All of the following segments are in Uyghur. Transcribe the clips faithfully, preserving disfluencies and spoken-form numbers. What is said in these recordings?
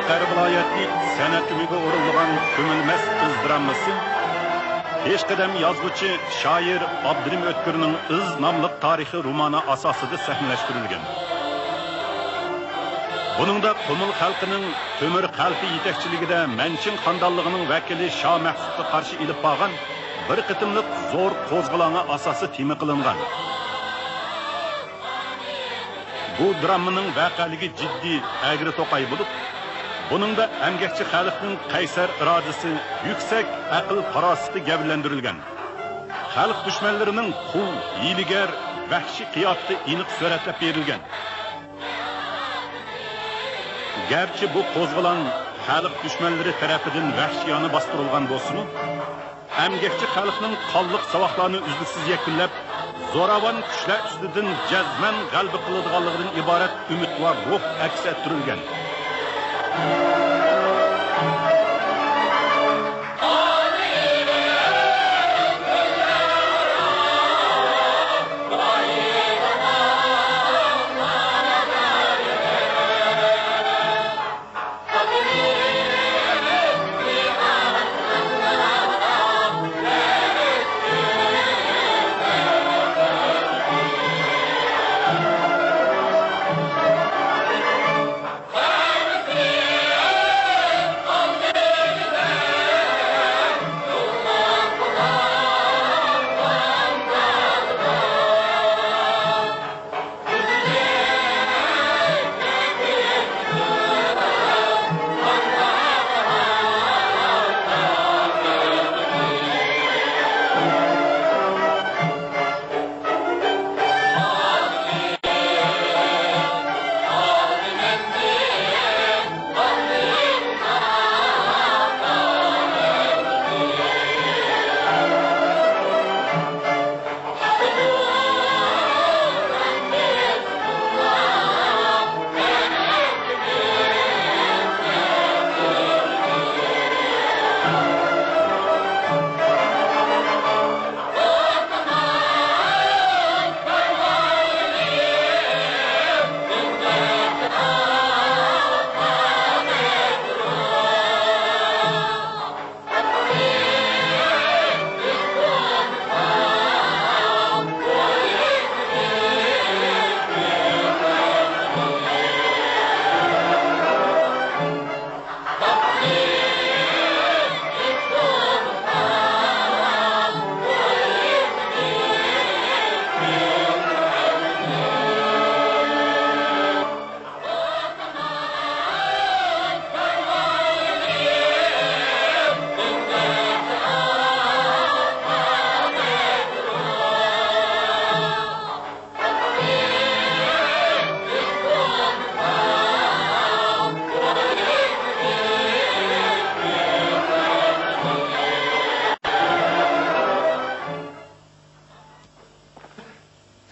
قەشقەر ۋىلايەتلىك سەنئەت ئۆمىكى ئورۇنلىغان كۆمۈلمەس ئىز دراممىسى پېشقەدەم يازغۇچى، شائىر ئابدۇرېھىم ئۆتكۈرنىڭ ئىز ناملىق تارىخىي رومانى ئاساسىدا سەھنىلەشتۈرۈلگەن. بۇنىڭدا قۇمۇل خەلقىنىڭ تۆمۈر خەلپە يېتەكچىلىكىدە مەنچىڭ خانىدانلىقىنىڭ ۋەكىلى شاھ مەخسۇتقا قارشى ئېلىپ بارغان بىر قېتىملىق زور قوزغىلاڭغا ئاساسىي تېما قىلىنغان. بۇ دراممىنىڭ ۋەقەلىكى جىددىي، ئەگرى توقاي بولۇپ، بۇنىڭدا ئەمگەكچى خەلقنىڭ قەيسەر ئىرادىسى، يۈكسەك ئەقىل-پاراسىتى گەۋدىلەندۈرۈلگەن. خەلق دۈشمەنلىرىنىڭ قۇل، ھىيلىگەر، ۋەھشىي قىياپىتى ئېنىق سۈرەتلەپ بېرىلگەن. گەرچە بۇ قوزغىلاڭ خەلق دۈشمەنلىرى تەرىپىدىن ۋەھشىيانە باستۇرۇلغان بولسىمۇ، ئەمگەكچى خەلقنىڭ قانلىق ساۋاقلارنى ئۈزلۈكسىز يەكۈنلەپ، زوراۋان كۈچلەر ئۈستىدىن جەزمەن غەلىبە قىلىدىغانلىقىدىن ئىبارەت ئۈمىدۋار روھ ئەكس ئەتتۈرۈلگەن.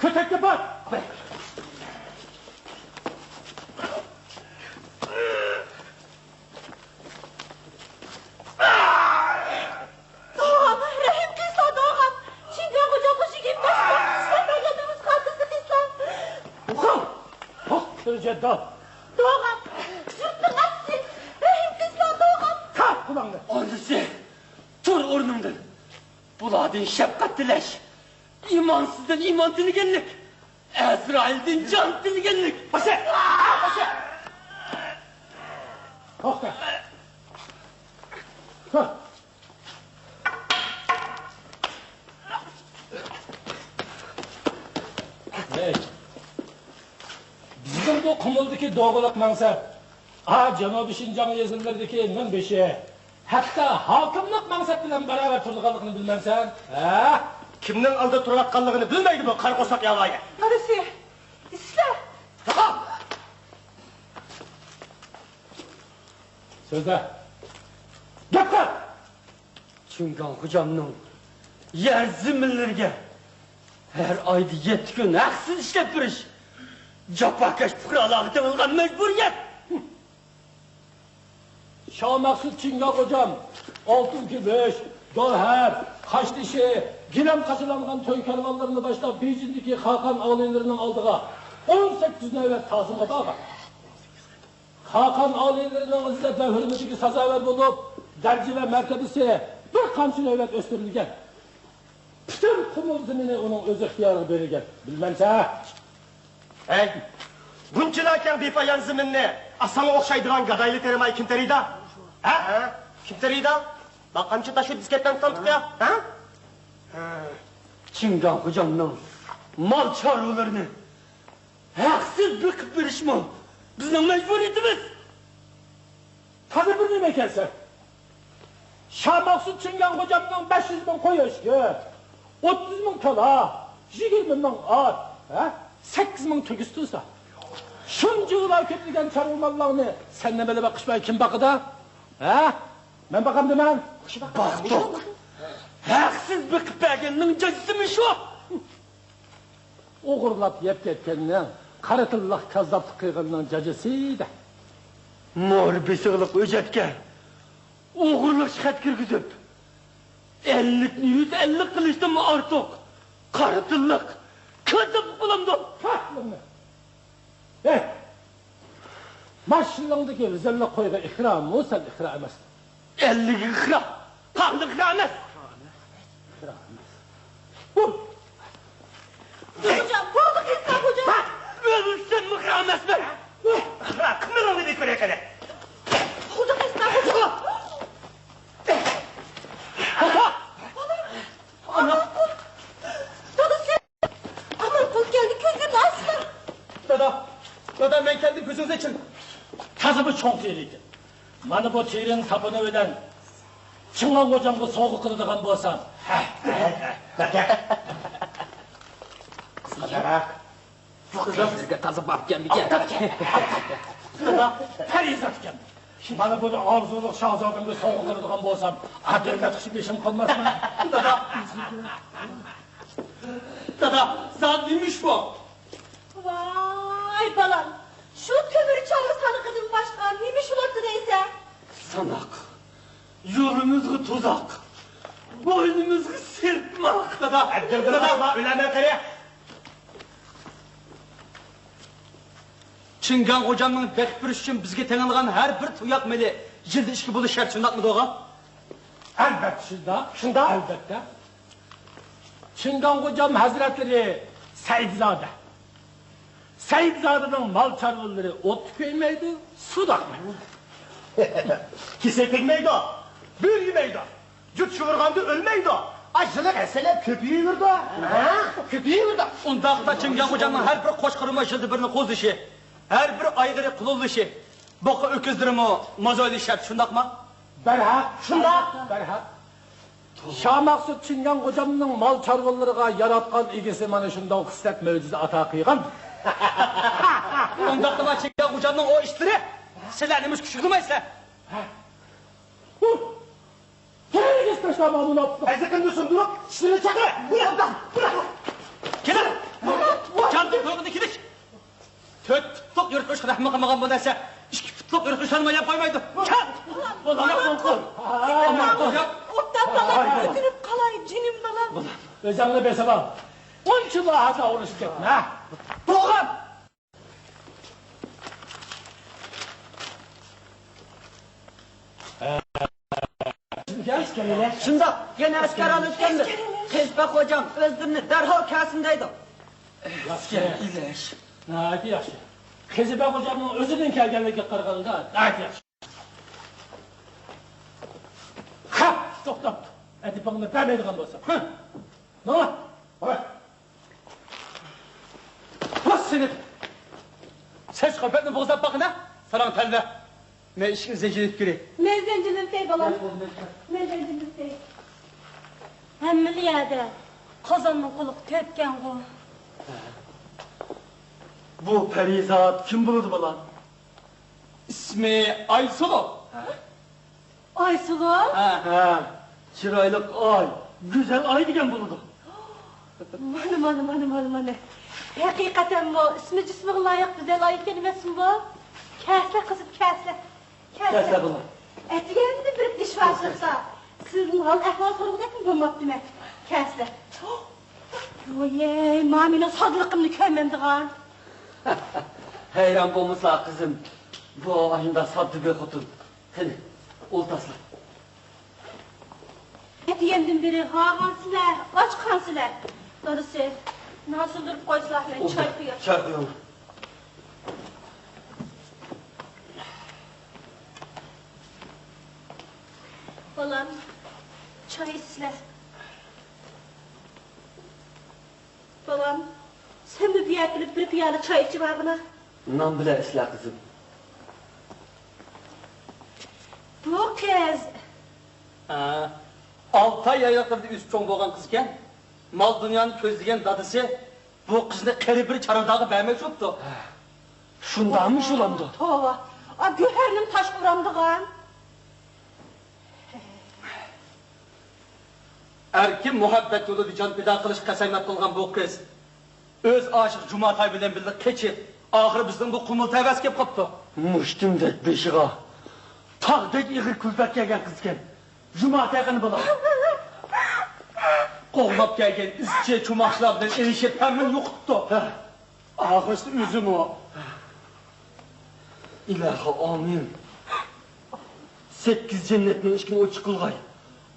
كۆتەككە بات! دوغام، رەھىم قىلسا، دوغام! چىڭگاڭ غوجام خوشىگىم باشقا، سەن بەرگەن نومۇس قالدىسى قىلسا. ئوقۇڭ! توختىلى جەددال! دوغام، يۇرتنىڭ ئاتىسى، رەھىم قىلسا، دوغام! كاپ قۇلاڭنى! ئاندىسى، تۇر ئورنۇڭدىن! بۇلاردىن شەپقەت تىلەش، ئىمانسىزدىن ئىمان تىلىگەنلىك، ئەزرائىلدىن جان تىلىگەنلىك. باشا! باشا! توختا! ھە! ھەي! بىزنىڭ بۇ قۇمۇلدىكى دوغىلىق مەنسەپ، ئا، جەنۇبىي شىنجاڭ يېزىلىرىدىكى مىڭبېشى، ھەتتا ھاكىملىق مەنسەپ بىلەن باراۋەر تۇرىدىغانلىقىنى بىلمەمسەن؟ ھە؟ كىمنىڭ ئالدىدا تۇرۇۋاتقانلىقىنى بىلمەيدۇ بۇ قارا قورساق ياۋايى. قارىسى، سىلەر. سۆزلە. گەپ قىل! چىڭگاڭ خوجامنىڭ يەر زېمىنلىرىگە ھەر ئايدا يەتتە كۈن ھەقسىز ئىشلەپ بېرىش جاپاكەش پۇقرالارغا تېڭىلغان مەجبۇرىيەت. شاھ مەخسۇت چىڭگاڭ خوجام ئالتۇن كۈمۈش، گۆھەر، قاشتېشى، گىلەم قاچىلانغان توي كارۋانلىرىنى باشلاپ، بېيجىڭدىكى خاقان ئالىيلىرىنىڭ ئالدىغا ئون سەككىز نۆۋەت تازىمغا بارغان. خاقان ئالىيلىرىنىڭ ئىززەت ۋە ھۆرمىتىگە سازاۋەر بولۇپ، دەرىجە ۋە مەرتىۋىسى بىر قانچە نۆۋەت ئۆستۈرۈلگەن. پۈتۈن قۇمۇل زېمىنى ئۇنىڭ ئۆز ئىختىيارىغا بېرىلگەن. بىلمەمسەن؟ ھەي، بۇنچىلا كەڭ بىپايان زېمىننى ئاسانغا ئوخشايدىغان گادايلا تېرىماي كىم تېرىيدۇ؟ ھە؟ كىم تېرىيدۇ؟ باققانچە تاشۇ دىسكەتتىن تۇتامتۇق يا؟ ھە؟ چىڭگاڭ خوجامنىڭ مال چارۋىلىرىنى ھەقسىز بېقىپ بېرىشمۇ بىزنىڭ مەجبۇرىيىتىمىز. تازا بىر نېمە ئىكەنسەن. شاماقسۇ چىڭگاڭ خوجامنىڭ بەش يۈز مىڭ قوي ئۆچكە، ئوتتۇز مىڭ كالا، يىگىرمە مىڭ ئات، ھە؟ سەككىز مىڭ تۆگىسى تۇرسا، شۇنچىۋالا كۆپلىگەن چارۋا ماللارنى سەن نېمە بىلەن باققىچە كىم باقىدۇ؟ ھە؟ مەن باقامدىمەن؟ باقتۇق. ھەقسىز بېقىپ بەرگەننىڭ جازىسىمۇ شۇ. ئوغرىلاپ يەپ كەتكەننىڭ، قارا تىللىق كاززاپلىق قىلغاننىڭ جازىسى دە. مور بېسىقلىق ئۆجەتكە ئوغرىلىق خەت كىرگۈزۈپ، ئەللىكنى يۈز ئەللىك قىلىشتىنمۇ ئارتۇق قارا تىللىق كاززاپلىق بولامدۇ؟ ھە! ھەي! ماشىنىڭدىكى ۋىزەللىك قويغا ئىقرارمۇ سەن ئىقرار ئەمەس. ئەللىك ئىقرار، قانداق ئىقرار ئەمەس؟ ئىقرار ئەمەس. خوجام، بولدى قىلسا، خوجام. ھە؟ ئۆلسەم ئىقرار ئەمەسمەن. ئىقرار قىلمىغىنىنى كۆرەي قېنى. بولدى قىلسا، خوجام. ئانا! دادا، سەن ئامانقۇل كەلدى، كۆزلىرىنى ئاچسۇن. دادا، دادا، مەن كەلدىم، كۆزىڭىزنى ئېچىڭ. تازىمۇ چوڭ تېرە ئىكەن. مانا بۇ تېرىنى ساپۇنى بىلەن چىڭگاڭ خوجامغا سوۋغا قىلىدىغان بولسام. قىسقىراق. بۇ قىز بىزگە تازا باركەنمىكەن؟ دادا، پەرىزات ئىكەن. مانا بۇنى ئارزۇلۇق شاھزادەمگە سوۋغا قىلىدىغان بولسام، ئادەمگە تۇشۇپ بېشىم قالماسمۇ؟ دادا! دادا، زادى نېمە ئىش بۇ؟ ۋاي بالام، شۇ تۆمۈر چارۋا سانىقىدىن باشقا نېمە ئىش بولاتتى دەيسەن؟ ساناق، يولىمىزغا تۇزاق، بوينىمىزغا سىرتماق. دادا، دادا، ئۆلەمەن قېرى. چىڭگاڭ خوجامنىڭ بېقىپ بېرىش ئۈچۈن بىزگە تېڭىلغان ھەر بىر تۇياق مېلى يىلدا ئىككى بولۇش شەرت، شۇنداقمىدۇ ئاغا؟ ئەلۋەتتە، شۇنداق. شۇنداق؟ ئەلۋەتتە. چىڭگاڭ خوجام ھەزرەتلىرى سەئىدزادە. سەئىدزادىنىڭ مال چارۋىلىرى ئوتتا كۆيمەيدۇ، سۇدا ئاقمايدۇ. كېسەك تەگمەيدۇ، بۆرە يېمەيدۇ. جۇت شۇۋۇرغاندا ئۆلمەيدۇ. ئا، يىللىق ھەسەللەر كۆپىيىۋېرىدۇ. ھە؟ كۆپىيىۋېرىدۇ. ئۇنداقتا چىڭگاڭ خوجامنىڭ ھەر بىر قوچقىرىمۇ يىلدا بىرنى قوزىشى، ھەر بىر ئايغىرى قۇلۇلىشى، بۇقا ئۆكۈزلىرىمۇ مازويلى شەرت، شۇنداقمۇ؟ بەرھەق. شۇنداق. بەرھەق. شاماقسۇ چىڭگاڭ خوجامنىڭ مال چارۋىلىرىغا ياراتقان ئىگىسى مانا شۇنداق خىسلەت مۆجىزە ئاتا قىلغان. ئۇنداقتا چىڭگاڭ خوجامنىڭ ئۇ ئىشلىرى سىلەرنى مۇشۇ كۈچۈكلىمەيسىلەر. تېرىگىز تاشلاما مۇناپىق. ئەزىقىمنى سۇندۇرۇپ، ئىشلىرىنى چاقىرە. بۇراق، بۇراق. كېلىڭ. جاندىن تويغىنى كېلىش. تۆت پۇتلۇق يىرتقۇچقا رەھمى قىلمىغان بۇ نەرسە ئىككى پۇتلۇق يىرتقۇچلارنى مايلاپ قويمايدۇ. كەل. بۇلار قورقۇر. ئوتتا بالا كۆتۈرۈپ قالاي، جېنىم بالام. ئۆزۈڭنى بېسىۋال. ئۇنچىۋالا ھازا ئۇرۇشۇپ كەتمە. توغرا. شۇنداق، يەنە ئەسكەر ئالىۋەتكەندۇ. قېزىبەگ خوجام ئۆزلىرىنى دەرھال كەلسۇن دەيدۇ. ياخشى. ئەسكەر ئېلىش. ناھايىتى ياخشى. قېزىبەگ خوجامنىڭ ئۆزىدىن كەلگەنلىكىگە قارىغاندا ناھايىتى ياخشى. خەپ توختاپتۇ. ئەدىپىڭنى بەرمەيدىغان بولساڭ. ھە. ماڭا. بۇ سېنى سەچ قاپەتنى بوغزاپ باقىنا، ساراڭ تەلۋە. مەن ئىشىكنى زەنجىرلەپ كىرەي. مەن زەنجىرلىۋېتەي، بالام. مەن زەنجىرلىۋېتەي. ھەممىلا يەردە قازاننىڭ قۇلىقى تۆتكەنغۇ. بۇ پەرىزات كىم بولىدۇ، بالام؟ ئىسمى ئايسۇلۇ. ئايسۇلۇ؟ ھە. ھە. چىرايلىق ئاي، گۈزەل ئاي دېگەن بولىدۇ. مانا، مانا، مانا، مانا، مانا. ھەقىقەتەنمۇ ئىسمى جىسمىغا لايىق گۈزەل ئاي ئىكەن ئەمەسمۇ بۇ؟ كەلسە قىزىم، كەلسە. كەلسە. كەلسە بالام. ئەتىگەندە بىر ئىش بار چىقسا، سىزدىن ھال ئەھۋال سورىغۇدەكمۇ بولماپتىمەن. كەلسە. ۋويەي، مانا مېنىڭ سادىلىقىمنى كۆرمەمدىغان. ھەيران بولمىسا قىزىم. بۇ ئاشۇنداق ساددا بىر خوتۇن. قېنى، ئولتۇرسىلەر. ئەتىگەندىن بېرى ھارغانسىلەر، ئاچقانسىلەر. دادىسى، نان سۇندۇرۇپ قويسىلا، مەن چاي قۇياي. چاي قۇيۇڭ. بالام، چاي ئىچسىلە. بالام، سەنمۇ بۇ يەرگە كېلىپ بىر پىيالە چاي ئىچىۋالغىنا. نان بىلەن ئىچسىلە، قىزىم. بۇ قىز. ھە، ئالتە ئاي يايلاقلىرىدا ئۆسۈپ چوڭ بولغان قىزكەن. مال-دۇنيانى كۆزلىگەن دادىسى بۇ قىزنى قېرى بىر چارۋىدارغا بەرمەكچى بوپتۇ. شۇنداقمۇ شۇلامدۇ؟ توۋا، ئا، گۆھەرنىمۇ تاشقا ئۇرامدىغان. ئەركىن مۇھەببەت يولىدا جان پىدا قىلىش قەسەمياد قىلغان بۇ قىز ئۆز ئاشىقى جۇماتاي بىلەن بىللە قېچىپ، ئاخىرى بىزنىڭ بۇ قۇمۇل تەۋەسىگە كېلىپ قاپتۇ. مۇشتۇمدەك بېشىغا تاغدەك ئېغىر كۈلپەت كەلگەن قىزكەن. جۇماتاي قېنى بالا؟ قوغلاپ كەلگەن ئىزچى چوماقچىلار بىلەن ئېلىشىپ ھەممىنى يوقىتىپتۇ. ھە. ئاخىرسى ئۆزىمۇ. ئىلاھى ئامىن. سەككىز جەننەتنىڭ ئىشىكىنى ئوچۇق قىلغاي.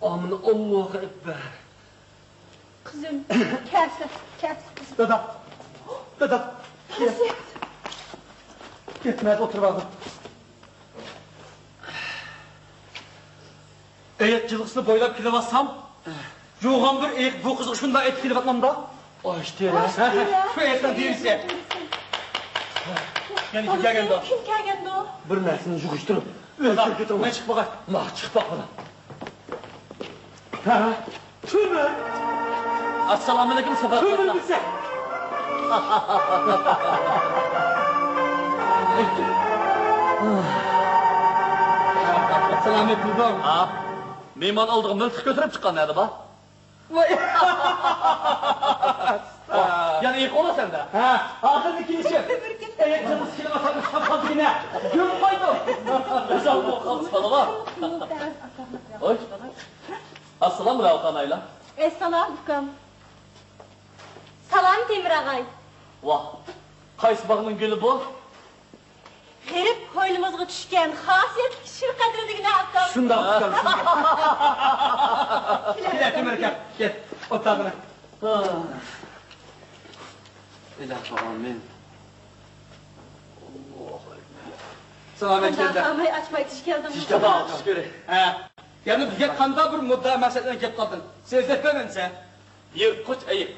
ئامىن، ئاللاھۇ ئەكبەر. قىزىم، كەلسە، كەلسە قىزىم. دادا، دادا. قىزىم. كەتمەيدۇ، ئولتۇرۇۋالدىم. ئېيىق جىلغىسىنى بويلاپ كېلىۋاتسام، يوغان بىر ئېيىق بۇ قىزغا شۇنداق ئېيتىپ كېلىۋاتمامدا؟ ئاشتىرا. ھە، ھە، شۇ ئېيىقنىڭ دېۋىسى. يەنە كىم كەلگەندۇ؟ كىم كەلگەندۇ؟ بىر نەرسىنى يىغىشتۇرۇپ، ئۆزۈم كېتىڭ. مەن چىقىپ باقاي. ما، چىقىپ باققىلا. ھە؟ تۆمۈر! ئەسسالامۇئەلەيكۇم، سەپەر قايتا. تۆمۈر بىزە! سالامەت بولدۇڭ. ھا؟ مېھمان ئالدىغا مىلتىق كۆتۈرۈپ چىققان نەدە بار؟ ۋاي! يەنە ئېيىق ئۇرۇۋاتىسەن-دە. ھە، ئاخىرىدا كېلىشىپ. ئېيىق جىلغىسى كېلىۋاتامدۇ، تاپالدىكىنە. گۈل قايدۇ. بىز ئالدىغا قالدۇق، بالىلار. ھوي. ئەسسالام، راۋۇخان ئايلا. ئەسسالام، ئۇكام. سالام، تېمۇر ئاغاي. ۋاھ، قايسى باغنىڭ گۈلى بۇ؟ غېرىب ھويلىمىزغا چۈشكەن خاسىيەتلىك شىر قەدرى دېگىنە، ئۇكام. شۇنداق، ئۇكام، شۇنداق. كېلە، تېمۇر ئاكا، كەل، ئولتۇر. ئىلاھى ئامىن. سالامەت كەلدى. قانداق ئاچماي چۈش كەلدىڭ؟ چۈش كەلدىڭ. ھە. يەنە بىزگە قانداق بىر مۇددىئا مەقسەت بىلەن كېلىپ قالدىڭ؟ سېزىپ بەرمەمسەن؟ يىرتقۇچ ئېيىق،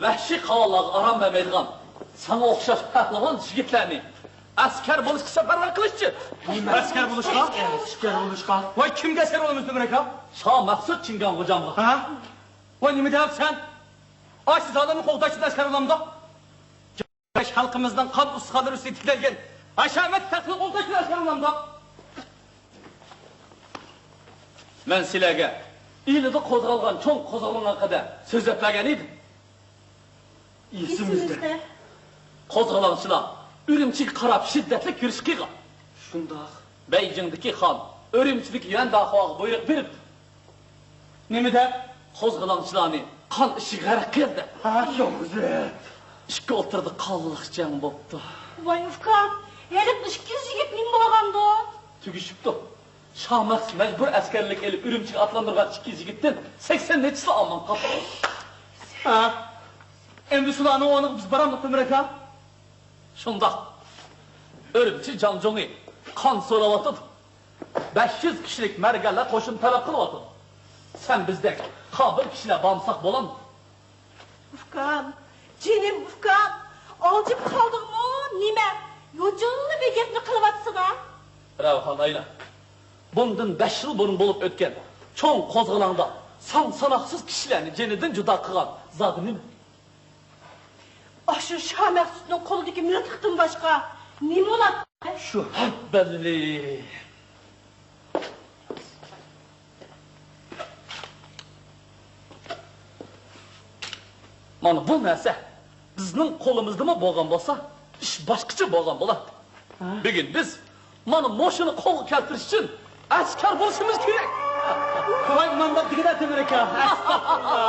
ۋەھشىي قاۋانلارغا ئارام بەرمەيدىغان، ساڭا ئوخشاش پەھلىۋان يىگىتلەرنى ئەسكەر بولۇشقا سەپەرۋەر قىلىشچى. ئەسكەر بولۇشقا؟ ئەسكەر بولۇشقا؟ ۋاي، كىمگە ئەسكەر بولىمىز، تۆمۈر ئاكا؟ شاھ مەخسۇت چىڭگان غوجامغا. ھە؟ ۋاي، نېمە دەۋاتىسەن؟ ئاشۇ زالىمنى قوغداشتىن ئەسكەر بولامدۇ؟ خەلقىمىزنىڭ قان ئۇستىخانلىرى ئۈستىگە تىكلەنگەن ھەشەمەت تەختىنى قوغداشتىن ئەسكەر بولامدۇ؟ مەن سىلەرگە ئىلىدا قوزغالغان چوڭ قوزغىلىڭ ھەققىدە سۆزلەپ بەرگەن ئىدىم. ئېسىمىزدە. قوزغىلاڭچىلار ئۈرۈمچىگە قاراپ شىددەتلىك يۈرۈش قىلغان. شۇنداق. بەيجىڭدىكى خان ئۈرۈمچىدىكى يۈەنداخۇاغا بۇيرۇق بېرىپتۇ. نېمە دەپ؟ قوزغىلاڭچىلارنى قان ئىچىگە غەرق قىل دەپ. ھە، شۇ ئىككى ئوتتۇرىدا قانلىق جەڭ بوپتۇ. ۋاي ئۇكام، ھېلىقى ئىككى يۈز يىگىت نېمە بولغاندۇ؟ تۈگىشىپتۇ. شاھ مەخسۇت مەجبۇر ئەسكەرلىك ئېلىپ ئۈرۈمچىگە ئاتلاندۇرغان ئىككى يۈز يىگىتتىن سەكسەن نەچچىسى ئامان قاپتۇ. ھە؟ ئەمدى شۇلارنىڭ ئورنىغا بىز بارامدۇق، تۆمۈر ئاكا؟ شۇنداق. ئۈرۈمچى جاڭجۇڭى قان سوراۋاتىدۇ. بەش يۈز كىشىلىك مەرگەنلەر قوشۇن تەلەپ قىلىۋاتىدۇ. سەن بىزدەك قابىل كىشىلەر بارمىساق بولامدۇ؟ ئۇكام، جېنىم ئۇكام، ئالجىپ قالدىڭمۇ نېمە؟ يوچۇنلا بىر گەپنى قىلىۋاتىسىنا. رەۋخان ئايلا، بۇندىن بەش يىل بۇرۇن بولۇپ ئۆتكەن چوڭ قوزغىلاڭدا سان-ساناقسىز كىشىلەرنى جېنىدىن جۇدا قىلغان زادى نېمە؟ ئاشۇ شاھ مەخسۇتنىڭ قولىدىكى مىلتىقتىن باشقا نېمە بولاتتى؟ شۇ ھەببەللى. مانا بۇ نەرسە بىزنىڭ قولىمىزدىمۇ بولغان بولسا، ئىش باشقىچە بولغان بولاتتى. ھە؟ بۈگۈن بىز مانا مۇشۇنى قولغا كەلتۈرۈش ئۈچۈن ئەسكەر بولۇشىمىز كېرەك. قالاي مانداپ دېگىدە تۆمۈر ئاكا. ئەستەغپۇرۇللا.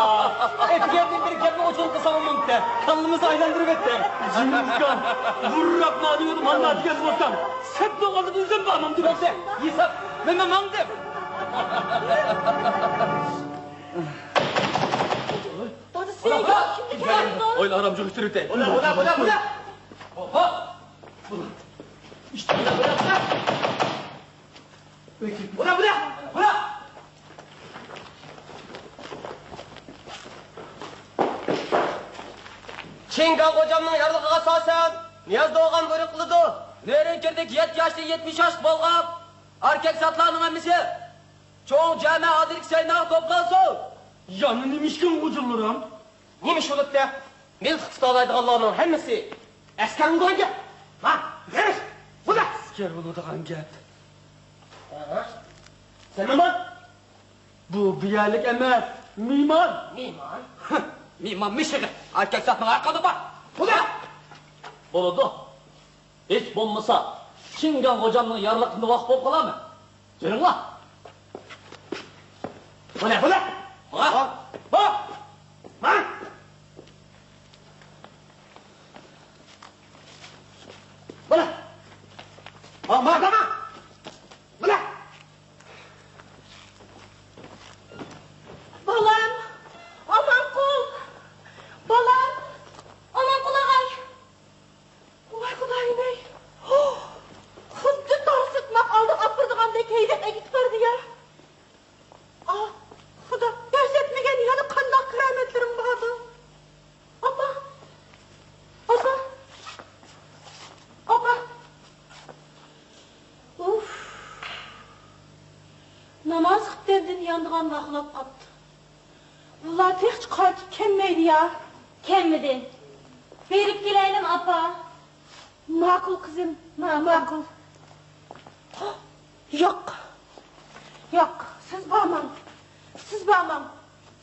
ئەتىگەندىن بېرى گەپنى ئوچۇق قىلسام بولمامتى. كاللىمىزنى ئايلاندۇرۇۋەتتىڭ. جىمىز ئۇكام. ۋۇرراپ مانىۋىدى ماندا دېگەن بولسام، سەپنىڭ ئالدىدا ئۆزۈم بارمامدۇ بەردە. ھېساب، مەن ماڭدىم. دادا، سەن كىمنى كەلدىڭ؟ ئويلا ئارام جۇغۇشتۇرۇۋېتەي. بۇلا، بۇلا، بۇلا، بۇلا. ھوپ، ھوپ. بۇلا، بۇلا، بۇلا. بۇلا، بۇلا، بۇلا! چىڭگاڭ غوجامنىڭ يارلىقىغا ئاساسەن، نىياز دوغان بۇيرۇق قىلىدۇ. نۆرۈنچۈردىكى يەتتە ياشتىن يەتمىش ياشقا بولغان ئەركەك زاتلارنىڭ ھەممىسى چوڭ جامە ھازىرقى سەيناغا توپلانسۇن. يەنە نېمە ئىكەن غوجىلىرىم؟ نېمە ئىش بولۇپتۇ؟ مىلتىق تۇتالايدىغانلارنىڭ ھەممىسى ئەسكەرمۇ بولغان گەپ. ھا، نېمە ئىش؟ بۇ گەپ. ئەسكەر بولىدىغان گەپ. ھا؟ سەن نېمە؟ بۇ بۇ يەرلىك ئەمەس، مېھمان. مېھمان؟ مېھمان مىشىغى. ئەركەك زاتنىڭ ھەققىدە بار. بۇ گەپ. بولىدۇ. ھېچ بولمىسا، چىڭگاڭ غوجامنىڭ يارلىقىنى ۋاقىپ بولۇپ قالارمەن. يۈرۈڭلار. بۇلە، بۇلە. ھا؟ ھا؟ ھا؟ بۇلە. ھا، ما، ما، ما. بۇلە. بالام، ئامانقۇل. بالام، ئامانقۇل ئاغاي. ۋاي خۇدايىم-ئەي! خۇددى تارسىتماق ئالدىغا ئاپىرىدىغاندەك ھەيدەپ ئەكېتىپ بەردى يا! ئاھ، خۇدا، كۆرسەتمىگەن يەنە قانداق كارامەتلىرىڭ باردۇ؟ ئاپا! ئاپا! ئاپا! ئۇف! نامازلىق دەردىن يانىدىغان ۋاقىت قاپتۇ. بۇلار تېخىچە قايتىپ كەلمەيدۇ يا. كەلمىدى. بېرىپ كېلەيلىمۇ، ئاپا؟ ماقۇل، قىزىم، ماقۇل. ياق. ياق، سىز بارماڭ. سىز بارماڭ.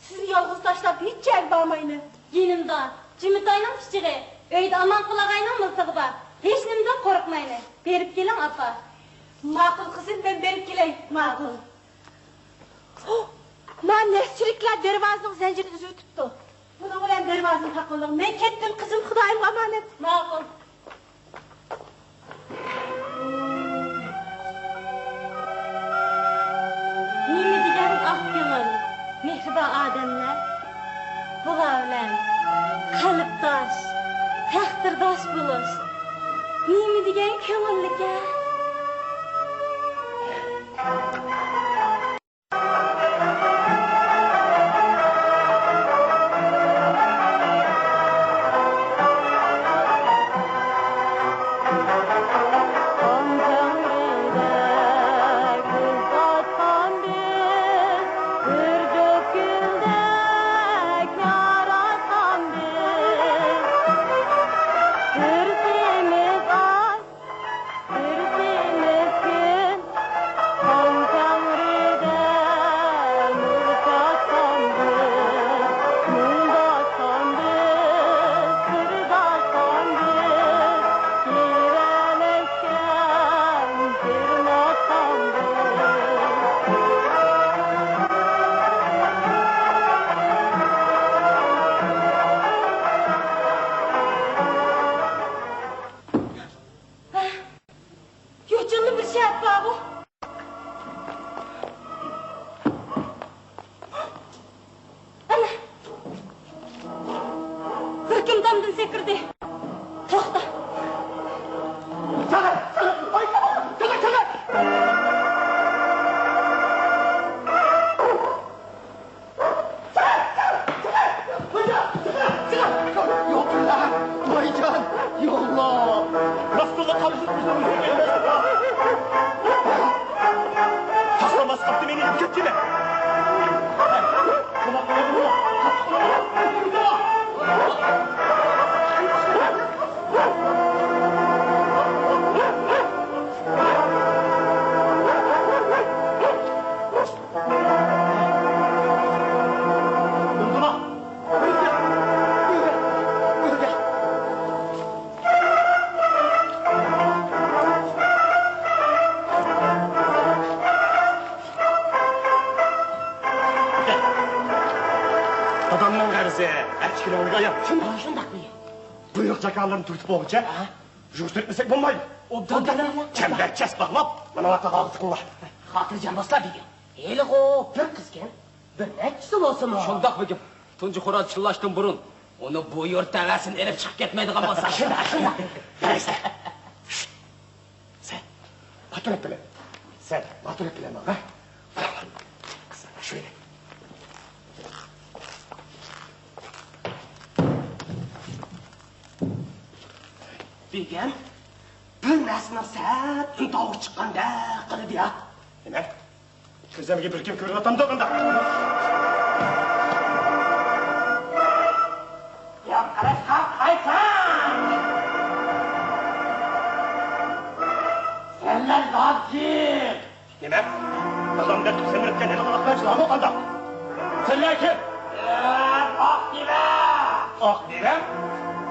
سىزنى يالغۇز تاشلاپ ھېچ يەرگە بارمايمەن. يېنىمدا جىمىتاينىڭ پىچىقى، ئۆيدە ئامانقۇل ئاغاينىڭ مىلتىقى بار. ھېچنېمىدىن قورقمايمەن. بېرىپ كېلىڭ، ئاپا. ماقۇل، قىزىم، مەن بېرىپ كېلەي. ماقۇل. ما نەسرىكلەر دەرۋازىنىڭ زەنجىرىنى ئۈزۈۋېتىپتۇ. بۇنىڭ بىلەن دەرۋازىنى تاقىۋېلىڭ. مەن كەتتىم، قىزىم، خۇدايىمغا ئامانەت. ماقۇل. نېمە دېگەن ئاق كۆڭۈل، مېھرىبان ئادەملەر. بۇلار بىلەن قەلبداش، تەقدىرداش بولۇش نېمە دېگەن كۆڭۈللۈككەن. يوچۇنلا بىر شەرت بارغۇ. ئەنە، بىر كىم تامدىن سەكرىدى. توختا. چىقىڭ! ئاي، چىقىڭ! چىقىڭ! چىقىڭ! يوقلا، ۋايجان، يوقلا. راستلا قارىسىز بىزنىڭ يۈزگە كەلمەس. تاشلىماس قاپتى مېنى، كەتكىنە. شۇنداق، شۇنداق بېگىم. بۇيرۇق جاكارلىرىنى تۈرتۈپ بولغۇچە، ھە؟ يۈرۈپ ئۆتمىسەك بولمايدۇ. ئوبدان دەڭلەڭ. چەمبەرچاس باغلاپ، مانا بۇ يەرگە ئاغزى قىلىڭلار. خاتىرجەم بولسىلا بېگىم. ھېلىغۇ بىر قىزكەن، بىر نەچچىسى بولسىمۇ. شۇنداق بېگىم. تۇنجى خوراز چىللاشتىن بۇرۇن ئۇنى بۇ يۇرت تەۋەسىدىن ئېلىپ چىقىپ كەتمەيدىغان بولسا. شۇنداق، شۇنداق. بەرسە. سەن باتۇرەپ بىلە. سەن باتۇرەپ بىلە ماڭا. قىزلار، شۇ يەردە. بېگىم، بىر نەرسىنىڭ سەل ئۈن تاۋۇشى چىققاندەك قىلىدۇ يا. نېمە؟ كۆزۈمگە بىر كىم كۆرۈۋاتامدۇ قانداق؟ يا قاراشقا قايتاڭ! سەنلەر زادى! نېمە؟ دادام دەپ سېمىرتكەن ھېلىقى ئاقمايچىلارمۇ قانداق؟ سەنلەر كىم؟ ئاق دېمە! ئاق دېمە؟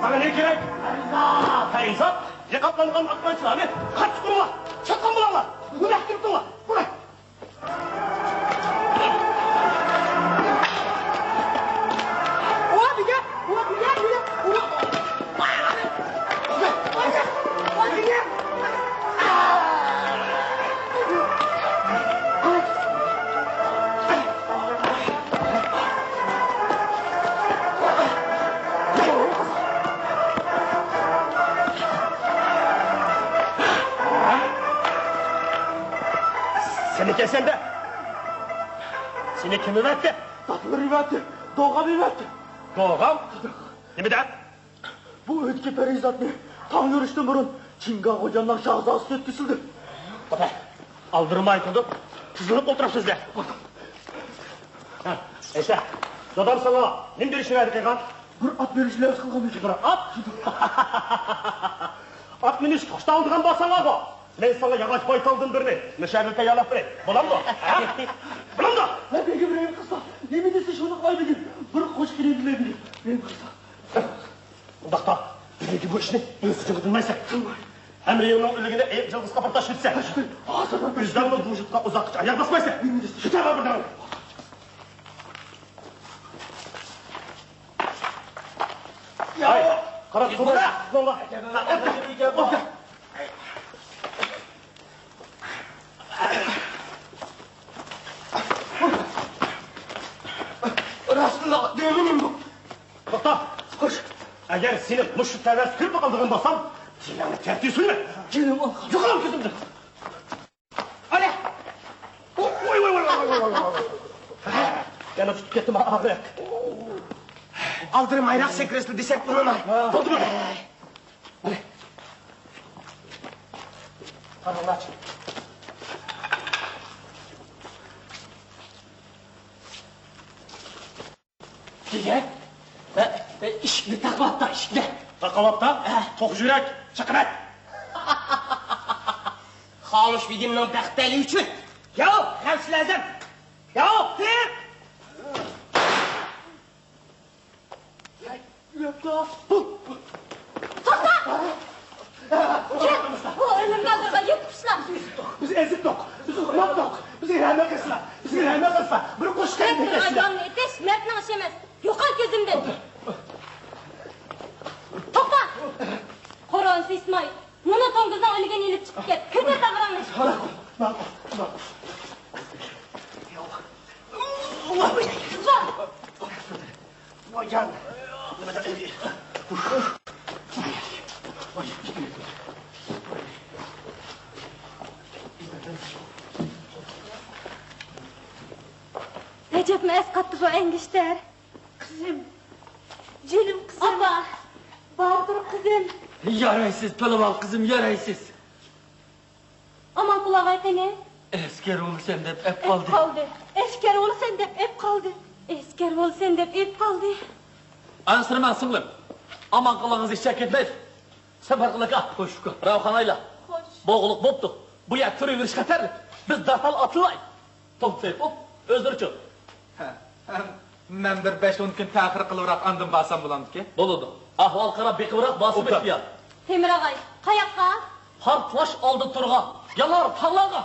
ساڭا نېمە كېرەك؟ پەرىزات! پەرىزات؟ يىقاپلانغان ئاقمايچىلارنى قاتتىق ئۇرۇڭلار! چاتقان بولۇڭلار! بۇنى ئەكىرىپ تۇرۇڭلار! بۇنى! سەن ئىكەنسەن-دە! سېنى كىم ئەۋەتتى؟ دادام ئەۋەتتى. دوغام ئەۋەتتى. دوغام؟ نېمە دەپ؟ بۇ ئۆيدىكى پەرىزاتنى تاڭ يورۇشتىن بۇرۇن چىڭگاڭ غوجامنىڭ شاھزادىسى ئۆتكۈزۈلدى. ئالدىرىماي تۇرۇپ، تىزلىنىپ ئولتۇرۇپسىز-دە. ھە، ئەيسە، دادام ساڭا نېمە بېرىشنى ۋەدە قىلغان؟ بىر ئات بېرىشنى ۋەدە قىلغان ئىدى. بىر ئات؟ ئات مىنىشكە ئۇستاۋۇدىغان بارساڭلارغۇ. مەن ساڭا ياغاچ بايتالدىن بىرنى، مۇشۇ يەردىن تەييارلاپ بېرەي. بولامدۇ؟ ھە؟ بولامدۇ؟ ھە، بېگىم، رەھىم قىلسا. نېمە دېسە شۇنى قىلاي بېگىم. بىر قوشۇق كېرەك بىلەي بېگىم. رەھىم قىلسا. ئۇنداقتا، بۈگۈنكى بۇ ئىشنى ئۆزۈڭگە قىلمايسەن. ھەمرىيىڭنىڭ ئۆلۈكىنى ئېيىق جىلغىسىغا پۇرتاش ئېتىسەن. ئۆزۈڭمۇ بۇ يۇرتقا ئۇزاققىچە ئاياغ باسمايسەن. كېتەۋەر بۇ يەردىن. ھەي، قاراپ تۇرما. راستلا دېمىنىم بۇ. توختا! خوش. ئەگەر سېنى مۇشۇ تەۋەسى كۆرۈپ قالىدىغان بولسام، تىلىڭنى تەرتىپ سۆزلە. جېنىم ئالغان. يوقال كۆزۈمدىن. ئەنە! ۋاي، ۋاي، ۋاي. يەنە تۇتۇپ كەتتىم ئاغرىق. ئالدىرىمايراق سەكرەسلە دېسەك بولماي. بولدىمۇ؟ قاراڭلارچۇ. دېگەن؟ ئىشىكنى تاقىۋاپتا، ئىشىكنى. تاقىۋاپتا؟ ھە. توق يۈرەك، چىقىۋەت. خامۇش بېگىمنىڭ بەختىيارلىقى ئۈچۈن. ياۋ، غەۋسىل ئەزەم. ياۋ، تىق. توختا! بۇ ئۆلۈم نادىرغا يۇتۇپسىلا. بىز ئېزىقتۇق، بىز ئۇخلاتتۇق، بىزگە رەھمەت قىلسىلا، بىزگە رەھمەت قىلسىلا، بىر قوشۇق كەتتى. جاننى ئېتىش مەردنىڭ ئىشى ئەمەس. يوقال كۆزۈمدىن. توختا! قورال سىسماي. مانا توڭگۇزنىڭ ئۆلگىنى ئېلىپ چىقىپ كەت. كۆتۈر تاغىراڭنى. ماقۇل، ماقۇل، ماقۇل. ۋاي جان. ئەجەبمۇ ئەسقاتتى بۇ ئەنگۈشتەر. قىزىم. جېنىم قىزىم. ئاپا. باتۇر قىزىم. يارايسىز، پالۋان قىزىم، يارايسىز. ئامان قۇلاغاي قېنى؟ ئەسكەر بولىسەن دەپ ئەپ قالدى. ئەپ قالدى. ئەسكەر بولىسەن دەپ ئەپ قالدى. ئەسكەر بولىسەن دەپ ئەپ قالدى. ئەنسىرىمەڭ سىڭلىم. ئامان قېلىڭىز، ھېچ چەكىنمەيسىز. سەپەرقۇلۇكا. خوش ئۇكا. راۋخان ئايلا. خوش. بولغۇلۇق بوپتۇ. بۇ يەر تۈرۈۋېرىش خەتەرلىك. بىز دەرھال ئاتلىنايلى. توختاپ، ئۆزلىرىچۇ؟ ھە، ھە، مەن بىر بەش-ئون كۈن تەخىر قىلىۋراق ئاندىن بارسام بولامدىكى؟ بولىدۇ. ئەھۋال قاراپ بېقىۋراق بارسىمۇ ئوبدان. ئىختىيار. تېمىر ئاغاي، قاياققا؟ پارتلاش ئالدى تۇرغان يانار تاغلارغا.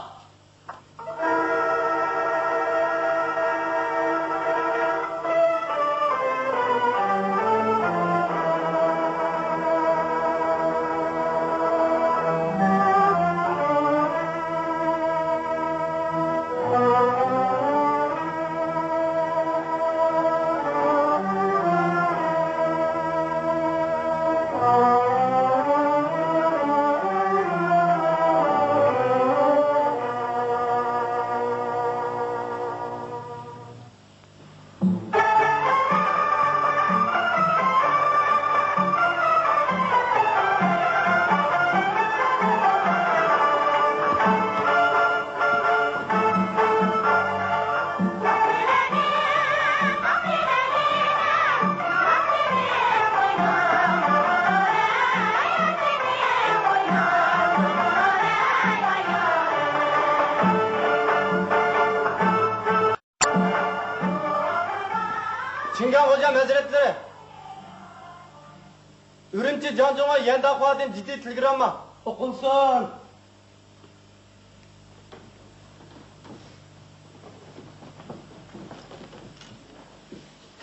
ھەزرەتلىرى، ئۈرۈمچى جاڭجۇڭغا يەنداخۇادىن جىددىي تېلېگرامما. ئوقۇلسۇن.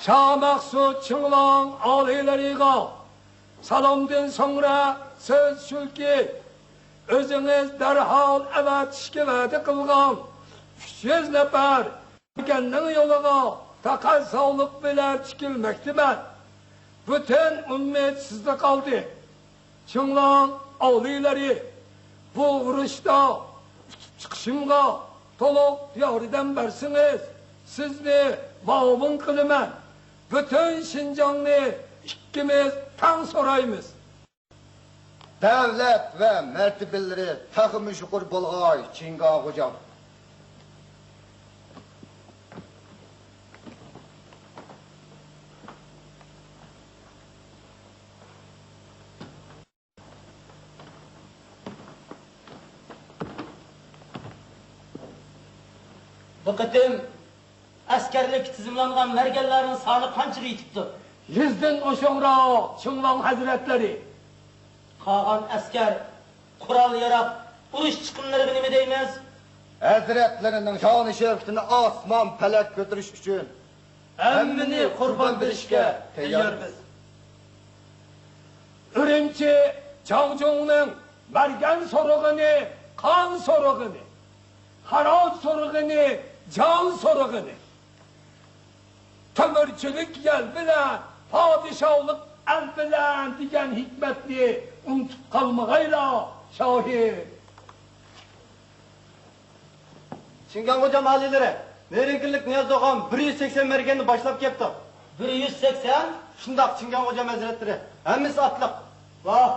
شاھ مەخسۇت چىڭۋاڭ ئالىيلىرىغا سالامدىن سوڭرا سۆز شۇكى، ئۆزىڭىز دەرھال ئەۋەتىشكە ۋەدە قىلغان ئۈچ يۈز نەپەر مەرگەننىڭ يولىغا پەقەت ساغلىق بىلەن تىكىلمەكتىمەن. پۈتۈن ئۈمىد سىزدە قالدى. چىڭۋاڭ ئالىيلىرى، بۇ ئۇرۇشتا ئۇتۇپ چىقىشىمغا تولۇق ياردەم بەرسىڭىز، سىزنى مۇئاۋىن قىلىمەن. پۈتۈن شىنجاڭنى ئىككىمىز تەڭ سورايمىز. دەۋلەت ۋە مەرتىۋىلىرى تېخىمۇ يۇقىرى بولغاي، چىڭگاڭ غوجام. بۇ قېتىم ئەسكەرلىككە تىزىملانغان مەرگەنلەرنىڭ سانى قانچىغا يېتىپتۇ؟ يۈزدىن ئوشۇڭراق، چىڭۋاڭ ھەزرەتلىرى. قالغان ئەسكەر، قورال-ياراغ، ئۇرۇش چىقىملىرىغا نېمە دەيمىز؟ ھەزرەتلىرىنىڭ شانى-شەرىپىتىنى ئاسمان-پەلەك كۆتۈرۈش ئۈچۈن ھەممىنى قۇربان بېرىشكە تەييارمىز. ئۈرۈمچى جاڭجۇڭنىڭ مەرگەن سورىغىنى، قان سورىغىنى، خىراج سورىغىنى، جان سورىغىنى، تۆمۈرچىلىك يەل بىلەن، پادىشاھلىق ئەل بىلەن دېگەن ھېكمەتنى ئۇنتۇپ قالمىغايلا، شاھىم. شىنگاڭ غوجام ئالىيلىرى، نېرىڭكىلىك نىياز دوغان بىر يۈز سەكسەن مەرگەننى باشلاپ كەپتۇ. بىر يۈز سەكسەن؟ شۇنداق، شىنگاڭ غوجام ھەزرەتلىرى. ھەممىسى ئاتلىق. ۋاھ،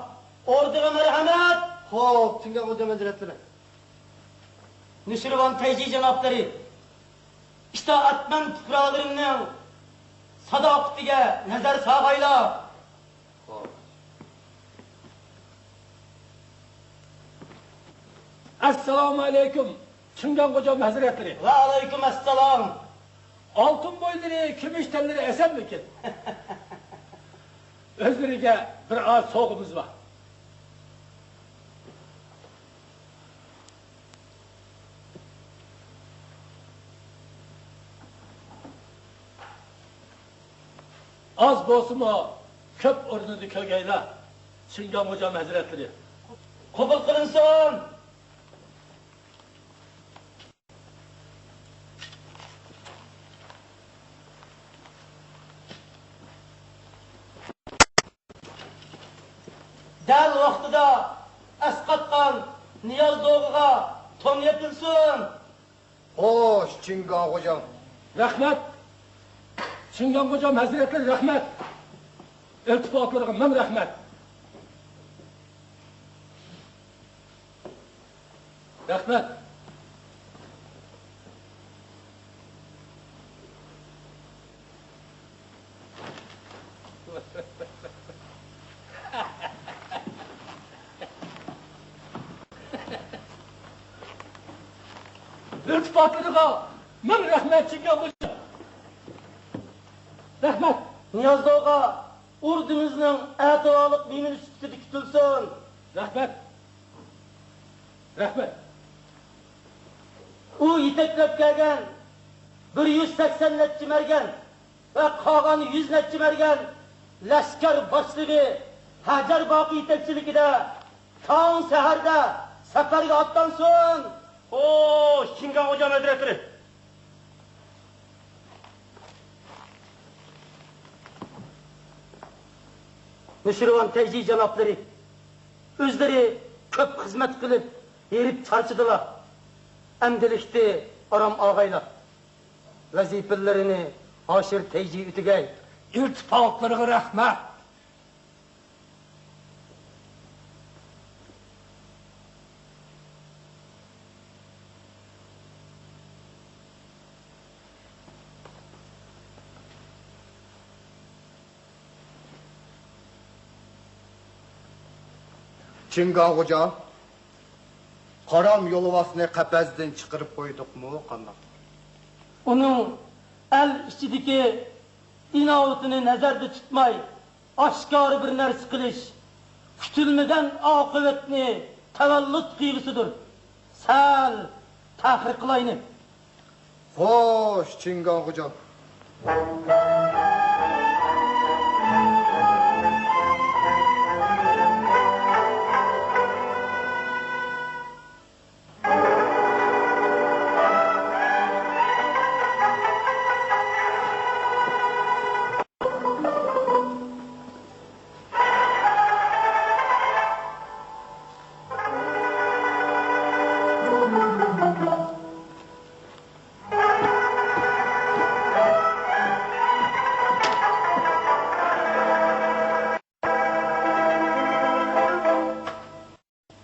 ئوردىغا مەرھەمەت! خوپ، شىنگاڭ غوجام ھەزرەتلىرى. نوشىرۋان تەيجى جانابلىرى، ئىتائەتمەن پۇقرالىرىمنىڭ ساداقىتىگە نەزەر سالغايلا. ئەسسالامۇ ئەلەيكۇم، چىڭگاڭ غوجام ھەزرەتلىرى. ۋەئەلەيكۇم ئەسسالام. ئالتۇن بوينلىرى، كۈمۈش تەنلىرى ئەسەنمىكىن؟ ئۆزلىرىگە بىر ئاز سوۋغىمىز بار. ئاز بولسىمۇ، كۆپ ئورنىدا كۆرگەيلا، شىنگاڭ غوجام ھەزرەتلىرى. قوبۇل قىلىنسۇن! دەل ۋاقتىدا ئەسقاتقان نىياز دوغىغا تون يېپىلسۇن! خوش، چىڭگاڭ غوجام. رەھمەت! چىڭگاڭ غوجام ھەزرەتلىرى، رەھمەت! ئىلتىپاتلىرىغا مىڭ رەھمەت! رەھمەت! ئىلتىپاتلىرىغا مىڭ رەھمەت، چىڭگاڭ غوجام. رەھمەت. نىياز دوغا ئوردىمىزنىڭ ئەتىۋارلىق مېھمىنى سۈپىتىدە كۈتۈلسۇن. رەھمەت. رەھمەت. ئۇ يېتەكلەپ كەلگەن بىر يۈز سەكسەن نەچچە مەرگەن ۋە قالغان يۈز نەچچە مەرگەن لەشكەر باشلىقى ھەجەر باقى يېتەكچىلىكىدە تاڭ سەھەردە سەپەرگە ئاتلانسۇن! خوش، چىڭگاڭ غوجام ھەزرەتلىرى! نوشىرۋان تەيجى جانابلىرى ئۆزلىرى كۆپ خىزمەت قىلىپ، ھېرىپ چارچىدىلا. ئەمدىلىكتە ئارام ئالغايلا. ۋەزىپىلىرىنى ھاشىر تەيجى ئۆتىگەي. ئىلتىپاتلىرىغا رەھمەت. چىڭگاڭ غوجام، قارام يولۋاسنى قەپەستىن چىقىرىپ قويدۇقمۇ، قانداق؟ ئۇنىڭ ئەل ئىچىدىكى ئىناۋىتىنى نەزەردە تۇتماي، ئاشكارا بىر نەرسە قىلىش كۈتۈلمىگەن ئاقىۋەتنى تەۋەللۇت قىلغۇسىدۇر. سەل تەخىر قىلايلى. خوش، چىڭگاڭ خوجام.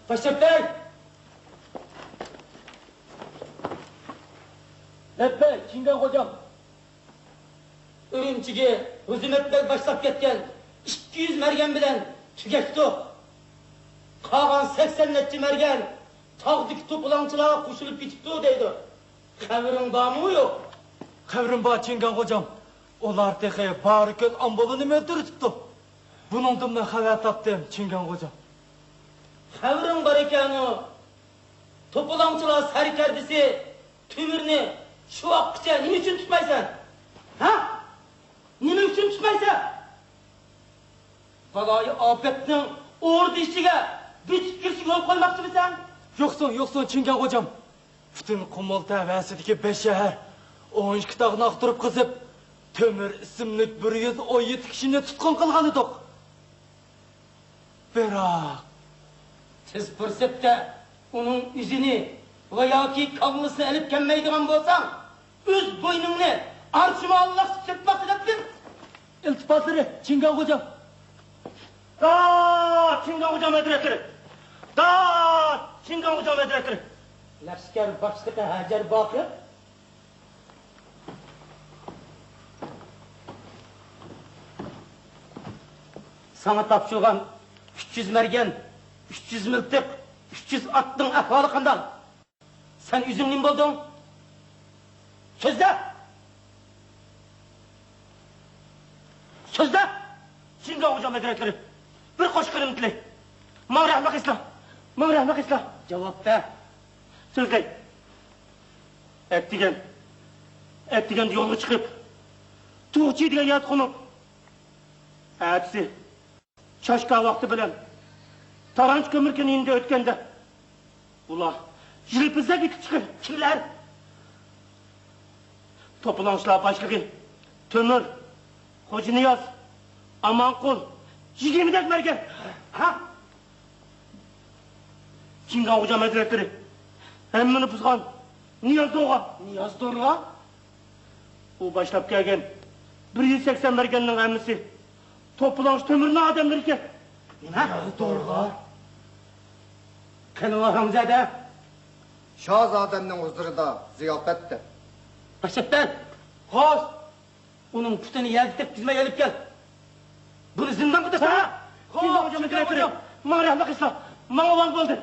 باشلىق بەگ! لەببەي، چىڭگاڭ خوجام! ئۈرۈمچىگە ھۆزىمەت بەگ باشلاپ كەتكەن ئىككى يۈز مەرگەن بىلەن تۈگەشتۇق. قالغان سەكسەن نەچچە مەرگەن تاغدىكى توپىلاڭچىلارغا قوشۇلۇپ كېتىپتۇ دەيدۇ. خەۋىرىڭ بارمۇ يوق؟ خەۋىرىم بار، چىڭگاڭ خوجام. ئۇلار تېخى بارىكۆل ئامبولىنىمۇ ئۆلتۈرۈۋېتىپتۇ. بۇنىڭدىنمۇ خەۋەر تاپتىم، چىڭگاڭ خوجام. خەۋىرىڭ بار ئىكەنۇ. توپىلاڭچىلار سەركەردىسى تۆمۈرنى شۇ ۋاقىتقىچە نېمە ئۈچۈن تۇتمايسەن؟ ھە؟ نېمە ئۈچۈن تۇتمايسەن؟ بالايىئاپەتنىڭ ئوردا ئىچىگە بېسىپ كىرىشىگە يول قويماقچىمىسەن؟ يوقسۇن، يوقسۇن، چىڭگاڭ خوجام. پۈتۈن قۇمۇل تەۋەسىدىكى بەش شەھەر، ئون ئىككى تاغنى ئاختۇرۇپ قېزىپ، تۆمۈر ئىسىملىك بىر يۈز ئون يەتتە كىشىنى تۇتقۇن قىلغانىدۇق. بىراق، تېز پۇرسەتتە ئۇنىڭ ئۆزىنى ۋە ياكى كاللىسىنى ئېلىپ كەلمەيدىغان بولساڭ، ئۆز بوينۇڭنى ئارچىماللىق سۆكمەكتە دەپتىم. ئىلتىپاتلىرى، چىڭگاڭ خوجام. داد، چىڭگاڭ خوجام ھەزرەتلىرى! داد، چىڭگاڭ خوجام ھەزرەتلىرى! لەشكەر باشلىقى ھەجەر باقىر. ساڭا تاپشۇرغان ئۈچ يۈز مەرگەن، ئۈچ يۈز مىلتىق، ئۈچ يۈز ئاتنىڭ ئەھۋالى قانداق؟ سەن ئۆزۈڭ نېمە بولدۇڭ؟ سۆزلە! سۆزلە! چىڭگاڭ خوجام ھەزرەتلىرى، بىر قوشۇق قېرىندىلى. ماڭا رەھمەت قىلسىلا! ماڭا رەھمەت قىلسىلا! جاۋاب بەر! سۆزلەي! ئەتىگەن، ئەتىگەندە يولغا چىقىپ، تۇغچى دېگەن يەردە قونۇپ، ئەتىسى چاشكا ۋاقتى بىلەن تارانچى كۆمۈر كەينىدىن ئۆتكەندە، ئۇلار يىلپىزدەك ئېتىپ چىقىپ. كىملەر؟ توپىلاڭچىلار باشلىقى تۆمۈر، خوجانىياز، ئامانقۇل، يىگىرمىدەك مەرگەن. ھە؟ چىڭگاڭ خوجام ھەزرەتلىرى، ھەممىنى بۇزغان نىياز دورغا. نىياز دورغا؟ ئۇ باشلاپ كەلگەن بىر يۈز سەكسەن مەرگەننىڭ ھەممىسى توپىلاڭچى تۆمۈرنىڭ ئادەملىرى ئىكەن. نېمە؟ نىياز دورغا؟ قېنى ھارامزادە؟ شاھزادەمنىڭ ھۇزۇرىدا زىياپەتتە. باشلاپ بەر! خوش! ئۇنىڭ پۇتىنى يەرگە تەگكۈزمەي ئېلىپ كەل. بۇنى زىندانغا تاشلا. ھە؟ خوش، چىڭگاڭ خوجام ھەزرەتلىرى. ماڭا رەھمەت قىلسىلا. ماڭا ۋاز بولدى.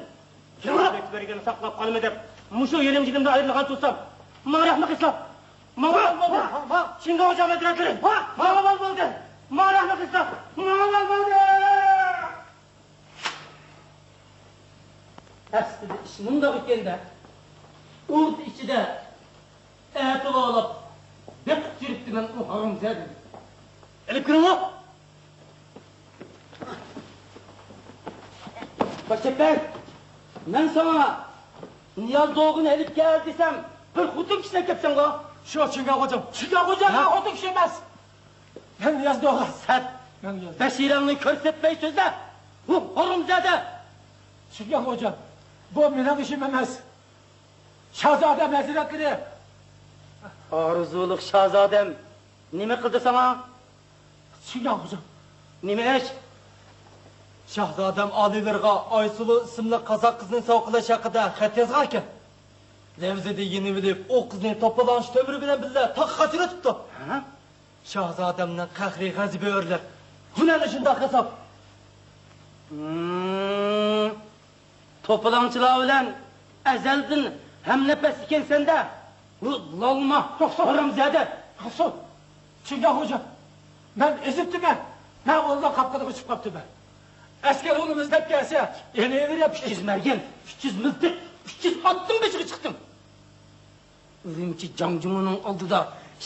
بېرىپ بەرگەننى ساقلاپ قالىمەن دەپ، مۇشۇ يېرىم جېنىمدىن ئايرىلغان تۇرسام، ماڭا رەھمەت قىلسىلا. ماڭا ۋاز بولدى. ۋا، ۋا، ۋا. چىڭگاڭ خوجام ھەزرەتلىرى. ۋا، ۋا. ماڭا ۋاز بولدى. ماڭا رەھمەت قىلسىلا. ماڭا ۋاز بولدى. ئەسلىدە ئىش مۇنداق ئىكەن-دە. ئوردا ئىچىدە ئەتىۋارلاپ بېقىپ يۈرۈپتىمەن ئۇ ھارامزادىنى. ئېلىپ كىرىڭلار! باشچەپەر، مەن ساڭا نىياز دوغىنى ئېلىپ كەل دېسەم، بىر خوتۇن كىشىنى ئەكەپسەنغۇ؟ شۇ، چىڭگاڭ خوجام. چىڭگاڭ خوجام، ھە؟ مەن خوتۇن كىشى ئەمەس. مەن نىياز دوغا. سەت. مەن نىياز. بەشىرەڭنى كۆرسەتمەي سۆزلە. ھۇ، ھارامزادە! چىڭگاڭ خوجام، بۇ مېنىڭ ئىشىم ئەمەس. شاھزادەم ھەزرەتلىرى! ئارزۇلۇق شاھزادەم نېمە قىلدى ساڭا؟ چىڭگاڭ خوجام. نېمە ئىش؟ شاھزادەم ئالىيلىرىغا ئايسۇلۇ ئىسىملىك قازاق قىزنى سوۋغا قىلىش ھەققىدە خەت يازغانىكەن. لەۋزىدە يېنىۋېلىپ، ئۇ قىزنى توپىلاڭچى تۆمۈر بىلەن بىللە تاغقا قاچۇرۇۋېتىپتۇ. ھە؟ شاھزادەمنىڭ قەھرى غەزىپى ئۆرلەپ، بۇ نەدە شۇنداق ھېساب؟ ھىم، توپىلاڭچىلار بىلەن ئەزەلدىن ھەمنەپەس ئىكەنسەن-دە، بۇ لالما، ھارامزادە. چىڭگاڭ خوجام، مەن ئېزىپتىمەن. مەن ئۇلارنىڭ قاپىقىدا قېچىپ قاپتىمەن. ئەسكەر ئۇنىمىز دەپ كەلسە، يەنە ئېلىپ ئۈچ يۈز مەرگەن، ئۈچ يۈز مىلتىق، ئۈچ يۈز ئاتنىڭ بېشىغا چىقتىم. ئۈرۈمچى جاڭجۇڭنىڭ ئالدىدا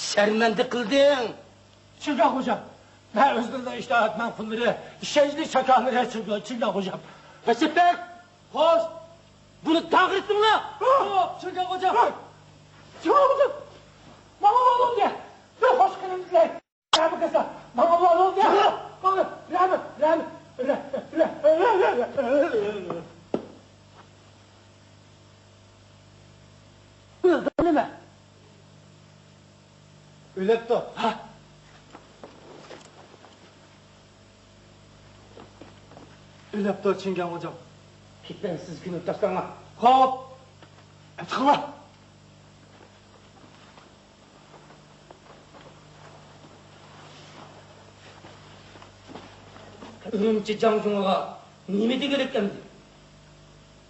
شەرمەندە قىلدىڭ. چىڭگاڭ خوجام، مەن ئۆزۈمنىڭ ئىتائەتمەن قۇللىرى، ئىشەنچلىك چاكارلىرى چىڭگاڭ، چىڭگاڭ خوجام. رەشىت بەگ! خوش! بۇنى داغرىتىڭلار! چىڭگاڭ خوجام! چىڭگاڭ خوجام! ماڭا ئوغلۇم دە! بىر خوش قېنىم دىلەي! رەھمەت قىلسا! ماڭا ئوغلۇم دە! ماڭا رەھمەت، رەھمەت، رەھمەت، رەھمەت. ئۆلدى نېمە؟ ئۆلۈپتۇ. ھە؟ ئۆلۈپتۇ، چىڭگاڭ خوجام. كېتىڭ، سىز كۈنۈپ تاشلاڭلار. خوپ. چىقىڭلار. ئۈرۈمچى جاڭجۇڭىغا نېمە دېگۈلۈك ئەمدى؟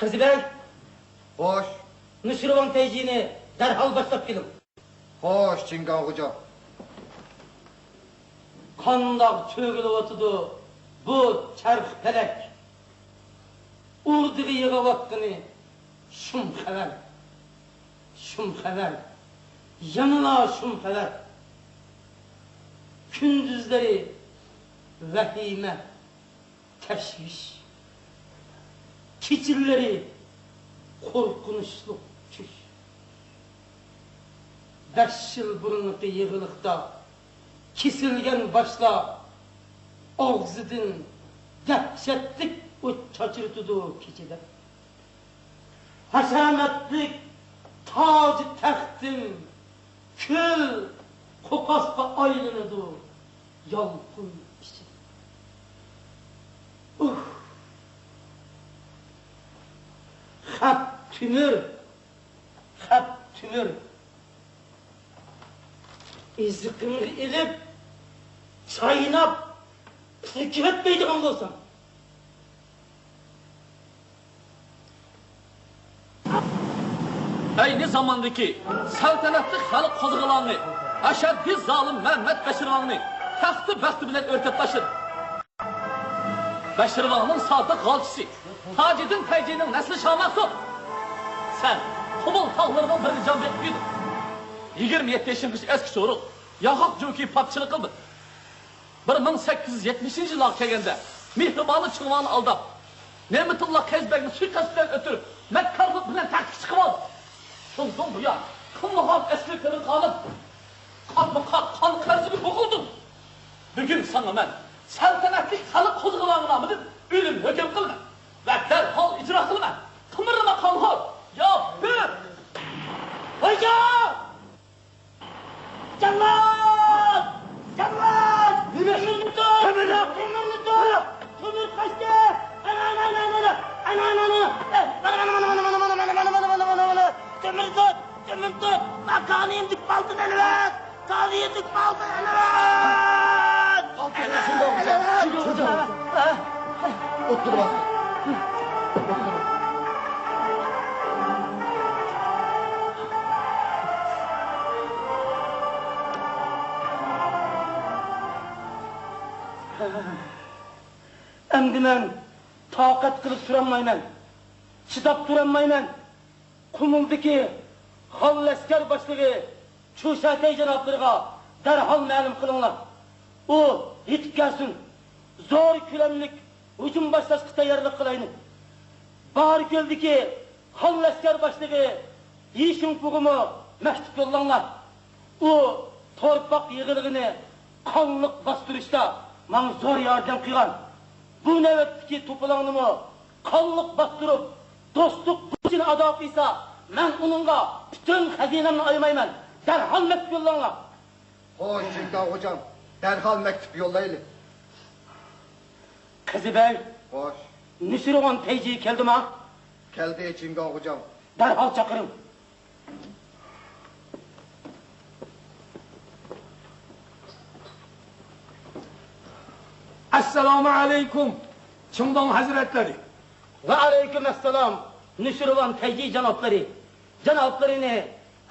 قېزى بەگ! خوش. نۇشىرۋان تەيجىنى دەرھال باشلاپ كېلىڭ. خوش، چىڭگاڭ خوجام. قانداق چۆگىلىۋاتىدۇ بۇ چەرخ پەلەك؟ ئوردىغا يىغىۋاتقىنى شۇم خەۋەر، شۇم خەۋەر، يەنىلا شۇم خەۋەر. كۈندۈزلىرى ۋەھىمە، تەشۋىش، كېچىلىرى قورقۇنچلۇق چۈش. بەش يىل بۇرۇنقى يېغىلىقتا كېسىلگەن باشلار ئاغزىدىن دەھشەتلىك ئوت چاچرىتىدۇ كېچىدە. ھەشەمەتلىك تاج تەختىم كۈل قوقاسقا ئايلىنىدۇ يالقۇن ئىچىدە. ئۇھ! خەپ تۆمۈر، خەپ تۆمۈر. ئېزىقىڭنى ئېلىپ، چايناپ، پۈركۈۋەتمەيدىغان بولساڭ. ئەينى زاماندىكى سەلتەنەتلىك خەلق قوزغىلاڭى ئەشەددىي زالىم مەمەت بەشىرۋاڭنى تەختى بەختى بىلەن ئۆرتەپ تاشلىدى. بەشىرۋاڭنىڭ سادىق غالچىسى تاجىدىن تەيجىنىڭ نەسلى شاماخسۇن! سەن قۇمۇل تاغلىرىنىڭ بىرىگە جان بېقىپ كۆيدۈڭ. يىگىرمە يەتتە يېشىڭغىچە ئەسكى چورۇق، ياغاق جوكى پاپچىلىق قىلدىڭ. بىر مىڭ سەككىز يۈز يەتمىشىنچى يىللارغا كەلگەندە، مېھرىبانى چىڭۋاڭنى ئالداپ، نېمىتۇللا قەيزى بەگنى سۇيىقەست بىلەن ئۆلتۈرۈپ، مەككارلىق بىلەن تەختكە چىقىۋالدى. شۇندىن بۇيان، قىلمىغان ئەسلى قېرى خانىم، قاتمۇ قات قان قەرزىگە بوغۇلدۇم. بۈگۈن ساڭا مەن سەلتەنەتلىك خەلق قوزغىلاڭى نامىدىن ئۆلۈم ھۆكۈم قىلىمەن ۋە دەرھال ئىجرا قىلىمەن. قىمىرلىما قانخور! يا بىر! ۋايجان! جاللات! جاللات! نېمە؟ تۆمۈرنى تۇت! تۆمۈرنى! تۆمۈرنى تۇت! تۆمۈر قاچتى! ئانا، ئانا، ئانا، ئانا، ئانا! ئانا، ئانا، ئانا، ئانا! تۆمۈرنى تۇت! تۆمۈرنى تۇت! ماكانىمدىكى بالدىن ئېلىۋەت! كالىيىدىكى بالدىن ئېلىۋەت! ئولتۇرۇپ. ئەمدى مەن تاقەت قىلىپ تۇرالمايمەن، چىداپ تۇرالمايمەن. قۇمۇلدىكى خان لەشكەر باشلىقى چۇشەتەي جانابلىرىغا دەرھال مەلۇم قىلىڭلار. ئۇ يېتىپ كەلسۇن. زور كۆلەملىك ھۇجۇم باشلاشقا تەييارلىق قىلايلى. باركۆلدىكى خان لەشكەر باشلىقى يى شىڭپۇغىمۇ مەكتۇپ يوللاڭلار. ئۇ تورپاق يىغىلغىنى قانلىق باستۇرۇشتا ماڭا زور ياردەم قىلغان. بۇ نۆۋەتتىكى توپىلاڭنىمۇ قانلىق باستۇرۇپ، دوستلۇق بۇرچىنى ئادا قىلسا، مەن ئۇنىڭغا پۈتۈن خەزىنەمنى ئايىمايمەن. دەرھال مەكتۇپ يوللاڭلار. خوش، چىڭگاڭ خوجام، دەرھال مەكتۇپ يوللايلى. قېزى بەگ. خوش. نۈشىرۋان تەيجى كەلدىما؟ كەلدى، چىڭگاڭ خوجام. دەرھال چاقىرىڭ. ئەسسالامۇ ئەلەيكۇم، چىڭداڭ ھەزرەتلىرى. ۋەئەلەيكۇم ئەسسالام، نۈشىرۋان تەيجى جانابلىرى. جانابلىرىنى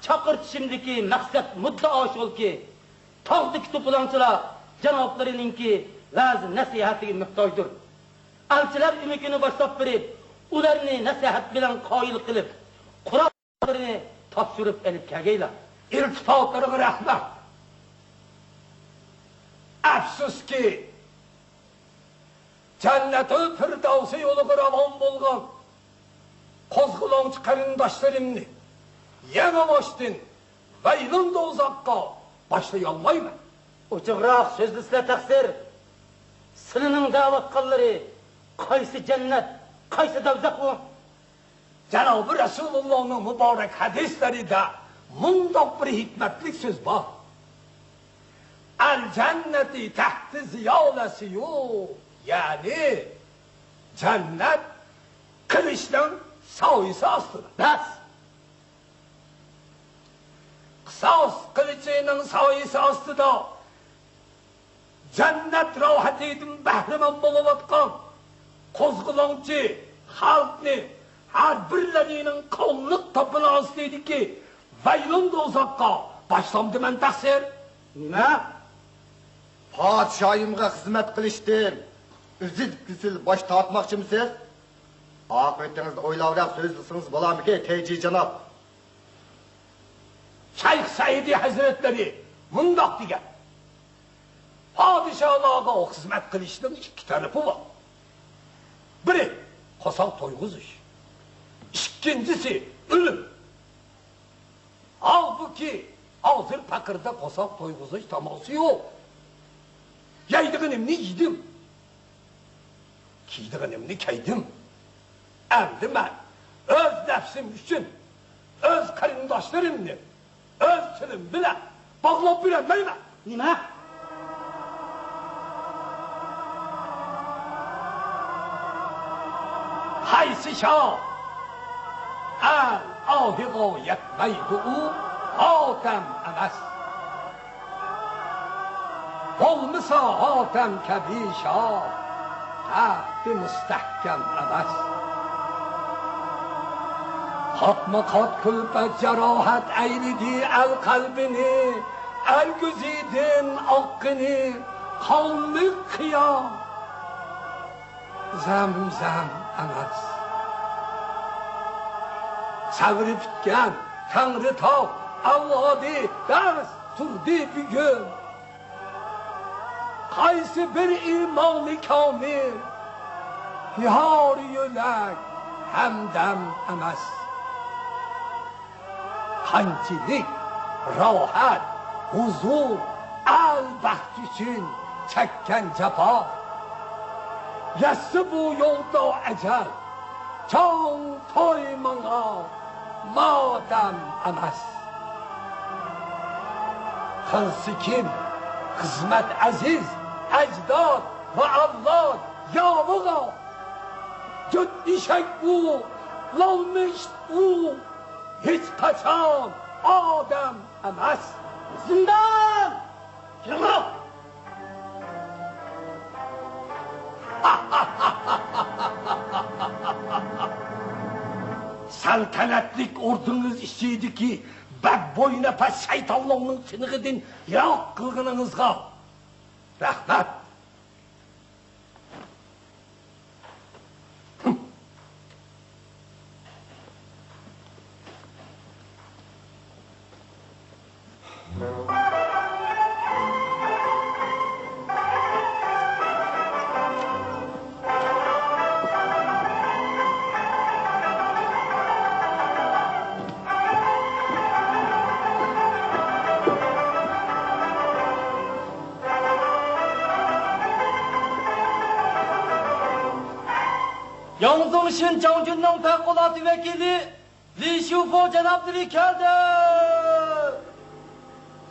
چاقىرتىشىمدىكى مەقسەت مۇددىئا شۇكى، تاغدىكى توپىلاڭچىلار جانابلىرىنىڭكى ۋەز-نەسىھەتىگە موھتاجدۇر. ئەلچىلەر ئۆمىكىنى باشلاپ بېرىپ، ئۇلارنى نەسىھەت بىلەن قايىل قىلىپ، قوراللىرىنى تاپشۇرۇپ ئېلىپ كەلگەيلا. ئىلتىپاتلىرىغا رەھمەت. ئەپسۇسكى، جەننەتۇل فىردەۋسى يولىغا راۋان بولغان قوزغىلاڭچى قېرىنداشلىرىمنى يېڭىباشتىن ۋەيلۇن دوزاخقا باشلايالمايمەن. ئوچۇقراق سۆزلىسىلە تەقسىر. سىلىنىڭ دەۋاتقانلىرى قايسى جەننەت، قايسى دوزاخ ئۇ؟ جانابى رەسۇلۇللانىڭ مۇبارەك ھەدىسلىرىدە مۇنداق بىر ھېكمەتلىك سۆز بار. ئەل جەننەتى تەھتى زىلالە سيوف، يەنى جەننەت قىلىچنىڭ سايىسى ئاستىدا. بەس! قىساس قىلىچىنىڭ سايىسى ئاستىدا جەننەت راھىتىدىن بەھرىمەن بولۇۋاتقان قوزغىلاڭچى خەلقنى ھەر بىرلىرىنىڭ قانلىق تاپىنى ئاستىدىكى ۋەيلۇن دوزاخقا باشلامدىمەن تەقسىر. نېمە؟ پادىشاھىمغا خىزمەت قىلىشتىن ئۈزۈل-كېسىل باش تارتماقچىمۇسىز؟ ئاقىۋىتىڭىزنى ئويلاۋراق سۆزلىسىڭىز بولارمىكىن، تەيجى جاناب؟ شەيخ سەئىدى ھەزرەتلىرى مۇنداق دېگەن: پادىشاھلارغا خىزمەت قىلىشنىڭ ئىككى تەرىپى بار. بىرى، قورساق تويغۇزۇش. ئىككىنچىسى، ئۆلۈم. ھالبۇكى، ھازىر پەقىردە قورساق تويغۇزۇش تاماسى يوق. يەيدىغىنىمنى يېدىم. كىيىدىغىنىمنى كىيدىم. ئەمدى مەن ئۆز نەپسىم ئۈچۈن ئۆز قېرىنداشلىرىمنى ئۆز تىلىم بىلەن باغلاپ بېرەلمەيمەن. نېمە؟ قايسى شاھ ئەل ئاھىغا يەتمەيدۇ، ئۇ ھاتەم ئەمەس. بولمىسا ھاتەم كەبى شاھ، تەختى مۇستەھكەم ئەمەس. قاتمۇ قات كۈلپەت جاراھەت ئەيلىدى ئەل قەلبىنى، ئەل كۆزىدىن ئاققىنى قانلىق قىيا زەمزەم ئەمەس. سەۋرى پۈتكەن تەڭرىتاغ ئەۋلادى دەرس تۇردى بۈگۈن. قايسى بىر ئىمامى كامىل يار يۆلەك ھەمدەم ئەمەس. قانچىلىك راھەت، ھۇزۇر، ئەل بەخت ئۈچۈن چەككەن جاپا. يەتسە بۇ يولدا ئەجەل، چوڭ توي ماڭا ماتەم ئەمەس. قىلسا كىم خىزمەت ئەزىز ئەجداد ۋە ئەۋلاد ياۋىغا، جۈت ئېشەك ئۇ، لالما ئىت ئۇ، ھېچقاچان ئادەم ئەمەس. زىندان! يىغلاڭ! سەلتەنەتلىك ئوردىڭىز ئىچىدىكى بەك بوينەپەس شەيتانلارنىڭ تىنىقىدىن يىراق قىلغىنىڭىزغا رەھمەت. ياڭزۇڭ شىنجاڭجۈننىڭ پەۋقۇلئاددە ۋەكىلى لى شۇفۇ جانابلىرى كەلدى!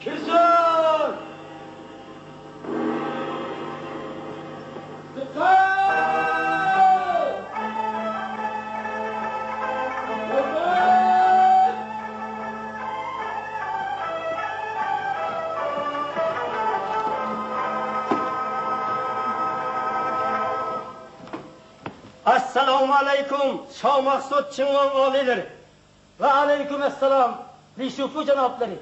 كىرسۇن! دىققەت! ھۆرمەت! ئەسسالامۇ ئەلەيكۇم، شاھ مەخسۇت چىڭۋاڭ ئالىيلىرى. ۋە ئەلەيكۇم ئەسسالام، لى شۇفۇ جانابلىرى.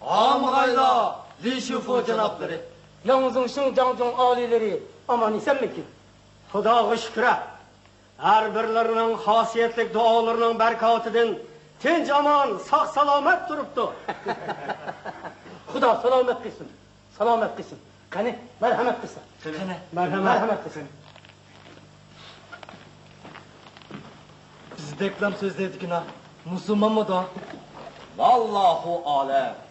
ئامىغايلا، لى شۇفۇ جانابلىرى. ياڭ زېڭشىڭ جاڭجۇڭ ئالىيلىرى ئامان ئېسەنمىكىن؟ خۇداغا شۈكرى، ھەر بىرلىرىنىڭ خاسىيەتلىك دۇئالىرىنىڭ بەرىكاتىدىن تىنچ ئامان، ساق سالامەت تۇرۇپتۇ. خۇدا سالامەت قىلسۇن، سالامەت قىلسۇن. قېنى، مەرھەمەت قىلسۇن. قېنى، مەرھەمەت. مەرھەمەت قىلسۇن. بىزدەكلام سۆزلەيدىكىنا، مۇسۇلمانمىدۇ؟ ۋاللاھۇ ئالەم.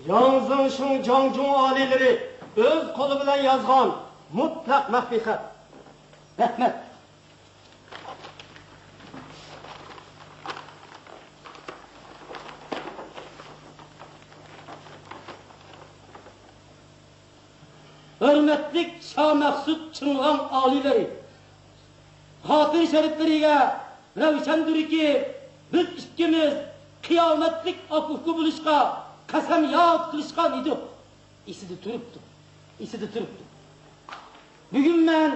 ياڭ زېڭشىڭ جاڭجۇڭ ئالىيلىرى ئۆز قولى بىلەن يازغان مۇتلەق مەخپىي خەت. رەھمەت. ھۆرمەتلىك شامەخسۇت چىڭۋاڭ ئالىيلىرى، خاتىرە شەرىپلىرىگە روشەندۇركى، بىز ئىككىمىز قىيامەتلىك ئاكا-ئۇكا بولۇشقا قەسەمياد قىلىشقان ئىدۇق. ئېسىدە تۇرۇپتۇ، ئېسىدە تۇرۇپتۇ. بۈگۈن مەن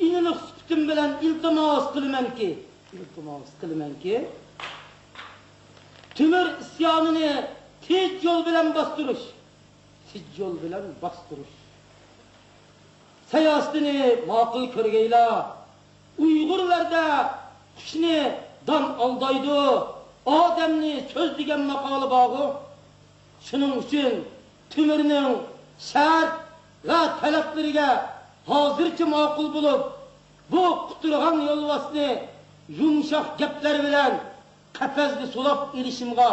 ئىنىلىق سۈپىتىم بىلەن ئىلتىماس قىلىمەنكى، ئىلتىماس قىلىمەنكى، تۆمۈر ئىسيانىنى تىنچ يول بىلەن باستۇرۇش، تىنچ يول بىلەن باستۇرۇش سىياسىتىنى ماقۇل كۆرگەيلا. ئۇيغۇرلاردا «قۇشنى دان ئالدايدۇ، ئادەمنى سۆز» دېگەن ماقالە بارغۇ. شۇنىڭ ئۈچۈن تۆمۈرنىڭ شەرت ۋە تەلەپلىرىگە ھازىرچە ماقۇل بولۇپ، بۇ قۇترىغان يولۋاسنى يۇمشاق گەپلەر بىلەن قەپەسكە سولاپ ئېلىشىمغا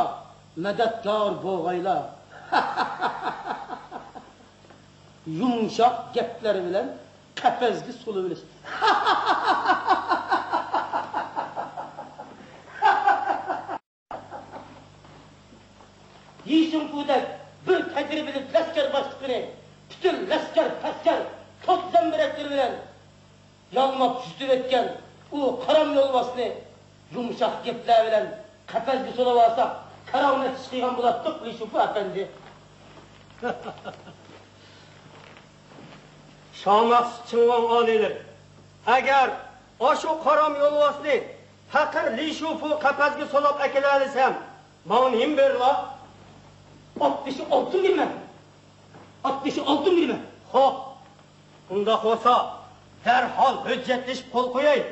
مەدەتكار بولغايلا. يۇمشاق گەپلەر بىلەن قەپەسكە سولىۋېلىش. يى شىڭفۇدەك بىر تەجرىبىلىك لەشكەر باشلىقىنى پۈتۈن لەشكەر-پەسكەر، توپ زەمبىرەكلىرى بىلەن يالماپ يۈزۈۋەتكەن ئۇ قارام يولۋاسنى يۇمشاق گەپلەر بىلەن قەپەسكە سولاۋالساق، كارامەت ئىش قىلغان بولاتتۇق، لى شۇفۇ ئەپەندى. شامەخسۇت چىڭۋاڭ ئالىيلىرى، ئەگەر ئاشۇ قارام يولۋاسنى پەقىر لى شۇفۇ قەپەسكە سولاپ ئەكېلەلىسەم، ماڭا نېمە بېرىلا؟ ئات بېشى ئالتۇن بېرىمەن. ئات بېشى ئالتۇن بېرىمەن. خوپ، ئۇنداق بولسا، دەرھال ھۆججەتلىشىپ قول قويايلى.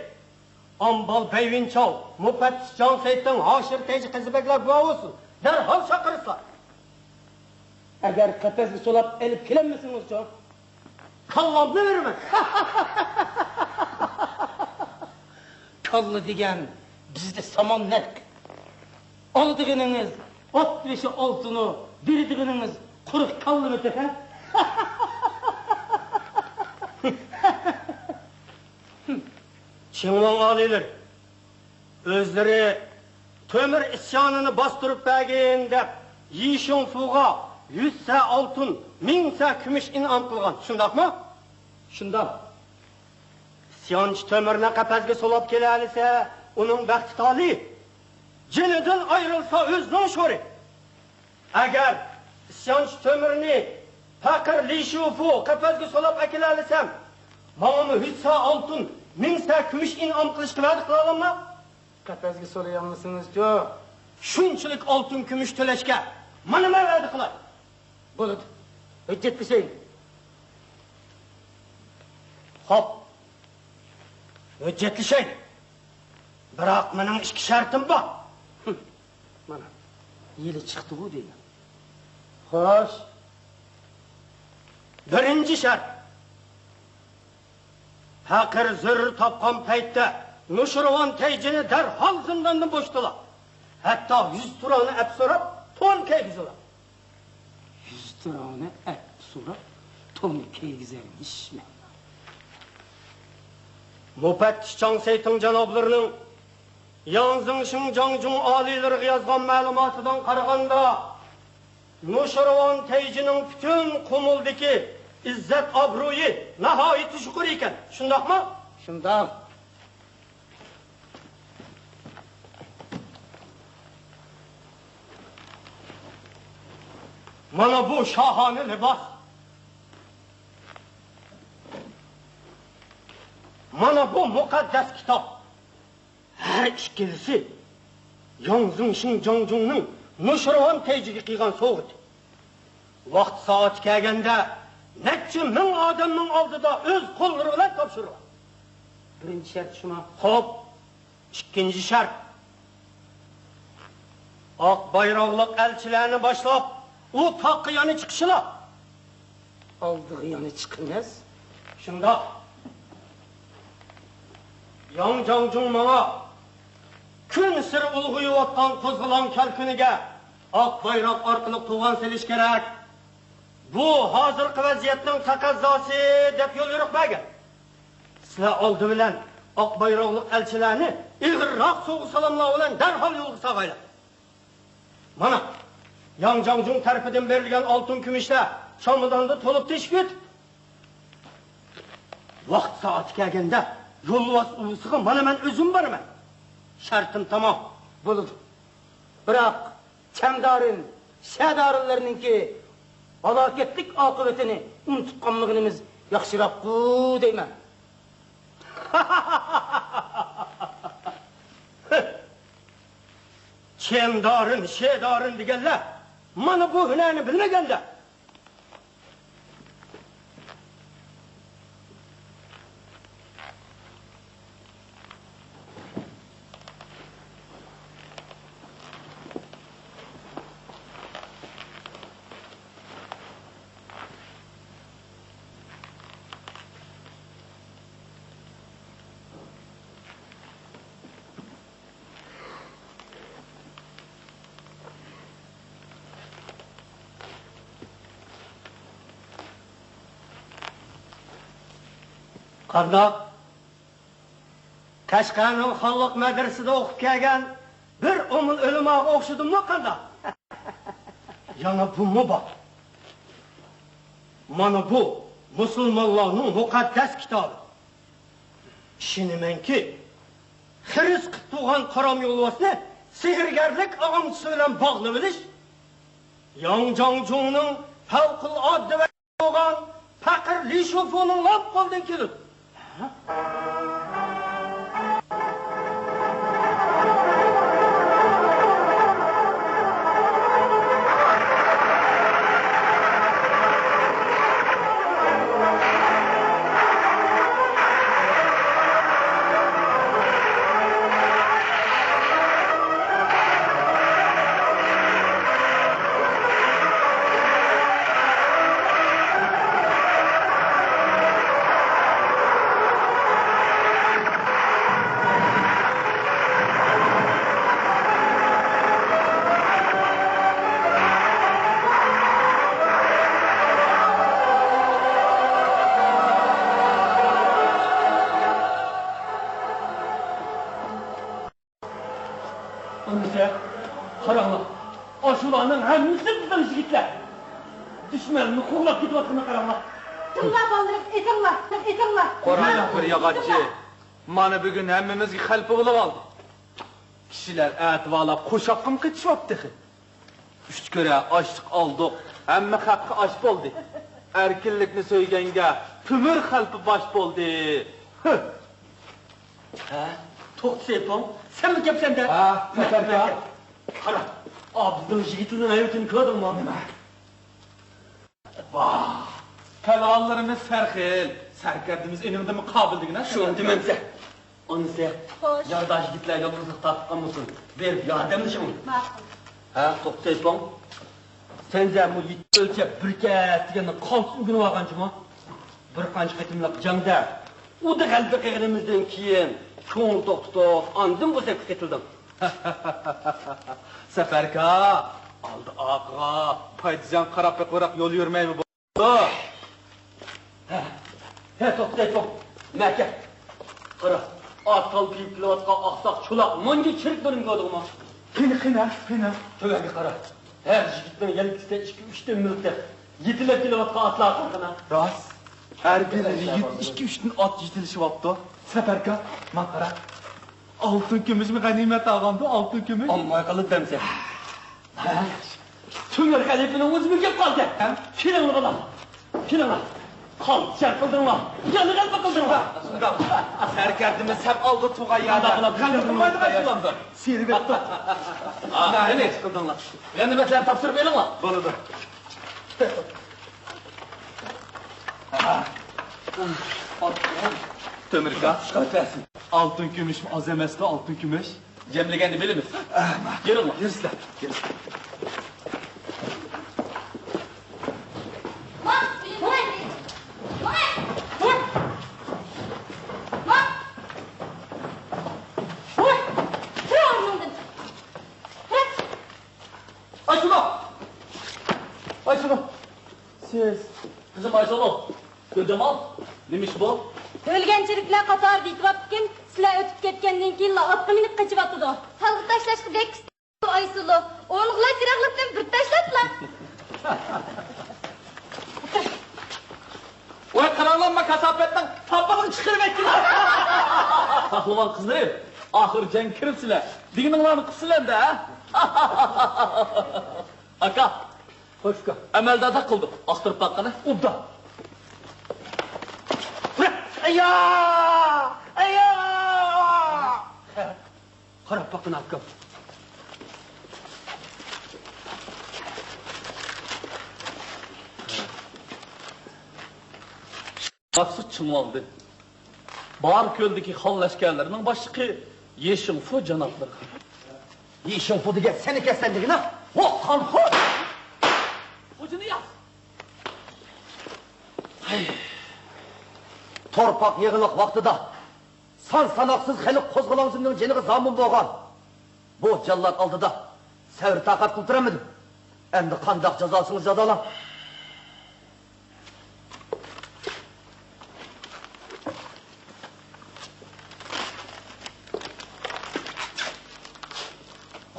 ئامبال بەيۋىنچاۋ، مۇپەتتىش جاڭ سەيتىڭ، ھاشىر تەيجى قىزى بەگلەر گۇۋاھ بولسۇن. دەرھال چاقىرىسىلەر. ئەگەر قەپەسكە سولاپ ئېلىپ كېلەلمىسىڭىزچۇ؟ كاللامنى بېرىمەن. كاللا دېگەن بىزدە سامان نەق. ئالىدىغىنىڭىز ئات بېشى ئالتۇنۇ، بېرىدىغىنىڭىز قۇرۇق كاللىمۇ تېخى؟ چىڭۋاڭ ئالىيلىرى، ئۆزلىرى تۆمۈر ئىسيانىنى باستۇرۇپ بەرگىن دەپ، يى شىڭفۇغا يۈز سە ئالتۇن، مىڭ سە كۈمۈش ئىنئام قىلغان، شۇنداقمۇ؟ شۇنداق. ئىسيانچى تۆمۈرنى قەپەسكە سولاپ كېلەلىسە، ئۇنىڭ بەختى تالىي، جېنىدىن ئايرىلسا، ئۆزىنىڭ شورى. ئەگەر ئىسيانچى تۆمۈرنى پەقىر لى شۇفۇ قەپەسكە سولاپ ئەكېلەلىسەم، ماڭىمۇ يۈز سە ئالتۇن، مىڭ سە كۈمۈش ئىنئام قىلىشقا ۋەدە قىلالاملا؟ قەپەسكە سولىيالمىسىڭىزچۇ؟ شۇنچىلىك ئالتۇن كۈمۈش تۆلەشكە مانا مەن ۋەدە قىلاي. بولىدۇ، ھۆججەتلىشەيلى. خوپ، ھۆججەتلىشەيلى. بىراق مېنىڭ ئىككى شەرتىم بار. مانا، يىلى چىقتىغۇ دەيمەن. خوش. بىرىنچى شەرت. پەقىر زۆرۈر تاپقان پەيتتە نوشىروان تەيجىنى دەرھال زىنداندىن بوشىتىلا. ھەتتا يۈز تۇرانى ئەپ سوراپ، تون كىيگۈزىلا. يۈز تۇرانى ئەپ سوراپ، تون كىيگۈزەرمىش مەن. مۇپەتتىش چاڭ سەيتىڭ جانابلىرىنىڭ ياڭ زېڭشىڭ جاڭجۇڭ ئالىيلىرىغا يازغان مەلۇماتىدىن قارىغاندا، نوشىروۋان تەيجىنىڭ پۈتۈن قۇمۇلدىكى ئىززەت-ئابرۇيى ناھايىتى يۇقىرى ئىكەن، شۇنداقمۇ؟ شۇنداق. مانا بۇ شاھانە لىباس. مانا بۇ مۇقەددەس كىتاب. ھەر ئىككىلىسى ياڭ زېڭشىڭ جاڭجۇڭنىڭ نوشىروۋان تەيجىگە قىلغان سوۋغىتى. ۋاقتى سائىتى كەلگەندە، نەچچە مىڭ ئادەمنىڭ ئالدىدا ئۆز قوللىرى بىلەن تاپشۇرغان. بىرىنچى شەرت شۇما؟ خوپ، ئىككىنچى شەرت. ئاق بايراقلىق ئەلچىلەرنى باشلاپ، ئۇ تاغقا يەنە چىقىشلا. ئالدىغا يەنە چىقىمىز. شۇنداق. ياڭ جاڭجۇڭ ماڭا كۈنسېرى ئۇلغىيىۋاتقان قوزغىلاڭ كەلكۈنىگە ئاق بايراق ئارقىلىق توغان سېلىش كېرەك. بۇ ھازىرقى ۋەزىيەتنىڭ تەقەززاسى دەپ يول يورۇق بەرگەن. سىلەر ئالدى بىلەن ئاق بايراقلىق ئەلچىلەرنى ئېغىرراق سوۋغا-سالاملار بىلەن دەرھال يولغا سالغايلا. مانا، ياڭ جاڭجۇڭ تەرىپىدىن بېرىلگەن ئالتۇن كۈمۈشلەر چاماداندا تولۇپ تېشىپ كېتىپ، ۋاقىت سائىتى كەلگەندە يولۋاس ئۇۋىسىغا مانا مەن ئۆزۈم بارىمەن. شەرتىم تامام. بولىدۇ. بىراق، چەمدارىن، شەدارىنلەرنىڭكى ھالاكەتلىك ئاقىۋىتىنى ئۇنتۇپ قالمىغىنىمىز ياخشىراققۇ دەيمەن. چەمدارىن، شەدارىن دېگەنلەر مانا بۇ ھۈنەرنى بىلمىگەندە. قانداق؟ قەشقەرنىڭ خانلىق مەدرىسىدە ئوقۇپ كەلگەن بىر ئومۇل ئۆلىماغا ئوخشىدىممۇ قانداق؟ يەنە بۇمۇ بار. مانا بۇ مۇسۇلمانلارنىڭ مۇقەددەس كىتابى. ئىشىنىمەنكى، خىرىس قىلىپ تۇرغان قارام يولۋاسنى سېھىرگەرلىك ئاغامچىسى بىلەن باغلىۋېلىش ياڭ جاڭجۇڭنىڭ پەۋقۇلئاددە بولغان پەقىر لى شۇفۇنىڭ لاپ قولىدىن كېلىدۇ. ئەمىسە، قاراڭلار، ئاشۇلارنىڭ ھەممىسى بىزنىڭ يىگىتلەر. دۈشمەننى قوغلاپ كېتىۋاتقىنىنى قاراڭلار. ئېتىڭلار، بالىلىرىم، ئېتىڭلار، ئېتىڭلار. قورقۇڭ بىر ياغاچچى. مانا بۈگۈن ھەممىمىزگە خەلپە بولۇۋالدى. كىشىلەر ئەتىۋارلاپ قوشاققىمۇ قېتىشىۋاپتۇ تېخى. ئۈچ كۆرە ئاشلىق ئالدۇق، ھەممە خەققە ئاش بولدى. ئەركىنلىكنى سۆيگەنگە تۆمۈر خەلپە باش بولدى. ھە، توختى سېيىتوڭ، سەنمۇ كەپسەندە؟ ھە، سەپەركا. قارا، ئابدۇلنىڭ يىگىتىنىڭ ھەيۋىتىنى كۆردۈڭمۇ؟ نېمە؟ ۋاھ، پەلۋانلىرىمىز سەرخىل، سەركەردىمىز ئېنىڭدىنمۇ قابىل دېگىنە. شۇنى دېمەمسە. ئانىسى، خوش. يارداش يىگىتلەر يالغۇزلۇق تارتىپ قالمىسۇن. بېرىپ ياردەملىشىڭ. ماقۇل. ھە، توختى سېيىتوڭ. سەن زەمۇ يېتىپ ئۆلچەپ بىر كەس دېگەننى قالتىس ئۆگىنىۋالغانچىما؟ بىر قانچە قېتىملىق جەڭدە ئۇدا غەلىبە قىلغىنىمىزدىن كېيىن كۆڭۈل توختىتىپ، ئاندىن بۇ سەپكە قېتىلدىڭ. سەپەركا، ئالدى ئارقىغا، پايدىسىغا قاراپ بېقىۋېرىپ يول يۈرمەيمۇ بولىدۇ. ھە، ھە، توختاي، توختا. مەكە. قارا، ئاتال كىيىپ كېلىۋاتقان ئاقساق چولاق مانجا چىرىكلىرىمگە ئۇدۇغما؟ قېنى، قېنى، قېنى؟ تۆۋەنگە قارا. ھەر يىگىتنىڭ يەلكىسىدە ئىككى، ئۈچتىن مىلتىق. يېتىلەپ كېلىۋاتقان ئاتلار قارىغىنا. راست. ھەر بىر يىگىت ئىككى، ئۈچتىن ئات يېتىلىشىۋاپتۇ. سەپەركا، ماڭا قارا. ئالتۇن كۈمۈشمۇ غەنىيمەت ئالغاندۇ، ئالتۇن كۈمۈش. ئالماي قالىدۇ دەمسەن. ھە؟ تۆمۈر خەلىپىنىڭ ئۆزىمۇ كەپ قالدى. ھە؟ كېلىڭلار، بالام. كېلىڭلار. قان شەر قىلدىڭلار. يەنە غەلىبە قىلدىڭلار. شۇنداق. سەركەردىمىز سەپ ئالدى تۇغان يەردە. شۇنداق قىلىپ غەلىبە قىلمايدىغان قىلامدۇ. سېرىپ ئەپتۇ. ھە، نېمە ئىش قىلدىڭلار؟ غەنىيمەتلەرنى تاپشۇرۇپ بېرىڭلار. بولىدۇ. تۆمۈركا، ئالتۇن كۈمۈشمۇ ئاز ئەمەستۇ، ئالتۇن كۈمۈش. جەملىگەندە بىلىمىز. يۈرۈڭلار. يۈرسىلەر. يۈرسىلەر. ئايسۇلۇ! ئايسۇلۇ! سىز. قىزىم ئايسۇلۇ، گۈلجامال، نېمە ئىش بۇ؟ ئۆلگەن چېرىكلەر قاتارىدا يېتىۋاپتىكىن، سىلەر ئۆتۈپ كەتكەندىن كېيىنلا ئاتقا مىنىپ قېچىۋاتىدۇ. تالغا تاشلاشقا بەك ئۇستىدۇ ئايسۇلۇ. ئورنىغىلا چىراغلىقتىن بىر تاشلاپلا. ۋاي، قاراڭلار، ما كاساپەتنىڭ تاپىلىغا چىقىرىۋەتتىم. پەھلىۋان قىزلىرىم، ئاخىر جەڭگە كىرىپسىلەر. دېگىنىڭلارنى قىپسىلەر-دە. ئاكا، خوش ئۇكا. ئەمەلداردا قىلدۇق. ئاختۇرۇپ باققىنە. ئوبدان. ئايا! ئايا! قاراپ باققىنە، ئاكام. ئاقسۇ چىڭۋالدى. بار كۆلدىكى خان لەشكەرلىرىنىڭ باشلىقى يېشىڭفۇ جانابلىرى. يېشىڭفۇ دېگەن سەن ئىكەنسەن دېگىنە. ۋاھ، قانخور! خوجا نىياز! تورپاق يېغىلىق ۋاقتىدا سان ساناقسىز خەلق قوزغىلاڭزىمنىڭ جېنىغا زامىن بولغان بۇ جاللات ئالدىدا سەۋر تاقەت قىلىپ تۇرالمىدىم. ئەمدى قانداق جازالىسىڭىز جازالاڭ.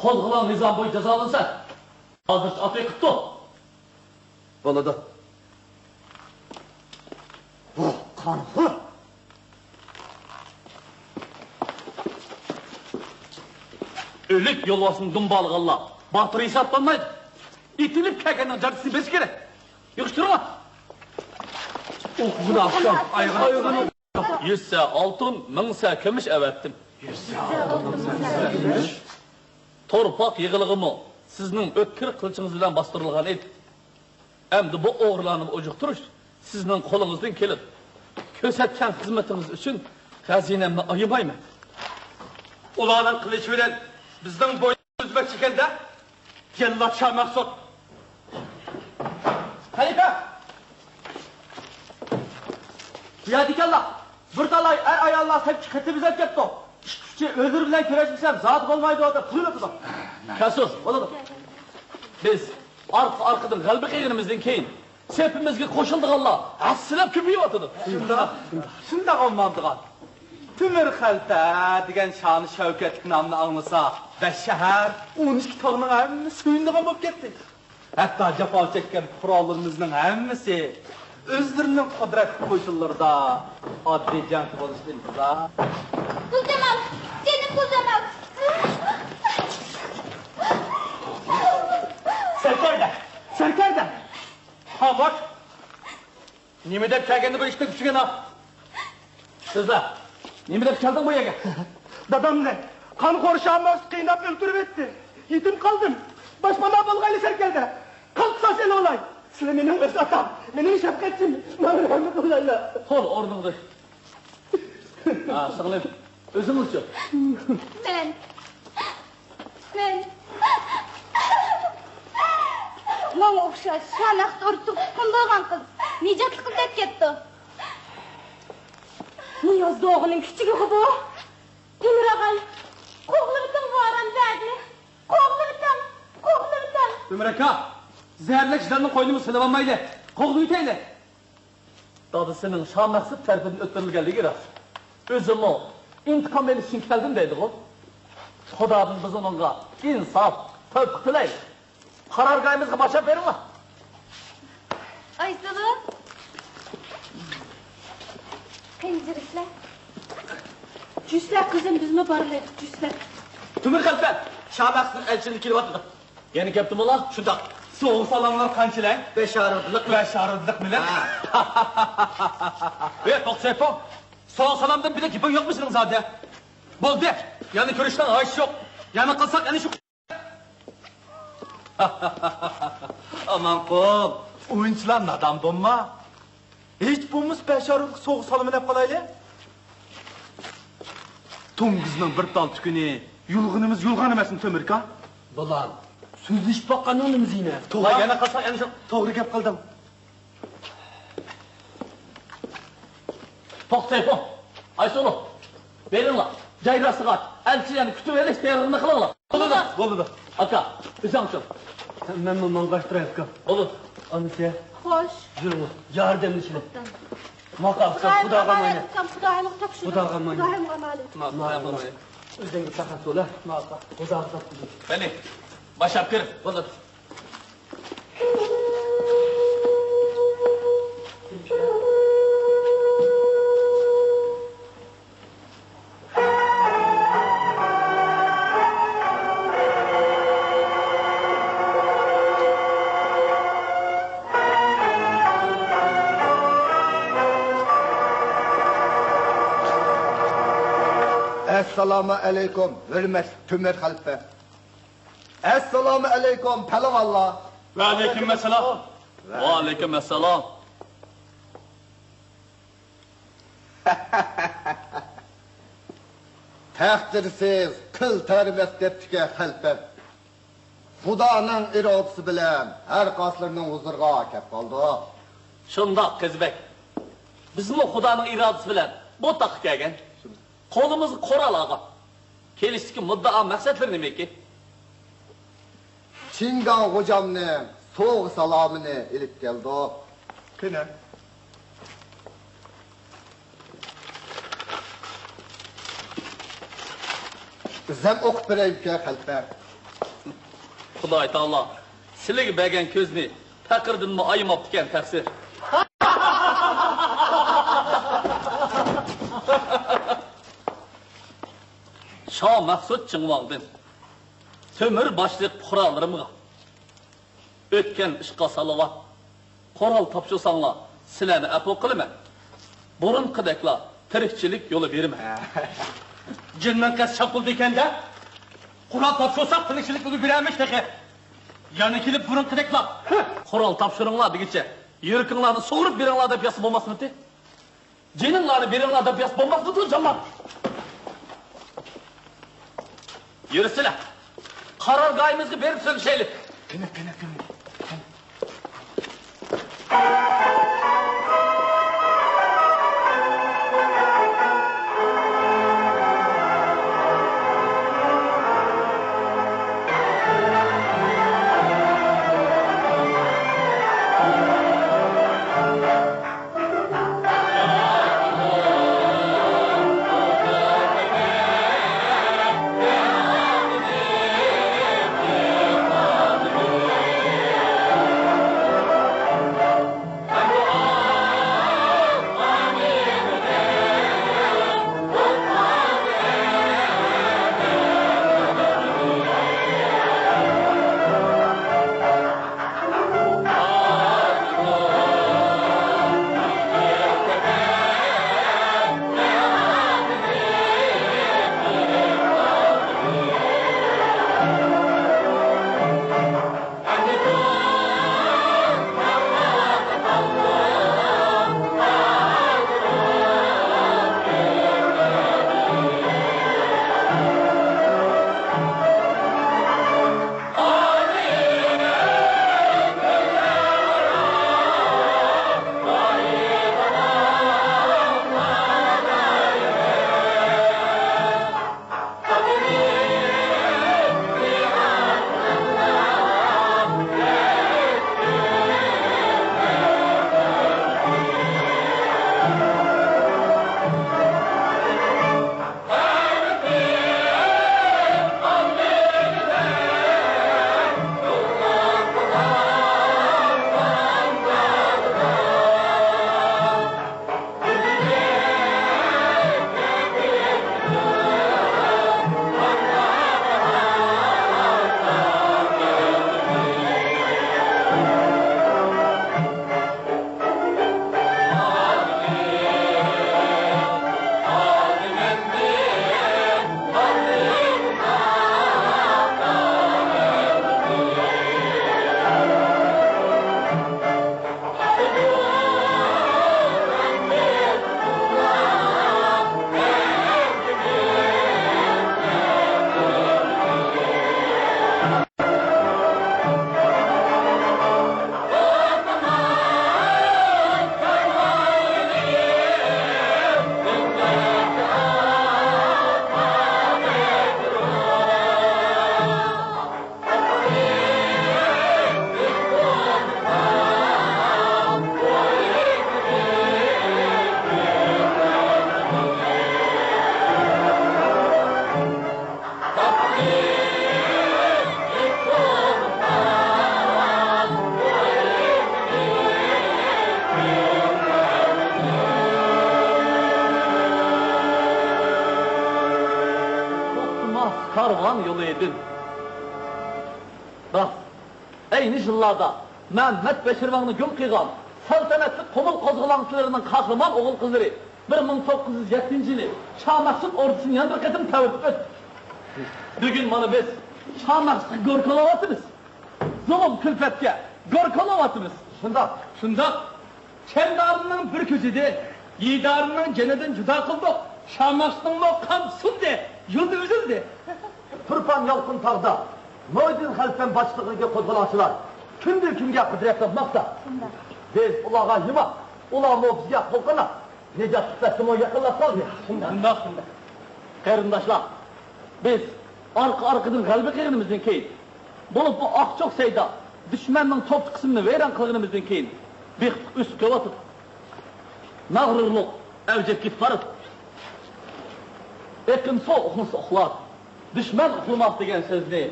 قوزغىلاڭ نىزام بويىچە جازالانسا، ھازىرچە ئاپىقىپتۇ. بولىدۇ. بۇ قانخور. ئۆلۈك يولۋاسنى دۇمبالىغانلار باتۇر ھېسابلانمايدۇ. ئېتىلىپ كەلگەننىڭ جازاسىنى بېرىش كېرەك. يىغىشتۇرۇڭلار. ئوقۇغىنا ئاخشام ئايغىنى. يۈزسە ئالتۇن، مىڭسە كۈمۈش ئەۋەتتىم. تورپاق يېغىلىقىمۇ سىزنىڭ ئۆتكۈر قىلىچىڭىز بىلەن باستۇرۇلغان ئىدى. ئەمدى بۇ ئوغرىلارنىمۇ ئۇجۇقتۇرۇش سىزنىڭ قولىڭىزدىن كېلىدۇ. كۆرسەتكەن خىزمىتىڭىز ئۈچۈن خەزىنەمنى ئايىمايمەن. ئۇلارنىڭ قىلىچى بىلەن بىزنىڭ بوينىمىز ئۈزمەكچى ئىكەن-دە. جەللات شامەخسۇت! خەلىپە! بۇ يەردىكەنلا، بىر تالاي ئەر-ئاياللار سەپكە قېتىپ ئېزىلىپ كەپتۇ. ئىككى-ئۈچى ئۆزلىرى بىلەن كۆرۈشمىسەم زادى بولمايدۇ دەپ قويۇۋېتىدۇ. كەلسۇن. بولىدۇ. بىز ئارقا-ئارقىدىن غەلىبە قىلغىنىمىزدىن كېيىن، سېپىمىزگە قوشۇلىدىغانلار ھەسسىلەپ كۆپىيىۋاتىدۇ. شۇنداق، شۇنداق بولمامدىغان. تۆمۈر خەلپە دېگەن شانۇ شەۋكەتلىك نامنى ئاڭلىسا، بەش شەھەر، ئون ئىككى تاغنىڭ ھەممىسى سۆيۈنىدىغان بولۇپ كەتتى. ھەتتا جاپا چەككەن پۇقرالىرىمىزنىڭ ھەممىسى ئۆزلىرىنىڭ قۇدرەتلىك قوشۇنلىرىدا ئاددىي جەڭچى بولۇشتا ئىنتىزار. گۈلجامال! جېنىم گۈلجامال! سەركەردە! سەركەردە! خاموش! نېمە دەپ كەلگەندە بۇ ئىشتىن كۈچىگەن ھا؟ سۆزلە. نېمە دەپ كەلدىڭ بۇ يەرگە؟ دادامنى قانخور شامەخسۇت قىيناپ ئۆلتۈرۈۋەتتى. يېتىم قالدىم. باشپانا بولغايلى سەركەردە. قان قىساس ئېلىۋالاي. سىلەر مېنىڭ ئۆز ئاتام، مېنىڭ شەپقەتچىم. ماڭا رەھمەت قىلايلا. تۇر ئورنۇڭدىن. ھە، سىڭلىم، ئۆزۈڭ ئۇچۇر. مەن. مەن. ماڭا ئوخشاش شامەخسۇت ئۇرۇپ تۇغۇپ تۇغقان بولغان قىز نىجاتلىق ئىزدەپ كەپتۇ. نىياز دوغىنىڭ كىچىكىغۇ بۇ. تۆمۈر ئاغاي، قوغلىۋېتىڭ بۇ ھارامزادىنى. قوغلىۋېتىڭ، قوغلىۋېتىڭ. تۆمۈر ئاكا، زەھەرلىك يىلاننىڭ قوينىمۇ سېلىۋالمايلى. قوغلىۋېتەيلى. دادىسىنىڭ شامەخسۇت تەرىپىدىن ئۆلتۈرۈلگەنلىكى راست. ئۆزىمۇ ئىنتىقام ئېلىش ئۈچۈن كەلدىم دەيدىغۇ. خۇدادىن بىز ئۇنىڭغا ئىنساپ، تەۋپىق تىلەيلى. قارارگاھىمىزغا باشلاپ بېرىڭلار. ئايسۇلۇ! قېنى جۈرۈشلە. جۈسلە قىزىم، بىزمۇ بارايلى، جۈسلە. تۆمۈر خەلپە، شاھ مەخسۇت ئەلچىلىرى كېلىۋاتىدۇ. يەنە كەپتىمۇ ئۇلار؟ شۇنداق. سوۋغا سالاملار قانچىلەك؟ بەشەرۇدلۇق. بەشەرۇدلۇق بىلەن. ھە. ئەي، توختايپو. سوۋغا سالامدىن بىلەك گېپىڭ يوقمۇ سېنىڭ زادى؟ بولدى. يەنە كۆرۈشنىڭ ھاجىتى يوق. يەنە قىلساق يەنە شۇ. ئامانقۇل، ئويۇنچىلار نادان بولما. ھېچ بولمىسا بەشەرۇدلۇق سوۋغا سالىمى دەپ قالايلى. توڭگۇزنىڭ بىر تال تۈكىنى، يۇلغىنىمىز يۇلغان ئەمەسمۇ تۆمۈركا؟ بالام، سۆزلىشىپ باققاننىڭ نېمىسى يېنىك؟ توغرا، ۋاھ. يەنە قىلساق يەنە شۇ توغرا گەپ قىلدىم. توختايپو، ئايسۇلۇ، بېرىڭلار. جاي راستىغا ئەلچىلەرنى كۈتۈۋېلىش تەييارلىقىنى قىلىڭلار. بولىدۇ. بولىدۇ. ئاكا، ئۆزۈڭ چىق. مەنمۇ ماڭغاچ تۇراي، ئاكا. بولىدۇ. ئانىسى. خوش. يۈرۈڭلار. ياردەملىشىمىز. ماقا، ئاكا، خۇداغا ئامانەت. ئاكام، خۇدايىمغا تاپشۇرىمىز. خۇداغا ئامانەت. خۇدايىمغا ئامانەت. ماقا، ئامانەت. ئۆزۈڭگە ساقەت بول، ھە؟ ماقا. خۇداغا تاپشۇرىمىز. قېنى، باشلاپ كىر. بولىدۇ. ئەسسالامۇ ئەلەيكۇم، ھۆرمەتلىك تۆمۈر خەلپە. ئەسسالامۇ ئەلەيكۇم، پەلۋانلار. ۋەئەلەيكۇم ئەسسالام. ۋەئەلەيكۇم ئەسسالام. تەقدىرسىز قىل تەربىيەت دەپتىكەن خەلپەم. خۇدانىڭ ئىرادىسى بىلەن ھەر قايسىلىرىنىڭ ھۇزۇرىغا كەپ قالدۇق. شۇنداق، قېزى بەگ. بىزمۇ خۇدانىڭ ئىرادىسى بىلەن بۇ تاغقا كەلگەن. قولىمىزغا قورال ئالغان. كېلىشتىكى مۇددىئا مەقسەتلىرى نېمىكى؟ چىڭگاڭ غوجامنىڭ سوۋغا سالامىنى ئېلىپ كەلدۇق. قېنى. ئۆزۈم ئوقۇپ بېرەيمىكىن، خەلپە؟ خۇداي تائالا سىلىگە بەرگەن كۆزنى پەقىردىنمۇ ئايىماپتىكەن، تەقسىر. شاھ مەخسۇت چىڭۋاڭدىن تۆمۈر باشلىق پۇقرالىرىمغا ئۆتكەن ئىشقا سالاۋات، قورال تاپشۇرساڭلار، سىلەرنى ئەپۇ قىلىمەن. بۇرۇنقىدەكلا تىرىكچىلىك يولى بېرىمەن. جىننىڭ قەستى شاپۇلدىكەن-دە. قورال تاپشۇرساق، تىرىكچىلىك يولى بېرەرمىش تېخى. يەنە كېلىپ بۇرۇنقىدەكلا. قورال تاپشۇرۇڭلار دېگۈچە، يۈرىكىڭلارنى سۇغۇرۇپ بېرىڭلار دەپ يازسا بولماسمىدى؟ جېنىڭلارنى بېرىڭلار دەپ يازسا بولماسمىدۇ، جامات؟ يۈرسىلە، قارارگاھىمىزغا بېرىپ سۆزلىشەيلى. قېنى، قېنى، قېنى، قېنى. يولىدىن. راست، ئەينى يىللاردا مەمەت بەشىرۋاڭنى گۈل قىلغان سەلتەنەتلىك قومۇل قوزغىلاڭچىلىرىنىڭ قەھرىمان ئوغۇل-قىزلىرى بىر مىڭ توققۇز يۈز يەتتىنچى يىلى شاھ مەخسۇت ئوردىسىنى يەنە بىر قېتىم تەۋرىتىپ ئۆتتى. بۈگۈن مانا بىز شاھ مەخسۇتقا گۆر كولىۋاتىمىز. زۇلۇم-كۈلپەتكە گۆر كولىۋاتىمىز. شۇنداق. شۇنداق. چەندارىمنىڭ بىر كۆزىدىن، يىدارىمنىڭ جېنىدىن جۇدا قىلدۇق. شاھ مەخسۇتنىڭمۇ قان سۇندى، يولى ئۈزۈلدى. تۇرپان يالقۇن تاغدا مۇھىدىن خەلپەم باشچىلىقىدىكى قوزغىلاڭچىلار كۈندىن-كۈنگە قۇدرەتلەنمەكتە. شۇنداق. بىز ئۇلارغا يۇماق، ئۇلارمۇ بىزگە قول-قانات. نىجات قۇتلاشقىمۇ يېقىنلاپ قالدى. شۇنداق. شۇنداق، شۇنداق. قېرىنداشلار، بىز ئارقا-ئارقىدىن غەلىبە قىلغىنىمىزدىن كېيىن، بولۇپمۇ ئاقچوق سەيدا دۈشمەننىڭ توپا-تۇقىسىنى ۋەيران قىلغىنىمىزدىن كېيىن، بېقىپ ئۆسۈپ كېلىۋاتىدۇ. مەغرۇرلۇق ئەۋج ئېلىپ كېتىپ بارىدۇ. ئېقىن سۇ ئۇخلىسا ئۇخلار، دۈشمەن ئۇخلىماس دېگەن سۆزنى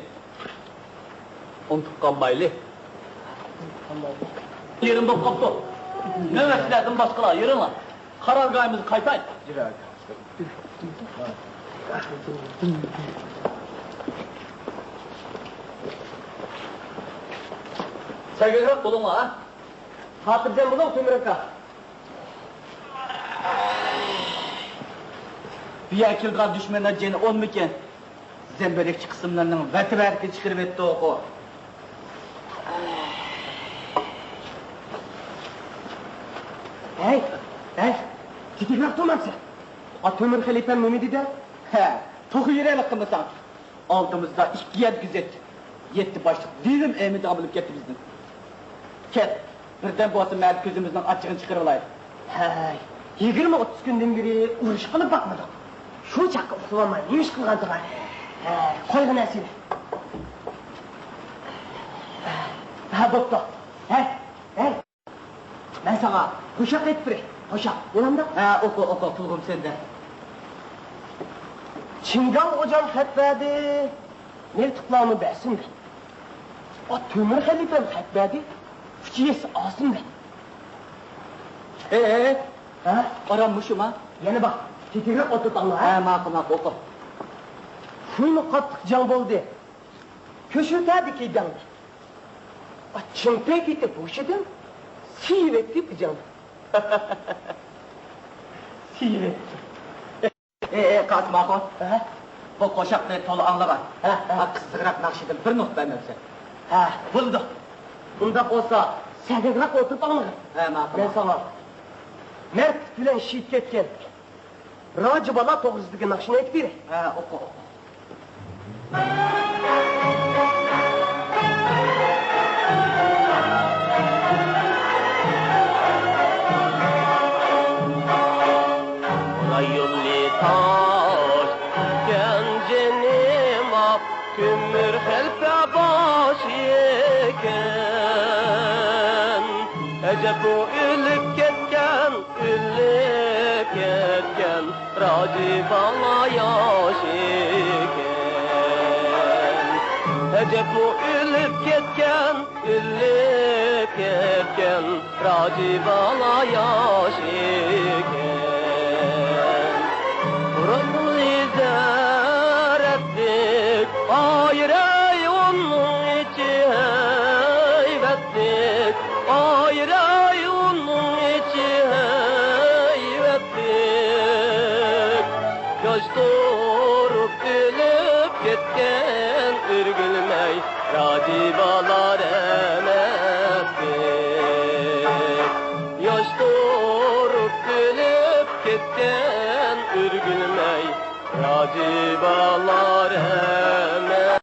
ئۇنتۇپ قالمايلى. يېرىم بولۇپ قاپتۇ. نۆۋەتچىلەردىن باشقىلار، يۈرۈڭلار. قارارگاھىمىزغا قايتايلى. سەگەكرەك بولۇڭلار، ھە؟ خاتىرجەم بولۇڭ، تۆمۈر ئاكا. بۇ يەرگە كېلىدىغان دۈشمەنلەر جېنى ئونمىكىن؟ زەمبىرەكچى قىسىملىرىنىڭ ۋەتە-ۋەتىكى چىقىرىۋەتتۇقۇ. ھەي، ھەي، تېتىكرەك تۇرمامسەن؟ ئا، تۆمۈر خەلىپەم نېمە دېدى؟ ھە، توخۇ يۈرەلىك قىلمىساڭ. ئالدىمىزدا ئىككى يەر گۈزەت، يەتتە باشلىق دېۋىم ئەمىدى ئامىلىپ كەتتى بىزدىن. كەت، بىردەم بولسا مەن كۆزىمىزنىڭ ئاچچىقىنى چىقىرىۋالايلى. ھەي، يىگىرمە ئوتتۇز كۈندىن بېرى ئۇرۇش قىلىپ باقمىدۇق. شۇ چاغقا ئۇخلىۋالماي نېمە ئىش قىلغانتىغاي؟ ھەي، قويغىن ئەسلى. ھە، بوپتۇ. ھەي، ھەي. مەن ساڭا قوشاق ئېيتىپ بېرەي. قوشاق، بولامدۇ؟ ھە، ئوقۇ، ئوقۇ، قۇلىقىم سەندە. چىڭگاڭ غوجام خەت بەردى، مىلتىقلارنى بەرسۇن دەپ. ئا، تۆمۈر خەلىپەم خەت بەردى، ئۈچ يېسە ئالسۇن دەپ. ئېي، ئېي، ئېي. ھە؟ ئارام مۇشۇما؟ يەنە بار. تېتىكرەك ئولتۇرۇپ ئاڭلا، ھە؟ ھە، ماقۇل، ماقۇل، ئوقۇ. خۇينى قاتتىق جەڭ بولدى. كۆشۈتەدىكى جەڭدە. ئا، چىڭپەي كېتىپ ھوشىدىن، سىيىۋەتتى بىجاڭ. سىيىۋەتتى. ئېي، ئېي، قاسىم ئاخۇن. ھە؟ بۇ قوشاقنى تولا ئاڭلىغان. ھە، ھە. ھە، قىزىقراق ناخشىدىن بىر نوت بەرمەمسەن؟ ھە، بولىدۇ. ئۇنداق بولسا، سەگەكرەك ئولتۇرۇپ ئاڭلىغىن. ھە، ماقۇل. مەن ساڭا مەردلىك بىلەن شېھىت كەتكەن راجى بالا توغرىسىدىكى ناخشىنى ئېيتىپ بېرەي. ھە، ئوقۇ، ئوقۇ. رايونلى تاش ئىكەن جېنىم ئاق، تۆمۈر خەلپە باشى ئىكەن. ئەجەب ئۇ ئۆلۈپ كەتكەن، ئۆلۈپ كەتكەن راجى بالا ياش ئىكەن. ئەجەب ئۇ ئۆلۈپ كەتكەن، ئۆلۈپ كەتكەن راجى بالا ياش ئىكەن. تۇرۇقلى زەرەتلىك ئايرەي ئۇنىڭ ئىچى ھەيۋەتلىك، ئايرەي ئۇنىڭ ئىچى ھەيۋەتلىك. ياش تۇرۇپ ئۆلۈپ كەتكەن ئۆرگۈلمەي راجى بالا رەھمەتلىك. ياش تۇرۇپ ئۆلۈپ كەتكەن ئۆرگۈلمەي راجى بالا رەھمەتلىك.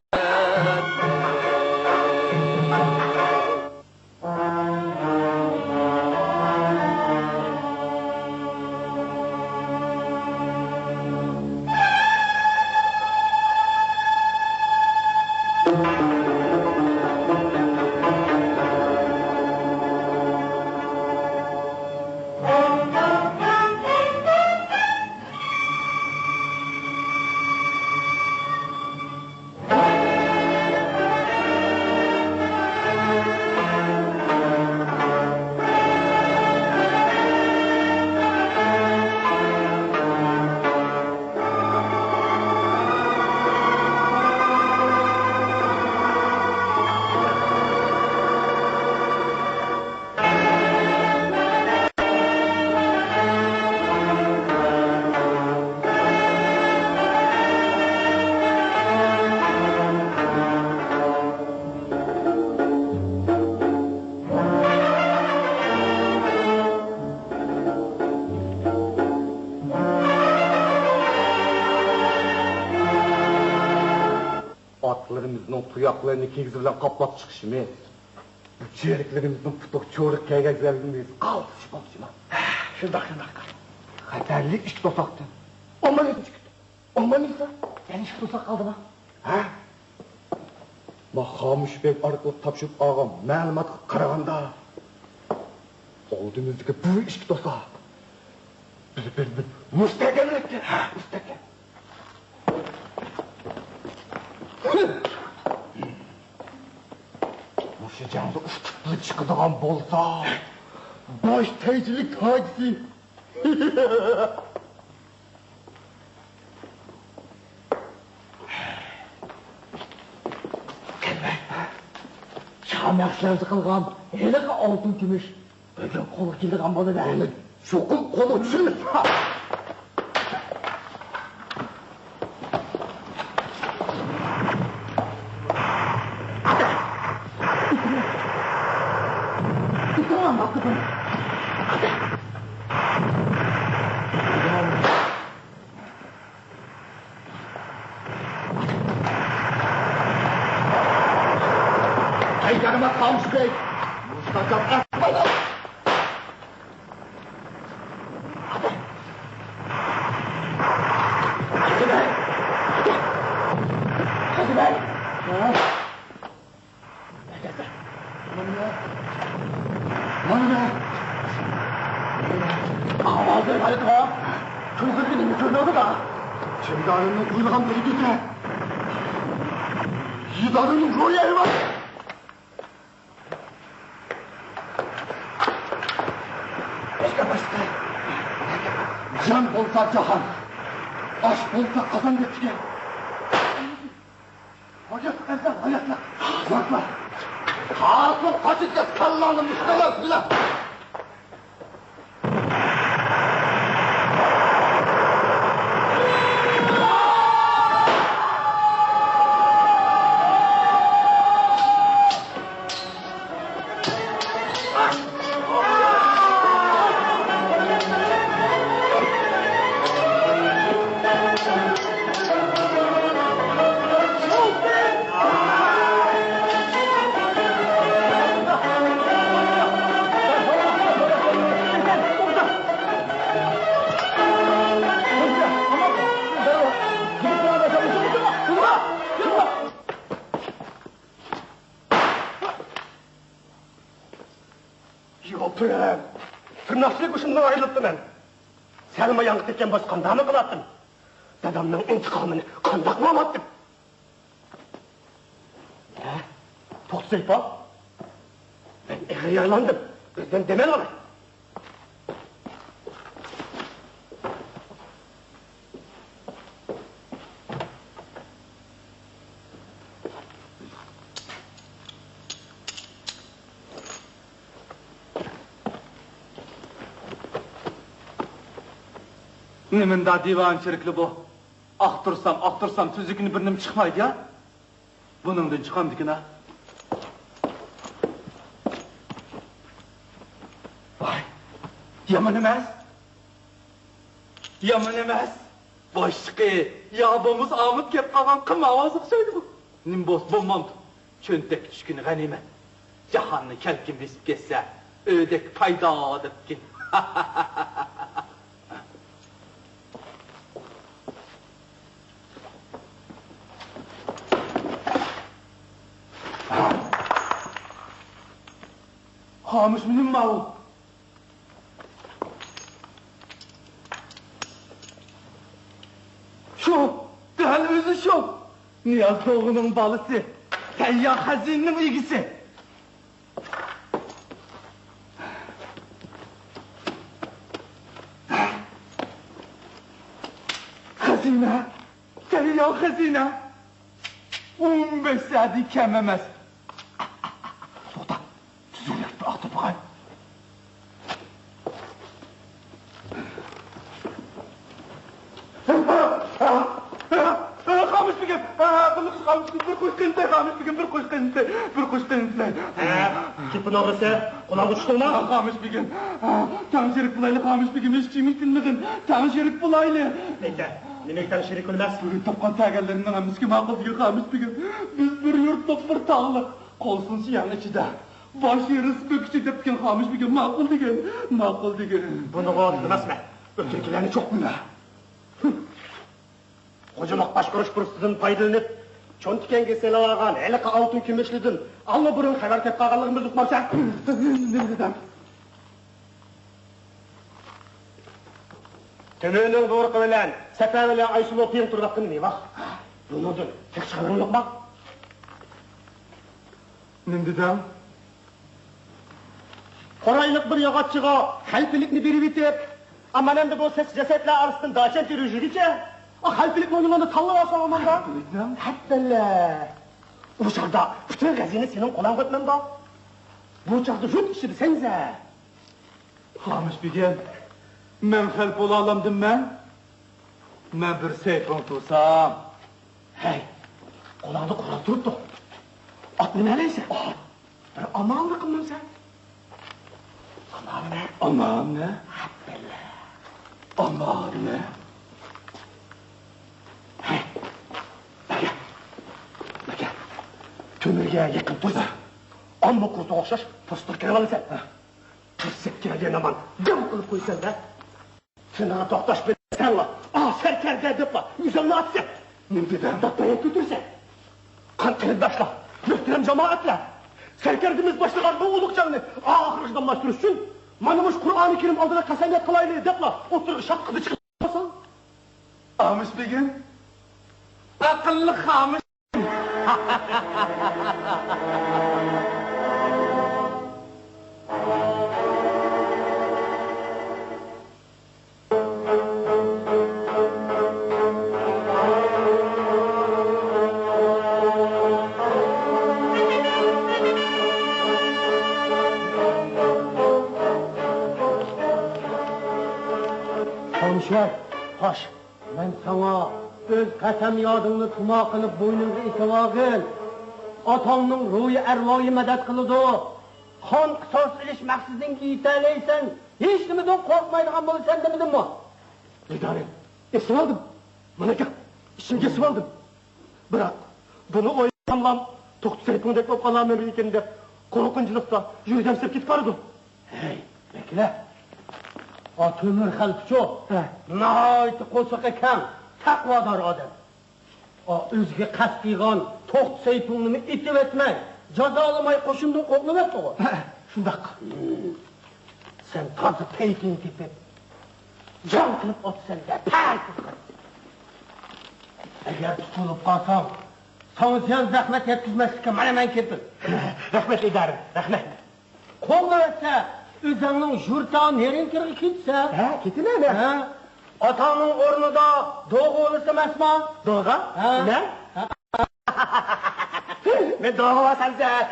بۇنىڭ تۇياقلىرىنى كىگىزى بىلەن قاپلاپ چىقىشىمىز، بۇ چېرىكلىرىمىزنىڭ پۇتىغا چورۇق كىيگۈزگەنلىكىمىز قالتىس بولسىمۇ؟ شۇنداق، شۇنداق. خەتەرلىك ئىككى توساقتىن. ئومايسىز، ئومايسىز. يەنە ئىككى توساق قالدىما؟ ھە؟ ما خامۇش بەگ ئارقىلىق تاپشۇرۇپ ئالغان مەلۇماتقا قارىغاندا، ئالدىمىزدىكى بۇ ئىككى توساق بىر-بىرىدىن مۇستەھكەمرەككەن. ھە، مۇستەھكەم. مۇشۇ جەڭدە ئۇتۇقلۇق چىقىدىغان بولسا، باش تەيچىلىك تاجىسى. شاھ مەخسۇس قىلغان ھېلىقى ئالتۇن كۈمۈش بۈگۈن قولغا كېلىدىغان بولىدۇ. ئۇنى چوقۇم قولغا چۈشۈرمىسە. قايتارما قامچىدەك. مۇشۇنداق ئەسقايدۇ. مانا، مانا. ئاۋازى غايىتىغا كۆزلىرىگە نېمە كۆرۈنۈۋاتىدۇ؟ چىمدارىمنىڭ كۆرىدىغان بىر گېپى. يىدارىمنىڭ روھى ئەيۋان. جان بولسا جاھان، ئاش بولسا قازان دەپتىكەن. ھاياتلىق ئەۋزەل، ھاياتلىق. قورقما. قاپىل قاچىدىكەن، كاللاڭنى مۇشتەلەپ بىلە. يوپۇرۇم! تىرناقچىلىق ئۇشۇندىن ئايرىلىپتىمەن. سەلماياڭغا تەگكەن بولسا قانداقمۇ قىلاتتىم؟ دادامنىڭ ئىنتىقامىنى قانداقمۇ ئالاتتىم؟ ھە؟ توختىسايپا! مەن ئېغىر يارىلاندىم. بىردەم دەم ئېلىۋالاي. نېمانداق دىۋانىچىلىكلا بۇ؟ ئاختۇرسام، ئاختۇرسام، تۈزۈكىنى بىر نېمە چىقمايدۇ يا. بۇنىڭدىن چىقامدىكىن ھە؟ ۋاي، يامان ئەمەس. يامان ئەمەس. باشلىقى يا بولمىسا ئامىتى كەپ قالغان قىم ئاۋازى ئوخشايدۇ بۇ. نېمە بولسا بولمامدۇ. چۆنتەككە چۈشكىنى غەنىيمەت. جاھاننى كەلكۈن بېسىپ كەتسە، ئۆدەك پايدا دەپتىكىن. خامۇش مېنىڭ ماۋۇ. شۇ، دەل ئۆزى شۇ. نىياز دوغىنىڭ بالىسى، سەيياھ خەزىنىنىڭ ئىگىسى. خەزىنە، سەيياھ خەزىنە. ئون بەش سەدە كەم ئەمەس. توختا، تۈزۈكلۈكتە ئاختۇرۇپ باقاي. خامۇش بېگىم، خامۇش بېگىم، بىر قوش قېنىتلەي، خامۇش بېگىم، بىر قوش قېنىتلەي، بىر قوش قېنىتلەي. ھە، گېپىنى ئاڭلىسا، قۇلاققا چۈشتۈڭمۇ؟ خامۇش بېگىم، تەڭ شېرىك بولايلى، خامۇش بېگىم، ھېچ كىم ئېيتىلمىغىن، تەڭ شېرىك بولايلى. ئېيتە. نېمە ئىكەن شېرىكۇل مەس؟ بۈگۈن تاپقان تەگەنلىرىمنىڭ ھەممىسىگە ماقۇل دېگەن خامۇش بېگىم. بىز بىر يۇرتلۇق، بىر تاغلىق، قولسۇن سۇ يەڭ ئىچىدە. باش ئېرىس بۆك ئىچى دەپتىكەن خامۇش بېگىم، ماقۇل دېگەن، ماقۇل دېگەن. بۇنىغا ئىنانماسمەن. ئۆتۈركىلەرنى چوقۇم. خوجىلىق باشقۇرۇش پۇرسىتىدىن پايدىلىنىپ، چوڭ تىكەنگە سېلىۋالغان ھېلىقى ئالتۇن كۈمۈشلىدىن ئاللىبۇرۇن خەۋەر كەپ قالغانلىقىمىزنى ئۇقمامسەن؟ نېمە دېدىڭ؟ تۆمۈرنىڭ بۇيرۇقى بىلەن سەپەر بىلەن ئايسۇلۇ تېڭىپ تۇرۇۋاتقىنى نېمە؟ بۇنىڭدىن تېخى خەۋىرىڭ يوقما؟ نېمە دېدىڭ؟ قورايلىق بىر ياغاچچىغا خەلپىلىكنى بېرىۋېتىپ، ئا، مانا ئەمدى بۇ سەس جەسەتلەر ئارىسىدىن داچەن تېرىۋېرىشىگىچە، ئا، خەلپىلىكنى ئويۇنلاردا تاللاۋالساڭ ئاماندا. خەلپىلىكنىڭ؟ ھەپپەللە. ئۇ چاغدا پۈتۈن خەزىنە سېنىڭ قولۇڭغا ئۆتمەمدۇ؟ بۇ چاغدا يۇرت ئىچىدە سەنسە. خامۇش بېگىم، مەن خەلپە بولالامدىم مەن؟ مەن بىر سەيپۇڭ تۇرسام. ھەي، قولۇڭدا قورال تۇرۇپتۇ. ئات مىنەلەيسەن. ئات. بىر ئامالنى قىلمامسەن؟ ئامالنى؟ ئامالنى؟ ئامالنى؟ ھەي، ئەگەر، ئەگەر تۆمۈرگە يېقىن تۇرسا، ئامما قۇرتىغا ئوخشاش پوستىغا كىرىۋالىسەن. تۇرسا كەلگەن ھامان دەم قىلىپ قويىسەن-دە. شۇنداق توختاش بىلسەڭلا، ئا، سەركەردە دەپلا ئۆزۈڭنى ئاتىسەن. نېمە دېدىڭ؟ داپپاياق كۆتۈرىسەن. قان قېرىنداشلار، مۆھتەرەم جامائەتلەر! سەركەردىمىز باشلىغان بۇ ئۇلۇغ جەڭنى ئاخىرغىچە داۋاملاشتۇرۇش ئۈچۈن مانا مۇشۇ قۇرئانى كەرىم ئالدىدا قەسەمياد قىلايلى دەپلا ئوتتۇرىغا شاپتۇقنى چىقىرىپ قويساڭ. خامۇش بېگىم، ئەقىللىق خامۇش. خامۇش، خوش. مەن ساڭا ئۆز قەسەم يادىڭنى تۇما قىلىپ بوينۇڭغا ئېسىۋالغىن. ئاتاڭنىڭ روھى ئەرۋاھى مەدەت قىلىدۇ. قان قىساس ئېلىش مەقسىتىڭگە يېتەلەيسەن. ھېچنېمىدىن قورقمايدىغان بولىسەن دېمىدىممۇ؟ ئىدارە، ئېسىۋالدىم. مانا گەپ، ئىچىمگە ئېسىۋالدىم. بىراق، بۇنى ئويلىساملا، توختى سەيپۇڭدەك بولۇپ قالارمەن ئىكەن دەپ، قورقۇنچلۇقتا يۈرىكىم سىرىپ كېتىپ بارىدۇ. ھەي، بەكرى، ئا تۆمۈر خەلپىچۇ، ھە، ناھايىتى قورسىقى كەڭ، تەقۋادار ئادەم. ئا، ئۆزىگە قەست قىلغان توختى سەيپۇڭنىمۇ ئېتىۋەتمەي، جازالىماي قوشۇندىن قوغلىۋەتتىغۇ. ھە، شۇنداق. ھىم. سەن تازا پەيتىنى تېپىپ، جەڭ قىلىپ ئاتىسەن دە، پەس! ئەگەر تۇتۇلۇپ قالساڭ، ساڭا زىيان زەخمەت يەتكۈزمەسلىككە مانا مەن كېپىل. رەھمەت، ئىدارە، رەھمەت. قوغلىۋەتسە، ئۆزۈڭنىڭ يۇرتىغا، نېرىڭكىرغا كېتىسەن. ھە، كېتىمەن، ھە. ھە. ئاتاڭنىڭ ئورنىدا دوغا ئولىسى ئەمەسما؟ دوغا؟ ھە. نە؟ ھە. مەن دوغا ئولىسى ئەمەسمەن.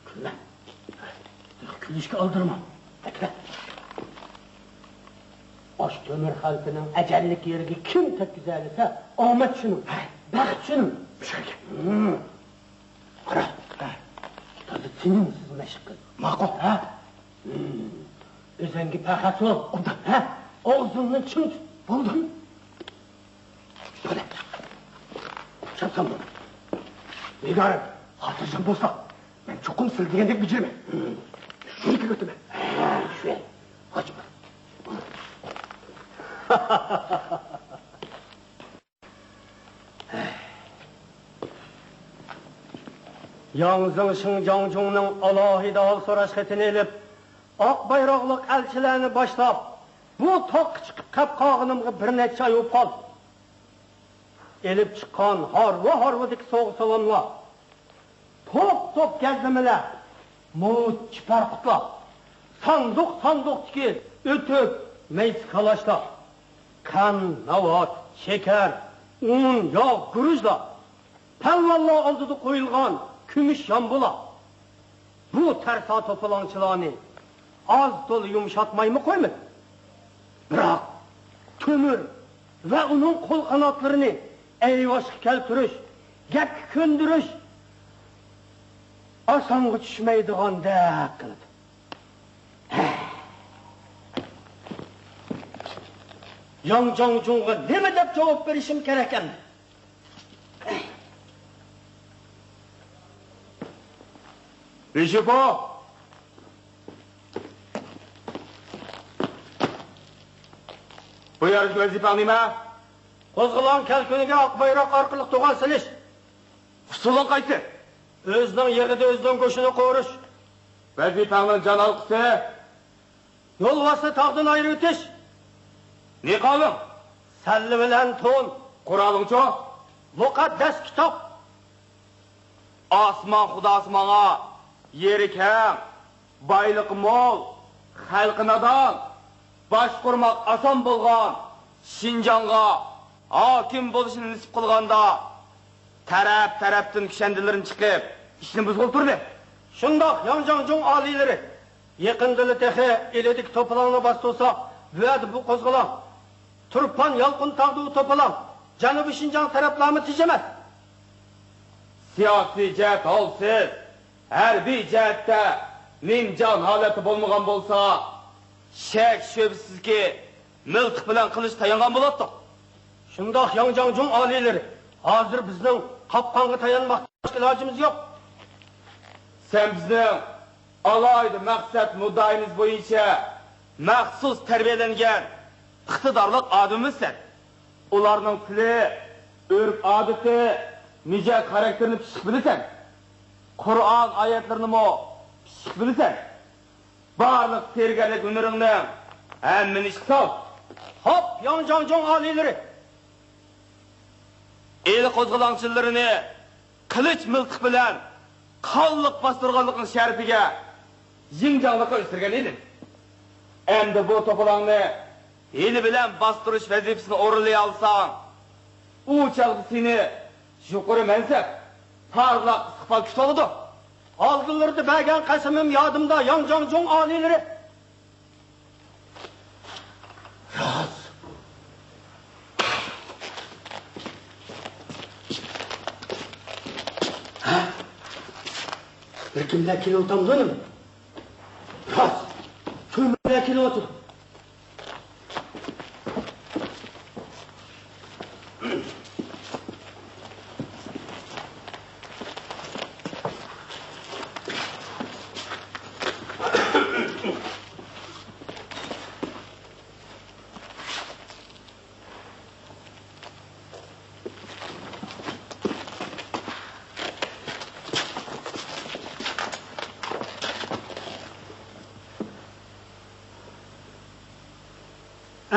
كۈلمە. كۈلۈشكە ئالدىرىما. ئاشۇ تۆمۈر خەلپىنىڭ ئەجەللىك يېرىگە كىم تەگكۈزەلىسە، ئامەت شۇنىڭ، بەخت شۇنىڭ. مۇشۇ يەرگە. ھىم. قارا. ھە. تازا تىنىمسىز مەشىق قىل. ماقۇل. ھە؟ ھىم. ئۆزۈڭگە پەخەس بول. ئوبدان. ھە؟ ئاغزىڭنى چىڭ تۇت. بولدى. بولدى. چاپسان بول. نىگارىم، خاتىرجەم بولساڭ، مەن چوقۇم سىلە دېگەندەك بېجىرىمەن. ھىم. شۇنى كۆرۈۋېتىمەن. ھە، شۇ. قاچما. ياڭ زېڭشىڭ جاڭجۇڭنىڭ ئالاھىدە ھال سوراش خېتىنى ئېلىپ، ئاق بايراقلىق ئەلچىلەرنى باشلاپ، بۇ تاغقا چىقىپ قېلىپ قالغىنىمغا بىر نەچچە ئاي بولۇپ قالدى. ئېلىپ چىققان ھارۋا-ھارۋىدىكى سوۋغا-سالاملار، توپ-توپ گەزلىمىلەر، موچ كىپەر قۇتلار، ساندۇق-ساندۇقتىكى ئۆتۈك، مەيسە كالاشلار، قەند، ناۋات، شېكەر، ئۇن، ياغ، گۈرۈچلەر، پالۋانلار ئالدىدا قويۇلغان كۈمۈش يامبۇلار. بۇ تەرسا توپىلاڭچىلارنى ئاز-تولا يۇمشاتمايمۇ قويمىدى. بىراق، تۆمۈر ۋە ئۇنىڭ قول-قاناتلىرىنى ئەيۋاشقا كەلتۈرۈش، گەپكە كۆندۈرۈش ئاسانغا چۈشمەيدىغاندەك قىلىدۇ. ياڭ جاڭجۇڭغا نېمە دەپ جاۋاب بېرىشىم كېرەك ئەمدى؟ لى شىپو! بۇ يەردىكى ۋەزىپەڭ نېمە؟ قوزغىلاڭ كەلكۈنىگە ئاق بايراق ئارقىلىق دوغا سېلىش. ئۇسۇلۇڭ قايسى؟ ئۆزىنىڭ يېغىدا ئۆزىنىڭ گۆشىنى قورۇش. ۋەزىپەڭنىڭ جان ھالقىسى؟ يولۋاسنى تاغدىن ئايرىۋېتىش. نىقابىڭ؟ سەللە بىلەن تون. قورالىڭچۇ؟ مۇقەددەس كىتاب. ئاسمان خۇداسى ماڭا يېرى كەڭ، بايلىقى مول، خەلقى نادان، باشقۇرماق ئاسان بولغان شىنجاڭغا ھاكىم بولۇشنى نېسىپ قىلغاندا، تەرەپ-تەرەپتىن كۈشەندىلىرىنى چىقىپ، ئىشنى بۇزغىلى تۇردى. شۇنداق، ياڭ جاڭجۇڭ ئالىيلىرى، يېقىندىلا تېخى ئىلىدىكى توپىلاڭنى باستۇرسا، بۇ يەردە بۇ قوزغىلاڭ تۇرپان يالقۇن تاغدا ئۇ توپىلاڭ جەنۇبىي شىنجاڭ تەرەپلەرمۇ تىنچ ئەمەس. سىياسىي جەھەت ھالسىز، ھەربىي جەھەتتە نىمجان ھالەتتە بولمىغان بولسا، شەك-شۈبھىسىزكى، مىلتىق بىلەن قىلىچ تايانغان بولاتتۇق. شۇنداق، ياڭ جاڭجۇڭ ئالىيلىرى، ھازىر بىزنىڭ قاپقانغا تايانماقتىن باشقا ئىلاجىمىز يوق. سەن بىزنىڭ ئالاھىدە مەقسەت مۇددىئايىمىز بويىچە مەخسۇس تەربىيەلەنگەن ئىقتىدارلىق ئادىمىمىزسەن. ئۇلارنىڭ تىلى، ئۆرپ-ئادىتى، مىجەز-خاراكتېرىنى پىششىق بىلىسەن. قۇرئان ئايەتلىرىنىمۇ پىششىق بىلىسەن. بارلىق تېرىگەرلىك ھۈنىرىڭنىڭ ھەممىنى ئىشقا سال. خوپ، ياڭ جاڭجۇڭ ئالىيلىرى! ئىلى قوزغىلاڭچىلىرىنى قىلىچ مىلتىق بىلەن قانلىق باستۇرغانلىقىڭ شەرىپىگە يىڭجاڭلىققا ئۆستۈرگەن ئىدىم. ئەمدى بۇ توپىلاڭنى ھىيلە بىلەن باستۇرۇش ۋەزىپىسىنى ئورۇنلىيالىساڭ، ئۇ چاغدا سېنى يۇقىرى مەنسەپ، پارلاق ئىستىقبال كۈتۈۋالىدۇ. ئالدىلىرىدا بەرگەن قەسىمىم يادىمدا، ياڭ جاڭجۇڭ ئالىيلىرى. راست. ھە؟ بىر كىملەر كېلىۋاتامدۇ نېمە؟ راست. كۆمۈرلەر كېلىۋاتىدۇ.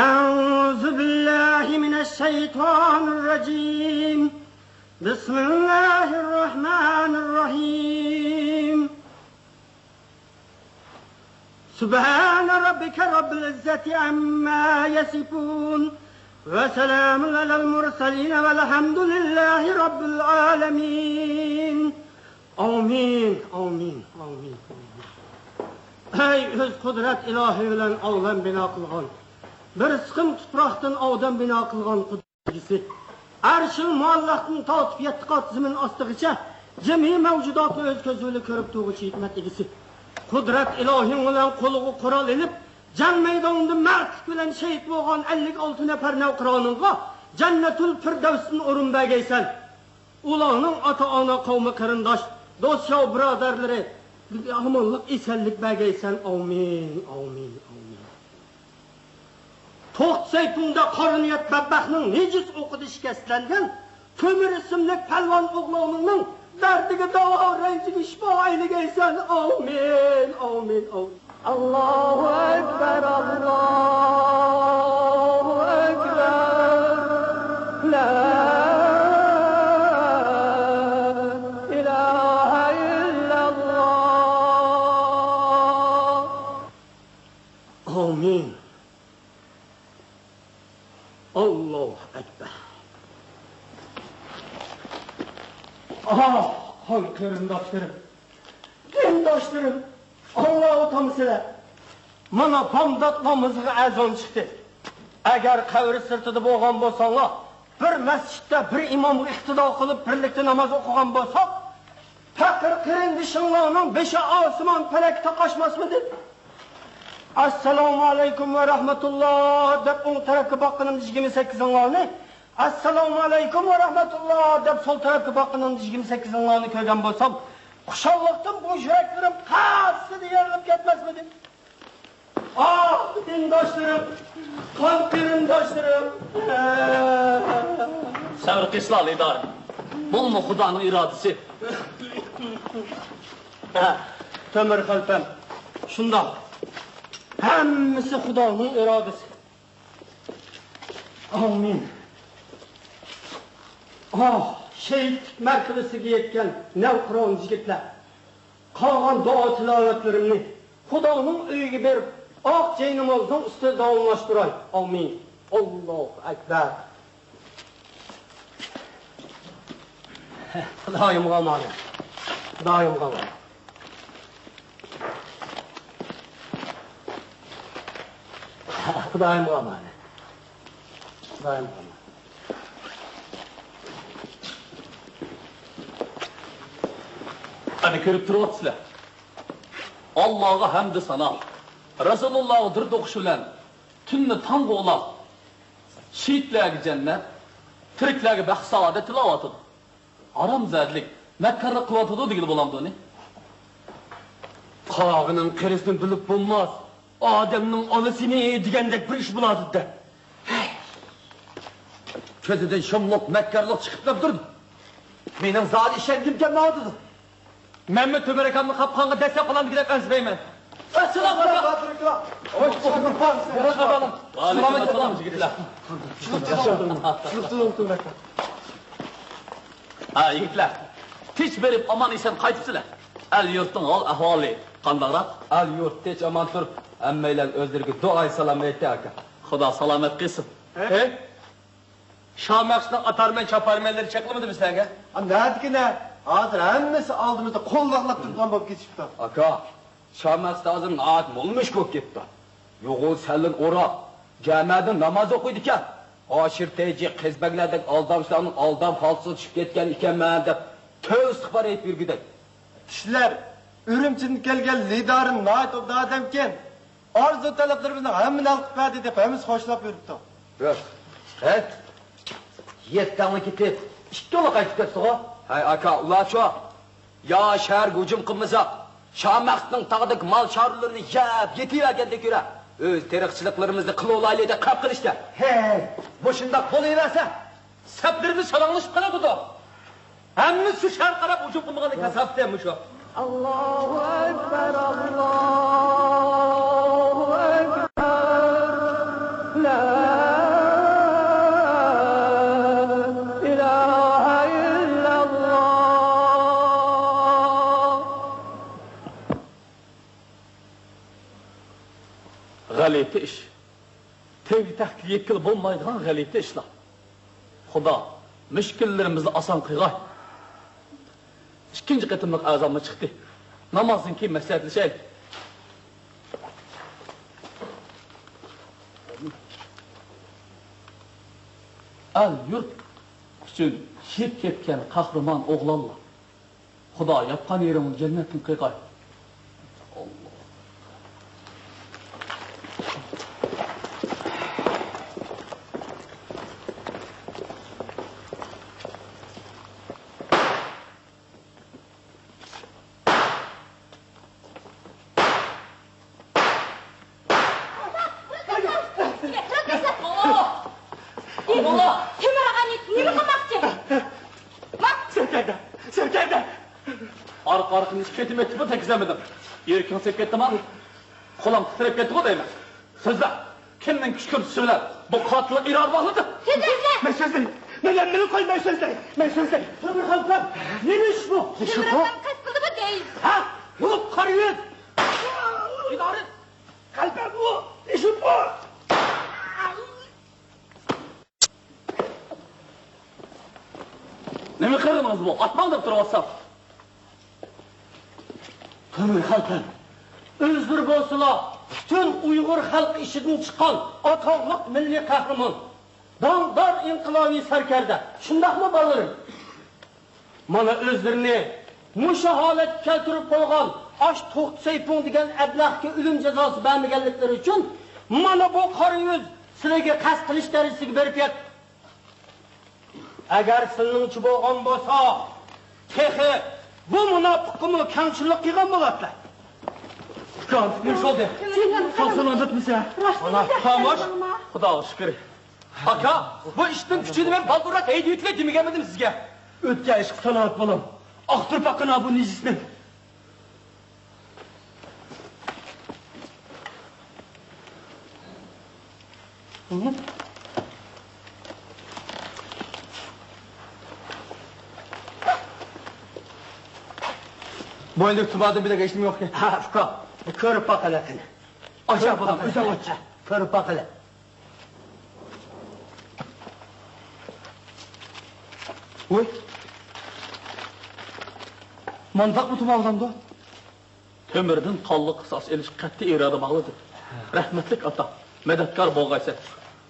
أعوذ بالله من الشيطان الرجيم. بسم الله الرحمن الرحيم. سبحان ربك رب العزة عما يصفون. وسلام على المرسلين والحمد لله رب العالمين. ئامىن، ئامىن، ئامىن، ئامىن. ئەي ئۆز قۇدرەت ئىلاھى بىلەن ئالەم بىنا قىلغان، بىر سىقىم تۇپراقتىن ئادەم بىنا قىلغان قۇدرەت ئىگىسى، ئەرشىل مۇئەللەقتىن تارتىپ يەتتە قات زېمىن ئاستىغىچە جىمى مەۋجۇداتنى ئۆز كۆزى بىلەن كۆرۈپ تۇرغۇچى ھېكمەت ئىگىسى، قۇدرەت ئىلاھىڭ بىلەن قولىغا قورال ئېلىپ، جەڭ مەيدانىدا مەردلىك بىلەن شېھىت بولغان ئەللىك ئالتە نەپەر نەۋقىرانىڭغا جەننەتۇل فىردەۋستىن ئورۇن بەرگەيسەن. ئۇلارنىڭ ئاتا-ئانا، قەۋمى-قېرىنداش، دوست-يار بۇرادەرلىرى ئامانلىق، ئېسەنلىك بەرگەيسەن. ئامىن، ئامىن، ئامىن. توختى سەيپۇڭدا قارا نىيەت بەببەخنىڭ نىجىس ئوقىدا شىكەستلەنگەن كۆمۈر ئىسىملىك پەلۋان ئوغلۇڭنىڭ دەردىگە داۋا، رەنجىگە شىپا ئەيلىگەيسەن. ئامىن، ئامىن، ئامىن. ئاللاھۇ ئەكبەر، ئاللاھۇ ئەكبەر. لا ئىلاھە ئىللەللاھ. ئامىن. ئاللاھۇ ئەكبەر. ئاھ، قان قېرىنداشلىرىم، دىنداشلىرىم، ئاڭلاۋاتامسىلەر؟ مانا بامدات نامىزىغا ئەزان چىقتى. ئەگەر قەبرە سىرتىدا بولغان بولساڭلار، بىر مەسچىتتە بىر ئىمامغا ئىقتىدا قىلىپ بىرلىكتە ناماز ئوقۇغان بولساق، پەقىر قېرىندىشىڭلارنىڭ بېشى ئاسمان پەلەككە تاقاشماسمىدى؟ ئەسسالامۇ ئەلەيكۇم ۋە رەھمەتۇللا دەپ ئوڭ تەرەپكە باققىنىمدا يىگىرمە سەككىزىڭلارنى، ئەسسالامۇ ئەلەيكۇم ۋە رەھمەتۇللا دەپ سول تەرەپكە باققىنىمدا يىگىرمە سەككىزىڭلارنى كۆرگەن بولسام، خۇشاللىقتىن بۇ يۈرەكلىرىم قەسسىدە يېرىلىپ كەتمەسمىدى؟ ئاھ، دىنداشلىرىم، قان قېرىنداشلىرىم! سەۋر قىلسىلا، لىدار. بۇمۇ خۇدانىڭ ئىرادىسى. ھە، تۆمۈر خەلپەم، شۇنداق. ھەممىسى خۇدانىڭ ئىرادىسى. ئامىن. ئاھ، شېھىتلىك مەرتىۋىسىگە يەتكەن نەۋقىران يىگىتلەر! قالغان دۇئا تىلاۋەتلىرىمنى خۇدانىڭ ئۆيىگە بېرىپ، ئاق جەينامازنىڭ ئۈستىدە داۋاملاشتۇراي. ئامىن. ئاللاھۇ ئەكبەر. خۇدايىمغا ئامانەت. خۇدايىمغا ئامانەت. خۇدايىمغا ئامانەت. خۇدايىمغا ئامانەت. ئەنە كۆرۈپ تۇرۇۋاتىسىلەر. ئاللاغا ھەمدۇ سانا، رەسۇلۇللاغا دۇرۇت ئوقۇش بىلەن تۈننى تاڭغا ئۇلاپ، شېھىتلەرگە جەننەت، تىرىكلەرگە بەخت سائادەت تىلەۋاتىدۇ. ھارامزادىلىك، مەككارلىق قىلىۋاتىدۇ دېگىلى بولامدۇ ئۇنى؟ قاغىنىڭ قېرىسىنى بىلىپ بولماس، ئادەمنىڭ ئانىسىنى دېگەندەك بىر ئىش بولاتىدۇ-دە. كۆزىدىن شۇملۇق مەككارلىق چىقىپ تۇرىدۇ. مېنىڭ زادى ئىشەنگۈم كەلمەيۋاتىدۇ. مەنمۇ تۆمۈر ئاكامنى قاپقانغا دەسسەپ قالامدۇ دەپ ئەنسىرەيمەن. ئەسسالامۇ ئەلەيكۇم. ۋەئەلەيكۇم ئەسسالام، يىگىتلەر. ھە، يىگىتلەر، تىنچ بېرىپ ئامان-ئېسەن قايتىپسىلەر. ئەل-يۇرتنىڭ ھال-ئەھۋالى قانداقراق؟ ئەل-يۇرت تىنچ-ئامان تۇرۇپ، ھەممەيلەن ئۆزلىرىگە دۇئايى سالام ئېيتتى، ئاكا. خۇدا سالامەت قىلسۇن. ھەي، شامەخسۇتنىڭ ئاتارمەن-چاپارمەنلىرى چەكلىمىدىمۇ سىلەرگە؟ ئا، نەدىكىنە؟ ھازىر ھەممىسى ئالدىمىزدا قوللاقلاپ تۇرىدىغان بولۇپ كېتىشىپتۇ. ئاكا، شامەخسۇت ھازىر ناھايىتى مول مۈشۈك بولۇپ كېتىپتۇ. يوغان سەللىنى ئوراپ، جامەدىن ناماز ئوقۇيدىكەن. ھاشىر تەيجى، قىزبەگلەردەك ئالدامچىلارنىڭ ئالدام خالتىسىغا چۈشۈپ كەتكەن ئىكەنمەن دەپ، تۆۋە ئىستىغپار ئېيتىپ يۈرگۈدەك. كىشىلەر ئۈرۈمچىدىن كەلگەن لىدارىم ناھايىتى ئوبدان ئادەمكەن. ئارزۇ تەلەپلىرىمىزنىڭ ھەممىنى ھەل قىلىپ بەردى دەپ ھەممىسى خوشلاپ يۈرۈپتۇ. ھەي، يەتتەڭلا كېتىپ، ئىككىڭلا قايتىپ كەتتىغۇ. ھەي ئاكا، ئۇلارچۇ؟ يا شەھەرگە ھۇجۇم قىلمىساق، شامەخسۇتنىڭ تاغدىكى مال چارۋىلىرىنى يەپ يېتىۋەرگەندەك يۈرە. ئۆز تېرىقچىلىقلىرىمىزنى قىلىۋالايلى دەپ خەپ قىلىشتە. ھەي، مۇشۇنداق بولۇۋەرسە، سەپلىرىمىز شالاڭلىشىپ قالىدۇ. ھەممىسى شۇ شەھەرگە قاراپ ھۇجۇم قىلمىغاننى كاساپتى مۇشۇ. ئاللاھۇ ئەكبەر، ئاللاھۇ ئەكبەر، لا ئىلاھە ئىللەللاھ. غەلىتە ئىش. تەگكۈدەككە يەتكىلى بولمايدىغان غەلىتە ئىشلار. خۇدا مۈشكۈللىرىمىزنى ئاسان قىلغاي. ئىككىنچى قېتىملىق ئەزانمۇ چىقتى. نامازدىن كېيىن مەسلىھەتلىشەيلى. ئەل-يۇرت ئۈچۈن شېھىت كەتكەن قەھرىمان ئوغلانلار. خۇدا ياتقان يېرىڭنى جەننەتتىن قىلغاي. تۆمۈر ئاغا، نېمە قىلماقچى؟ سەركەردە! سەركەردە! ئارقا-ئارقىدىن ئىككى قېتىم ئېيتىپمۇ تەگكۈزەلمىدىم. يۈرىكىڭ سېلىپ كەتتىما؟ قولۇڭ تىترەپ كەتتىغۇ دەيمەن. سۆزلە! كىمنىڭ كۈچ كۈرسىسى بىلەن بۇ قاتىللىق ئىرادە باغلىدى؟ سۆزلە! مەن سۆزلەي! مەن ھەممىنى قوي، مەن سۆزلەي! مەن سۆزلەي! تۆمۈر خەلپەم! نېمە ئىش بۇ؟ نېمە ئىش بۇ؟ قەست قىلدىمۇ دەي؟ ھە؟ بولۇپ قارىيىن! ئىدارە! خەلپەم بۇ! ئىش بۇ! نېمە قىلدىڭىز بۇ؟ ئاتماڭ دەپ تۇرۇۋاتسام. تۆمۈر خەلپەم، ئۆزلىرى بولسىلا پۈتۈن ئۇيغۇر خەلقى ئىچىدىن چىققان ئاتاقلىق مىللىي قەھرىمان، داڭدار ئىنقىلابىي سەركەردە. شۇنداقمۇ، بالىلىرىم؟ مانا ئۆزلىرىنى مۇشۇ ھالەتكە كەلتۈرۈپ قويغان ئاش توختى سەيپۇڭ دېگەن ئەبلەخكە ئۆلۈم جازاسى بەرمىگەنلىكلىرى ئۈچۈن مانا بۇ قارا يۈز سىلەرگە قەست قىلىش دەرىجىسىگە بېرىپ يەتتى. ئەگەر سىلىنىڭچە بولغان بولسا، تېخى بۇ مۇناپىققىمۇ كەڭچىللىك قىلغان بولاتتى. ئۇكام، نېمە بولدى؟ ساغ-سالامەتمىسەن؟ خاموش. خۇداغا شۈكۈر. ئاكا، بۇ ئىشتىن كۈچىنى مەن بالدۇرراق ھەيدىۋېتىلەي دېمىگەنمىدىم سىزگە؟ ئۆتكەن ئىشقا سالامەت بولۇڭ. ئاختۇرۇپ باققىنا بۇ نىجىسنى. بوينىدىكى تۇماردىن بىلەك ھېچنېمە يوقكەن. ھە، ئۇكا، كۆرۈپ باقىلى قېنى. ئاچا بالام، ئۆزۈڭ ئاچ. كۆرۈپ باقىلى. ۋوي. مانداقمۇ تۇماۋلامدۇ؟ تۆمۈردىن قانلىق قىساس ئېلىش قەتئىي ئىرادە باغلىدى. رەھمەتلىك ئاتا، مەدەتكار بولغايسەن.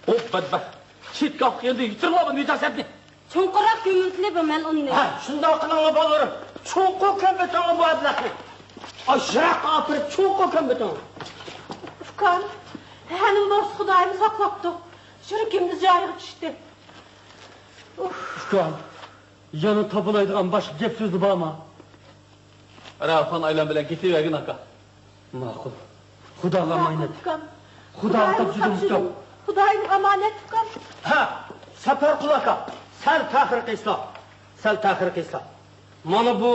ئۇ بەدبەخت چېتىگە ئاققىنىدا يىتىرلا بۇ نىجاسەتنى. چوڭقۇرراق كۆمۈۋېتىلى بۇ مەلئۇن ئىنىنى. ھە، شۇنداق قىلىڭلار بالىلىرىم. چوڭقۇر كۆمۈۋېتىڭلار بۇ ئەبلەخنى. ئاشراققا ئاپىرىپ چوڭقۇر كۆمۈۋېتىڭلار. ئۇكام، ھەنىمۇ بولسا خۇدايىم ساقلاپتۇ. يۈرىكىمدە جايىغا چۈشتى. ئۇف. ئۇكام، يەنە تاپىلايدىغان باشقا گەپ سۆزلىرى بارمۇ؟ راۋان ئايلان بىلەن كېتىۋەرگىن ئاكا. ماقۇل. خۇداغا ئامانەت. ئۇكام. خۇداغا تاپشۇردۇم ئۇكام. خۇدايىم ئامانەت ئۇكام. ھە، سەپەرقۇل ئاكا، سەل تەخىر قىلسا. سەل تەخىر قىلسا. مانا بۇ،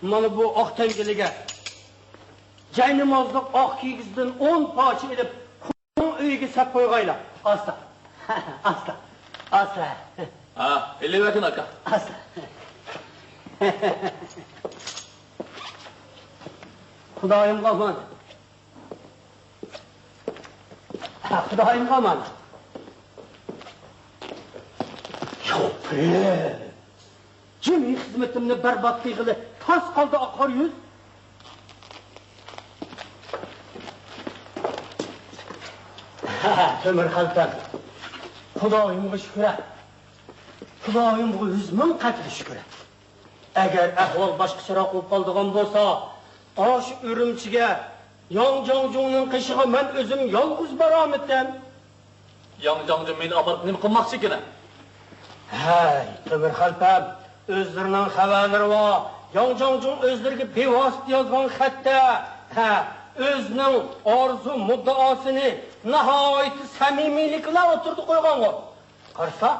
مانا بۇ ئاق تەڭگىلىگە جاينامازلىق ئاق كىگىزدىن ئون پارچە ئېلىپ، ئۆيىگە سەپ قويغايلا. ئاستا. ئاستا. ئاستا. ھا، ئېلىۋەتىن ئاكا. ئاستا. خۇدايىمغا ئامانەت. ھا، خۇدايىمغا ئامانەت. يوپۇرۇپ. جىمى خىزمىتىمنى بەربات قىلغىلى تاس قالدى ئاقار يۈز. تۆمۈر خەلپەم، خۇدايىمغا شۈكرە. خۇدايىمغا يۈز مىڭ قەترە شۈكرە. ئەگەر ئەھۋال باشقىچىراق بولۇپ قالىدىغان بولسا، ئاشۇ ئۈرۈمچىگە ياڭ جاڭجۇڭنىڭ قېشىغا مەن ئۆزۈم يالغۇز بارامىتىم. ياڭ جاڭجۇڭ مېنى ئاپىرىپ نېمە قىلماقچىكىن؟ ھەي، تۆمۈر خەلپەم، ئۆزلىرىنىڭ خەۋەرلىرى بار. ياڭ جاڭجۇڭ ئۆزلىرىگە بىۋاسىتە يازغان خەتتە، ھە، ئۆزىنىڭ ئارزۇ مۇددىئاسىنى ناھايىتى سەمىمىيلىك بىلەن ئوتتۇرىغا قويغانغۇ. قارىسا،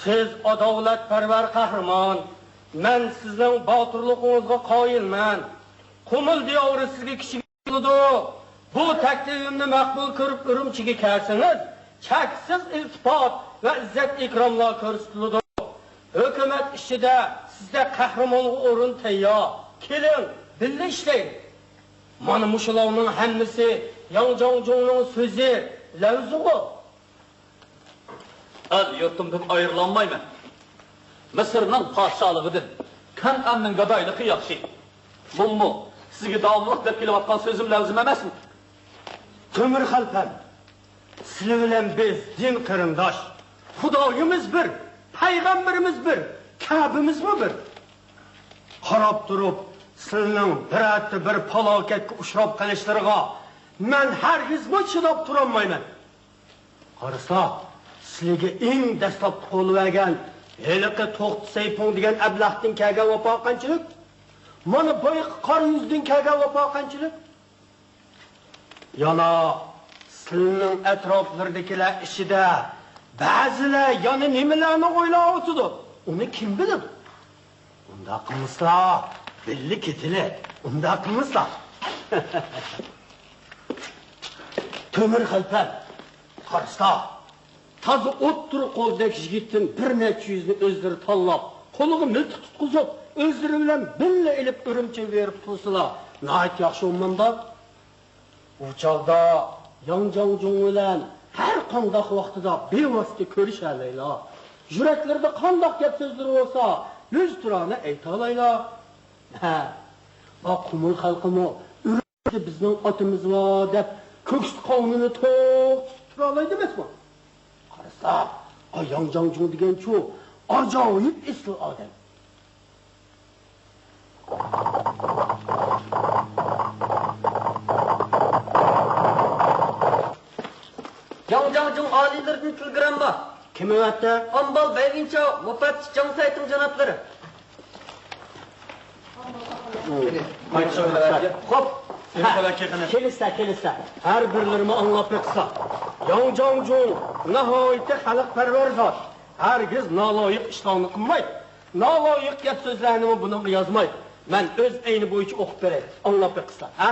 سىز ئاداۋلەتپەرۋەر قەھرىمان، مەن سىزنىڭ باتۇرلۇقىڭىزغا قايىلمەن. قۇمۇل دىيارى سىزگە كىچىك بولىدۇ. بۇ تەكلىپىمنى مەقبۇل كۆرۈپ ئۈرۈمچىگە كەلسىڭىز، چەكسىز ئىلتىپات ۋە ئىززەت ئىكراملار كۆرسىتىلىدۇ. ھۆكۈمەت ئىچىدە سىزدەك قەھرىمانغا ئورۇن تەييار. كېلىڭ، بىللە ئىشلەيلى. مانا مۇشۇلارنىڭ ھەممىسى ياڭ جاڭجۇڭنىڭ سۆزى، لەۋزىغۇ. ئەل-يۇرتۇمدىن ئايرىلالمايمەن. مىسىرنىڭ پادىشاھلىقىدىن كەنئاننىڭ گادايلىقى ياخشى. بۇمۇ سىزگە داۋاملىق دەپ كېلىۋاتقان سۆزۈم، لەۋزىم ئەمەسمۇ؟ تۆمۈر خەلپەم، سىلى بىلەن بىز دىن قېرىنداش. خۇدايىمىز بىر، پەيغەمبىرىمىز بىر، كەبىمىزمۇ بىر. قاراپ تۇرۇپ، سىلىنىڭ بىرەرتە بىر پالاكەتكە ئۇچراپ قېلىشلىرىغا مەن ھەرگىزمۇ چىداپ تۇرالمايمەن. قارىسا، سىلىگە ئەڭ دەسلەپتە قول بەرگەن ھېلىقى توختى سەيپۇڭ دېگەن ئەبلەختىن كەلگەن ۋاپا قانچىلىك؟ مانا بايىقى قارا يۈزدىن كەلگەن ۋاپا قانچىلىك؟ يەنە سىلىنىڭ ئەتراپلىرىدىكىلەر ئىچىدە بەزىلەر يەنە نېمىلەرنى ئويلاۋاتىدۇ؟ ئۇنى كىم بىلىدۇ؟ ئۇنداق قىلمىسىلا، بىللە كېتىلى. ئۇنداق قىلمىسىلا. تۆمۈر خەلپەم، قارىسا، تازا ئوتتۇرا قولدەك يىگىتتىن بىر نەچچە يۈزنى ئۆزلىرى تاللاپ، قولىغا مىلتىق تۇتقۇزۇپ، ئۆزلىرى بىلەن بىللە ئېلىپ ئۈرۈمچىگە بېرىپ تۇرسىلا، ناھايىتى ياخشى بولمامدۇ؟ ئۇ چاغدا ياڭ جاڭجۇڭ بىلەن ھەر قانداق ۋاقتىدا بىۋاسىتە كۆرۈشەلەيلا. يۈرەكلىرىدە قانداق گەپ سۆزلىرى بولسا، يۈزتۇرانە ئېيتالايلا. ھە، بۇ قۇمۇل خەلقىمۇ ئۈرۈمچىدە بىزنىڭ ئاتىمىز بار دەپ كۆكسى قاۋىنى توق تۇتۇپ تۇرالايدۇ ئەمەسمۇ؟ قارىسا، ئا ياڭ جاڭجۇڭ دېگەنچۇ ئاجايىپ ئېسىل ئادەم. ياڭ جاڭجۇڭ ئالىيلىرىدىن تېلېگرامما. كىم ئەۋەتتى؟ ئامبال بەيۋىنچاۋ، مۇپەتتىش جاڭ سەيتىڭ جانابلىرى. خوپ. كېلىسە، كېلىسە. ھەر بىرلىرىمۇ ئاڭلاپ بېقىسا. ياڭ جاڭجۇڭ ناھايىتى خەلقپەرۋەر زات. ھەرگىز نالايىق ئىشلارنى قىلمايدۇ. نالايىق گەپ سۆزلەرنىمۇ بۇنىڭغا يازمايدۇ. مەن ئۆز ئەينى بويىچە ئوقۇپ بېرەي. ئاڭلاپ بېقىسا، ھە؟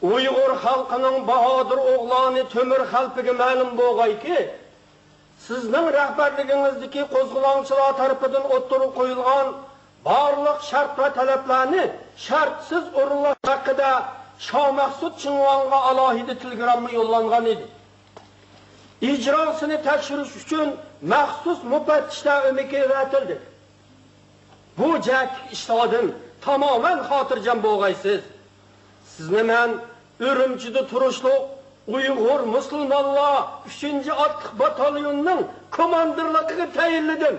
ئۇيغۇر خەلقىنىڭ باھادىر ئوغلانى تۆمۈر خەلپىگە مەلۇم بولغايكى، سىزنىڭ رەھبەرلىكىڭىزدىكى قوزغىلاڭچىلار تەرىپىدىن ئوتتۇرىغا قويۇلغان بارلىق شەرت ۋە تەلەپلەرنى شەرتسىز ئورۇنلاش ھەققىدە شامەخسۇت چىڭۋاڭغا ئالاھىدە تېلېگرامما يوللانغان ئىدى. ئىجراسىنى تەكشۈرۈش ئۈچۈن مەخسۇس مۇپەتتىشلەر ئۆمىكى ئەۋەتىلدى. بۇ جەھەتتىكى ئىشلاردىن تامامەن خاتىرجەم بولغايسىز. سىزنى مەن ئۈرۈمچىدە تۇرۇشلۇق ئۇيغۇر مۇسۇلمانلار ئۈچىنچى ئاتلىق باتاليونىنىڭ كوماندىرلىقىغا تەيىنلىدىم.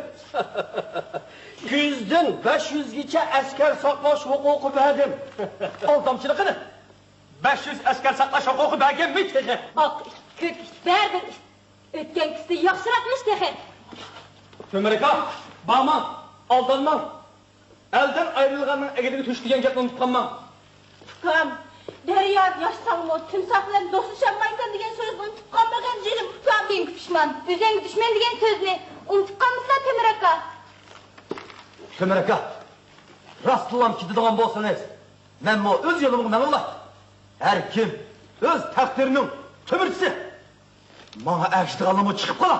يۈزدىن بەش يۈزگىچە ئەسكەر ساقلاش ھوقۇقى بەردىم. ئالدامچىلىقىنى! بەش يۈز ئەسكەر ساقلاش ھوقۇقى بەرگەنمۇ تېخى؟ ئاق ئىت، كۆك ئىت، بەرىبىر ئىت. ئۆتكەن كۈستە ياخشىراقمىش تېخى. تۆمۈر ئاكا، بارماڭ، ئالدانماڭ. ئەلدىن ئايرىلغاننىڭ ئەگىدىگە تۆشۈك دېگەن گەپنى ئۇنتۇپ قالماڭ. ئۇكام، دەريا ياشساڭمۇ تىمساھ بىلەن دوستلىشالمايسەن دېگەن سۆزنى ئۇنتۇپ قالمىغىن جېنىم ئۇكام. ئۆزۈڭگە پۇشمان، ئۆزۈڭگە دۈشمەن دېگەن سۆزنى ئۇنتۇپ قالمىسىلا تۆمۈر ئاكا. تۆمۈر ئاكا، راستلام كېتىدىغان بولسىڭىز، مەنمۇ ئۆز يولۇمغا مېڭىۋالاي. ھەر كىم ئۆز تەقدىرىنىڭ تۆمۈرچىسى. ماڭا ئەگىشىدىغانلارمۇ چىقىپ قالا.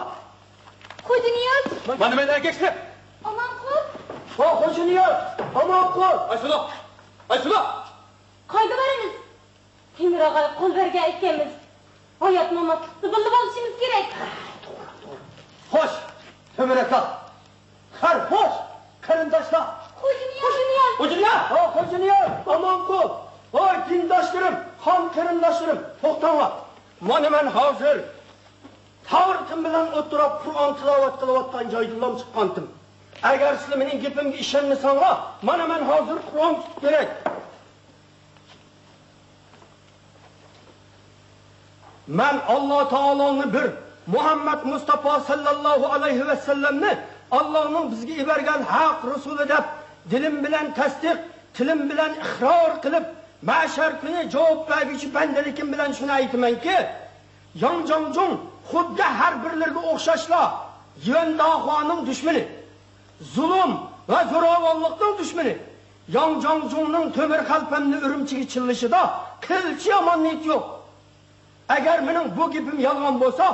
خوجانىياز! مانا مەن ئەگەشتىم. ئامانقۇل! ۋاي خوجانىياز! ئامانقۇل! ئايسۇلا! ئايسۇلا! قايدا بارىمىز؟ تېمۇر ئاغاي قول بەرگەن ئىكەنمىز. ھايات-ماماتلىقتا بىللە بولۇشىمىز كېرەك. خوش، تۆمۈر ئاكا. خەير، خوش، قېرىنداشلار. خوجانىياز! خوجانىياز! خوجانىياز! ھو، خوجانىياز! ئامانقۇل! ۋاي دىنداشلىرىم، قان قېرىنداشلىرىم، توختاڭلار. مانا مەن ھازىر تاۋرىتىم بىلەن ئولتۇرۇپ قۇرئان تىلاۋەت قىلىۋاتقان جايدىنلا چىققانتىم. ئەگەر سىلەر مېنىڭ گېپىمگە ئىشەنمىسەڭلار، مانا مەن ھازىر قۇرئان تۇتۇپ بېرەي. مەن ئاللا تائالانى بىر، مۇھەممەد مۇستافا ساللاللاھۇ ئەلەيھى ۋەسەللەمنى ئاللانىڭ بىزگە يېبەرگەن ھەق رەسۇلى دەپ دىلىم بىلەن تەستىق، تىلىم بىلەن ئىقرار قىلىپ، مەھشەر كۈنى جاۋاب بەرگۈچى بەندىلىكىم بىلەن شۇنى ئېيتىمەنكى، ياڭ جاڭجۇڭ خۇددى ھەر بىرلىرىگە ئوخشاشلا يۈەن داخۇانىڭ دۈشمىنى، زۇلۇم ۋە زوراۋانلىقنىڭ دۈشمىنى. ياڭ جاڭجۇڭنىڭ تۆمۈر خەلپەمنى ئۈرۈمچىگە چىللىشىدا قىلچە يامان نىيىتى يوق. ئەگەر مېنىڭ بۇ گېپىم يالغان بولسا،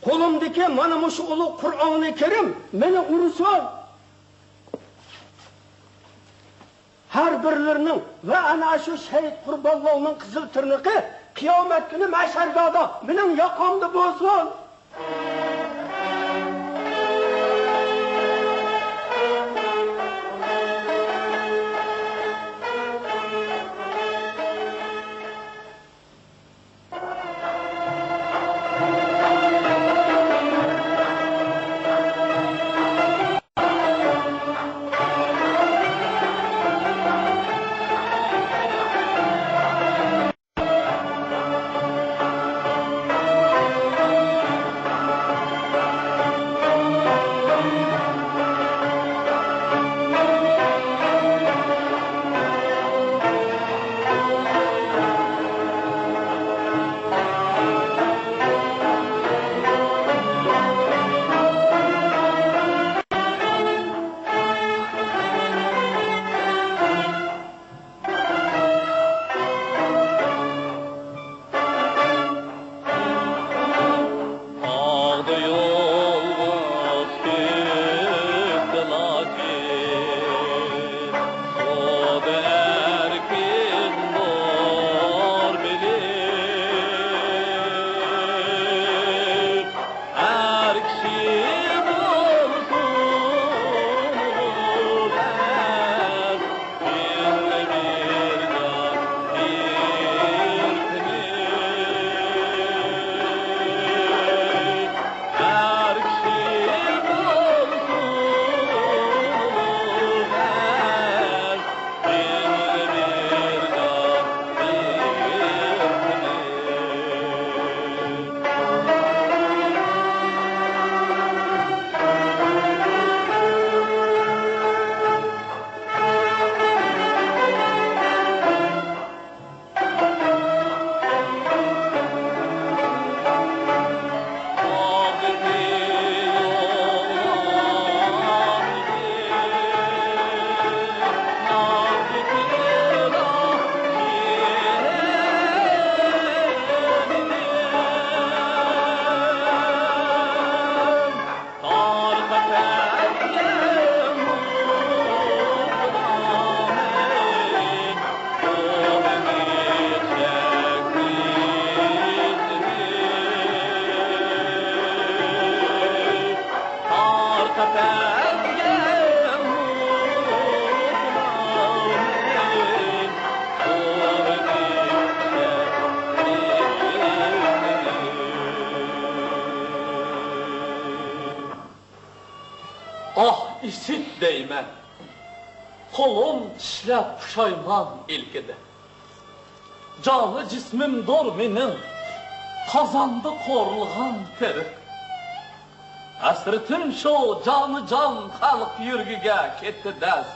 قولۇمدىكى مانا مۇشۇ ئۇلۇغ قۇرئانى كەرىم مېنى ئۇرسۇن. ھەر بىرلىرىنىڭ ۋە ئەنە شۇ شەھىت قۇربانلارنىڭ قىزىل تىرنىقى قىيامەت كۈنى مەھشەرگاھدا مېنىڭ ياقامدا بولسۇن. دەيمەن، قولۇم چىشلەپ پۇشايمان ئىلكىدە. جانى جىسمىمدۇر مېنىڭ قازاندا قورۇلغان تېرىق. ھەسرىتىم شۇ جانىجان خەلق يۈرىكىگە كەتتى دەس.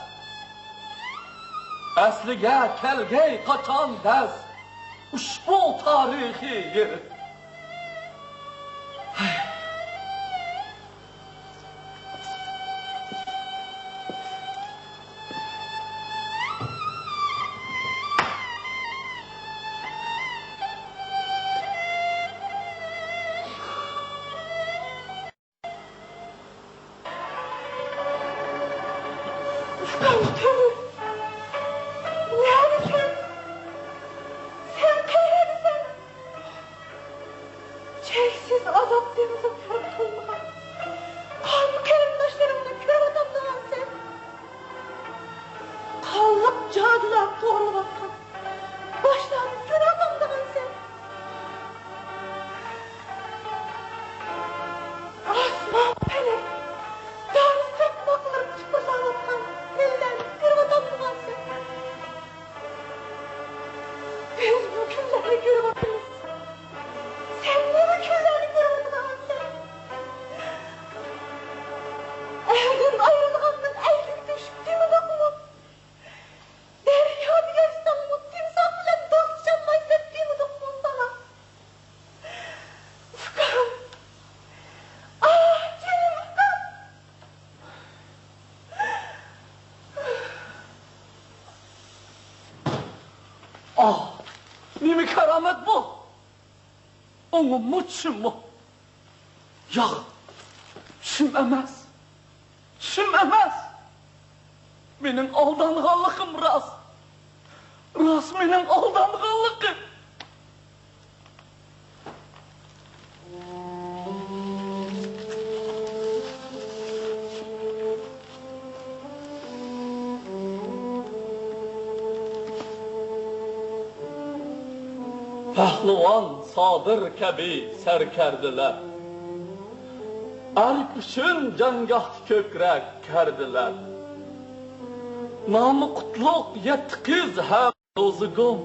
ئەسلىگە كەلگەي قاچان دەس، ئۇشبۇ تارىخىي يېرىق. ئۇكام تۆمۈر، نەدىسەن؟ سەن قەيەردىسەن؟ چەكسىز ئازاب دېڭىزىغا كۆرۈپ تولمىغان قان قېرىنداشلىرىڭنى كۆرۈۋاتامدىغانسەن؟ قانلىق جادۇلار توغرىلىۋاتقان باشلارنى كۆرۈۋاتامدىغانسەن؟ ئاسمان پەلەك دارى سىرتماقلىرىپ تىپىرلاۋاتقان كۈنلەرنى كۆرۈۋاتامدىغانسەن؟ بىز بۇ كۈنلەرنى كۆرۈۋاتىمىز. سەن نېمە كۈنلەرنى كۆرۈۋاتىدىغانسەن؟ ئەردىن ئايرىلغاندىن ئەيدىن تۆشۈپ دېمىدۇقمۇ؟ دەريادا ياشىساڭمۇ تىمساھ بىلەن دوستلىشالمايسەن دېمىدۇقمۇ، بالام؟ ئۇكام! ئاھ، جېنىم ئۇكام! ئاھ، نېمە كارامەت بۇ؟ ئوڭۇممۇ، چۈشۈممۇ؟ ياق، چۈشۈم ئەمەس. چۈشۈم ئەمەس. مېنىڭ ئالدانغانلىقىم راست. راست مېنىڭ ئالدانغانلىقىم. پەھلىۋان سابىر كەبى سەركەردىلەر، ئەرك ئۈچۈن جەڭگاھتا كۆكرەك كەردىلەر. نامى قۇتلۇق يەتتە قىز ھەم روزىگۇم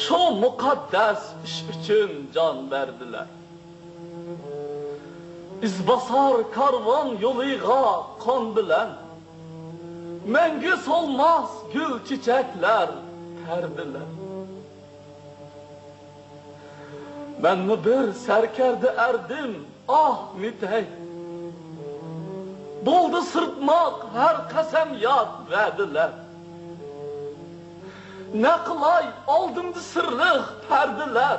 شۇ مۇقەددەس ئىش ئۈچۈن جان بەردىلەر. ئىزباسار كارۋان يولىغا قان بىلەن، مەڭگۈ سولماس گۈل چېچەكلەر تەردىلەر. مەنمۇ بىر سەركەردە ئەردىم، ئاھ نېتەي. بولدى سىرتماق ھەر قەسەم ياد ۋەدىلەر. نەقىلاي ئالدىمدا سىرلىق پەردىلەر،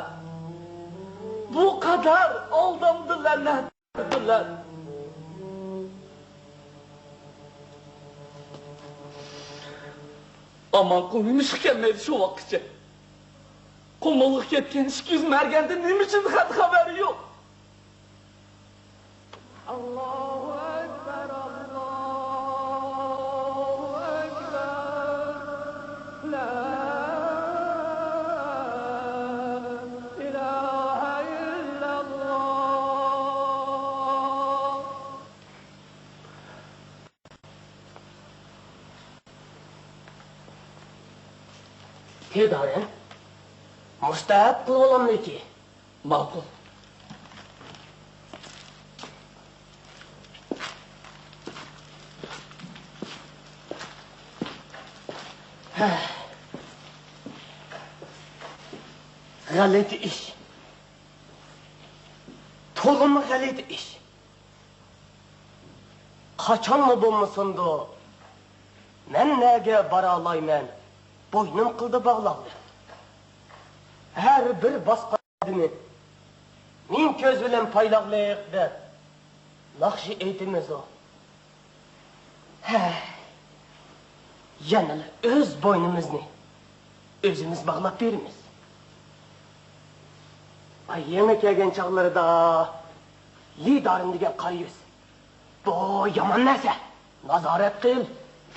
بۇ قەدەر ئالدامدى لەنەت پەردىلەر. ئامانقۇل نېمىشقا كەلمەيدۇ شۇ ۋاقىتقىچە؟ قۇمۇلغا كەتكەن ئىككى يۈز مەرگەندىن نېمە ئۈچۈن خەت خەۋىرى يوق؟ ئاللاھۇ ئەكبەر، ئاللاھۇ ئەكبەر، لا ئىلاھە ئىللەللاھ. تېدارەن مۇستەھەپ قىلىۋالاملىكى. ماقۇل. ھە. غەلىتە ئىش. تولىمۇ غەلىتە ئىش. قاچانمۇ بولمىسۇندۇ، مەن نەگە بارالايمەن، بوينۇم قىلدى باغلاقلىق. ھەر بىر باسقان ئادىمى مىڭ كۆز بىلەن پايلاقلىق دەپ ناخشا ئېيتىمىزۇ. ھەي، يەنىلا ئۆز بوينىمىزنى ئۆزىمىز باغلاپ بېرىمىز. ئاي، يېڭى كەلگەن چاغلىرىدا لىدارىم دېگەن قارا يۈز، بۇ يامان نەرسە، نازارەت قىل،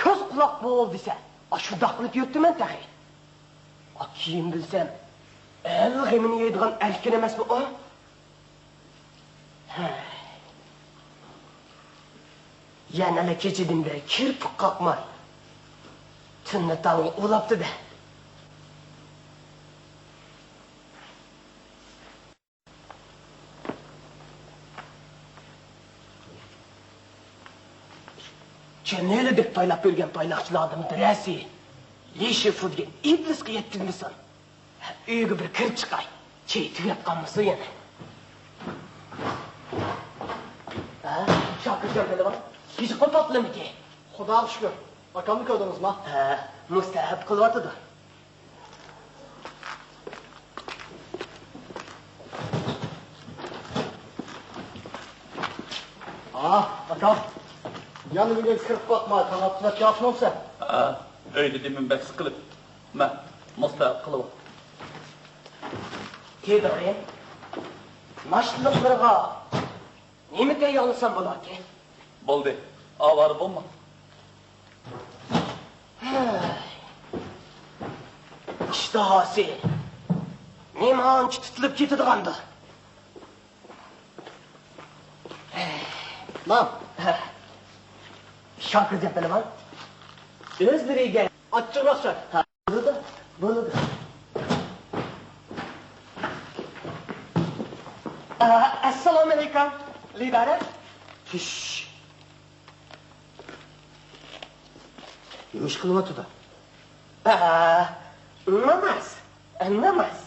كۆز قۇلاق بول دېسە، ئاشۇنداق قىلىپ يۈرۈپتىمەن تېخى. ئا، كېيىن بىلسەم، ئەل غېمىنى يەيدىغان ئەركىن ئەمەسمۇ ئۇ؟ ھە. يەنىلا كېچىدىن بېرى كىرپىك قاقماي، تۈننى تاڭغا ئۇلاپتۇ-دە. چۈمۈلە دەپ پايلاپ يۈرگەن پايلاقچىلاردىن بىرەرسى لى شىفۇ دېگەن ئىبلىسقا يەتكۈزمىسۇن. ئۆيگە بىر كىرىپ چىقاي. چېيى تۈگەپ قالمىسۇن يەنە. ھە؟ شاكىرجان پەلۋان، كېچە قوپاپلىمىكى؟ خۇداغا شۈكۈر. ئاكامنى كۆردىڭىزما؟ ھە، مۇستەھەب قىلىۋاتىدۇ. ئاھ، ئاكا. يەنە بۈگۈن كىرىپ باقما، تاڭ ئاتقۇزۇپ ياپمامسەن؟ ھە، ئۆيدە دېمىم بەك سىقىلىپ. مە، مۇستەھەب قىلىۋال. تېدارى، ناشتىلىقلىرىغا نېمە تەييارلىسام بولاركى؟ بولدى، ئاۋارە بولما. ھەي. ئىشتىھاسى نېمانچە تۇتۇلۇپ كېتىدىغاندۇ؟ ماڭ. شاكىرجان پەلۋان، ئۆزلىرىگە ئاچچىقراق چاي. بولىدۇ، بولىدۇ. ئەسسالامۇئەلەيكۇم، لىدارە. چۈش. نېمە ئىش قىلىۋاتىدۇ؟ ناماز، ناماز.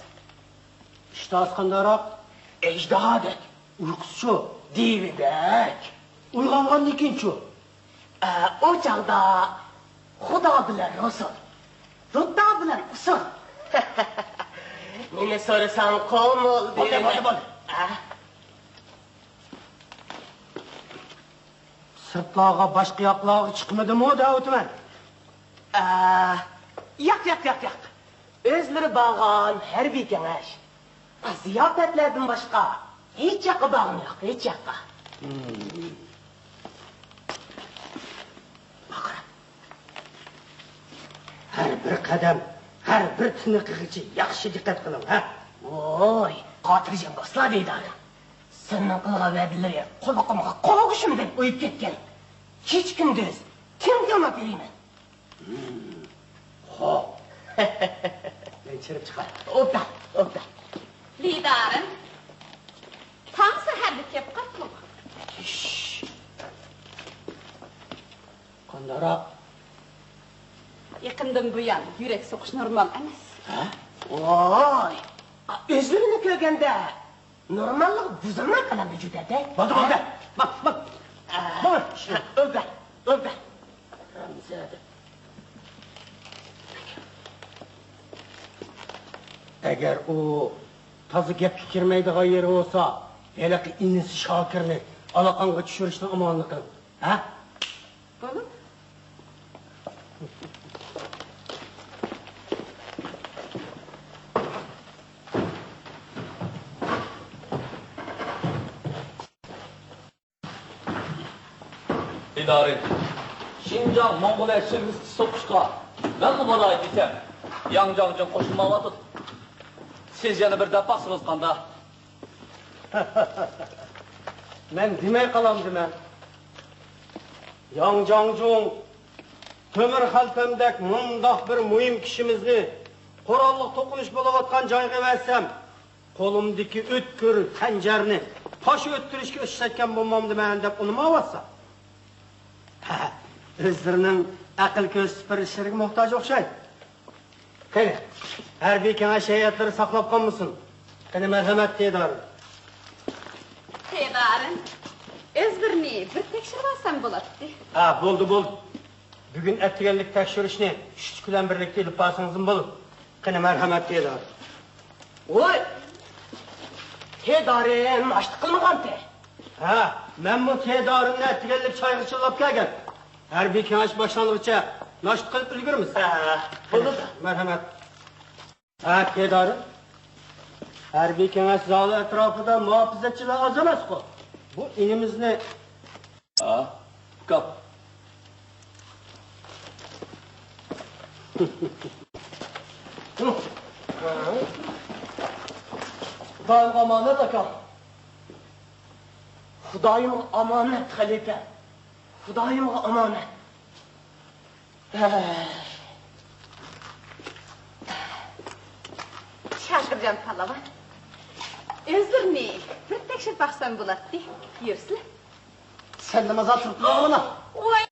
ئىشتىھاسى قانداقراق؟ ئەجدىھادەك. ئۇيقۇسىچۇ؟ دىۋىدەك. ئويغانغاندىن كېيىنچۇ؟ ئە، ئۇ چاغدا خۇدا بىلەن رۇسۇل، رۇتتا بىلەن ئۇسۇل. نېمە سورىساڭ قول مول. بولدى، بولدى، بولدى. ئە؟ سىرتلارغا، باشقا ياقلارغا چىقمىدىمۇ دەۋاتىمەن. ئە، ياق، ياق، ياق، ياق. ئۆزلىرى بارغان ھەربىي كېڭەش. زىياپەتلەردىن باشقا ھېچ ياققا بارغىنى يوق، ھېچ ياققا. ھەر بىر قەدەم، ھەر بىر تىنىقىغىچە ياخشى دىققەت قىلىڭ، ھە؟ ۋوي، خاتىرجەم بولسىلا، دىدارىم. سىلىنىڭ قىلغان ۋەدىلىرى قۇلىقىمغا قوغۇشمىدەك ئۇيۇپ كەتكەن. كېچە-كۈندۈز تىڭ تىڭلاپ يۈرىمەن. خوپ. مەن چىرىپ چىقاي. ئوبدان، ئوبدان. دىدارىم، تاڭ سەھەردە كەپ قاپتۇ. قانداقراق؟ يېقىندىن بۇيان يۈرەك سوقۇش نورمال ئەمەس. ھە؟ ۋاي، ئۆزلىرىنى كۆرگەندە نورماللىق بۇزۇلماي قالامدۇ جۈدەدە؟ بولدى، بولدى. بار، بار. بار. ئۆبە، ئۆبە. ئەگەر ئۇ تازا گەپكە كىرمەيدىغان يېرى بولسا، ھېلىقى ئىنىسى شاكىرنى ئالاقاڭغا چۈشۈرۈشنىڭ ئامالىنى قىل. ھە؟ بولىدۇ. ئىدارە، شىنجاڭ موڭغۇلىيە شىركىتى سوقۇشقا مەنمۇ باراي دېسەم، ياڭ جاڭجۇڭ قوشۇلمايۋاتىدۇ. سىز يەنە بىر دەپ باقسىڭىز قانداق؟ مەن دېمەي قالامدىمەن. ياڭ جاڭجۇڭ، تۆمۈر خەلپەمدەك مۇنداق بىر مۇھىم كىشىمىزنى قوراللىق توقۇنۇش بولۇۋاتقان جايغا ئەۋەتسەم، قولۇمدىكى ئۆتكۈر خەنجەرنى پاش ئۆتتۈرۈشكە ئىشلەتكەن بولمامدىمەن دەپ ئۇنىمايۋاتسا. ھە، ئۆزلىرىنىڭ ئەقىل كۆرسىتىپ بېرىشلىرىگە موھتاج ئوخشايدۇ. قېنى، ھەربىي كېڭەش ھەيئەتلىرى ساقلاپ قالمىسۇن. قېنى، مەرھەمەت، تېدارىم. تېدارىم، ئۆزلىرىنى بىر تەكشۈرۈۋالسام بولاتتى. ھە، بولدى، بولدى. بۈگۈن ئەتىگەنلىك تەكشۈرۈشنى ئۈچلۈك بىلەن بىرلىكتە ئېلىپ بارسىڭىزمۇ بولىدۇ. قېنى، مەرھەمەت، تېدارىم. ۋوي! تېدارىم ناشتا قىلمىغانتى. ھە، مەنمۇ تېدارىمنى ئەتىگەنلىك چايغا چىللاپ كەلگەن. ھەربىي كېڭەش باشلانغىچە ناشتا قىلىپ ئۈلگۈرىمىز. ھە، بولىدۇ. مەرھەمەت. ھە، تېدارىم. ھەربىي كېڭەش زالى ئەتراپىدا مۇھاپىزەتچىلەر ئاز ئەمەسقۇ. بۇ ئىنىمىزنى ھە، ئۇكام. خۇدايىمغا ئامانەت، ئاكام. خۇدايىمغا ئامانەت، خەلىپەم. خۇدايىمغا ئامانەت. شاكىرجان پالۋان، ئۆزلىرىنى بىر تەكشۈرۈپ باقسام بولاتتى. يۈرسىلە. سەندە مازال تۇرۇپلا مانا. ۋاي،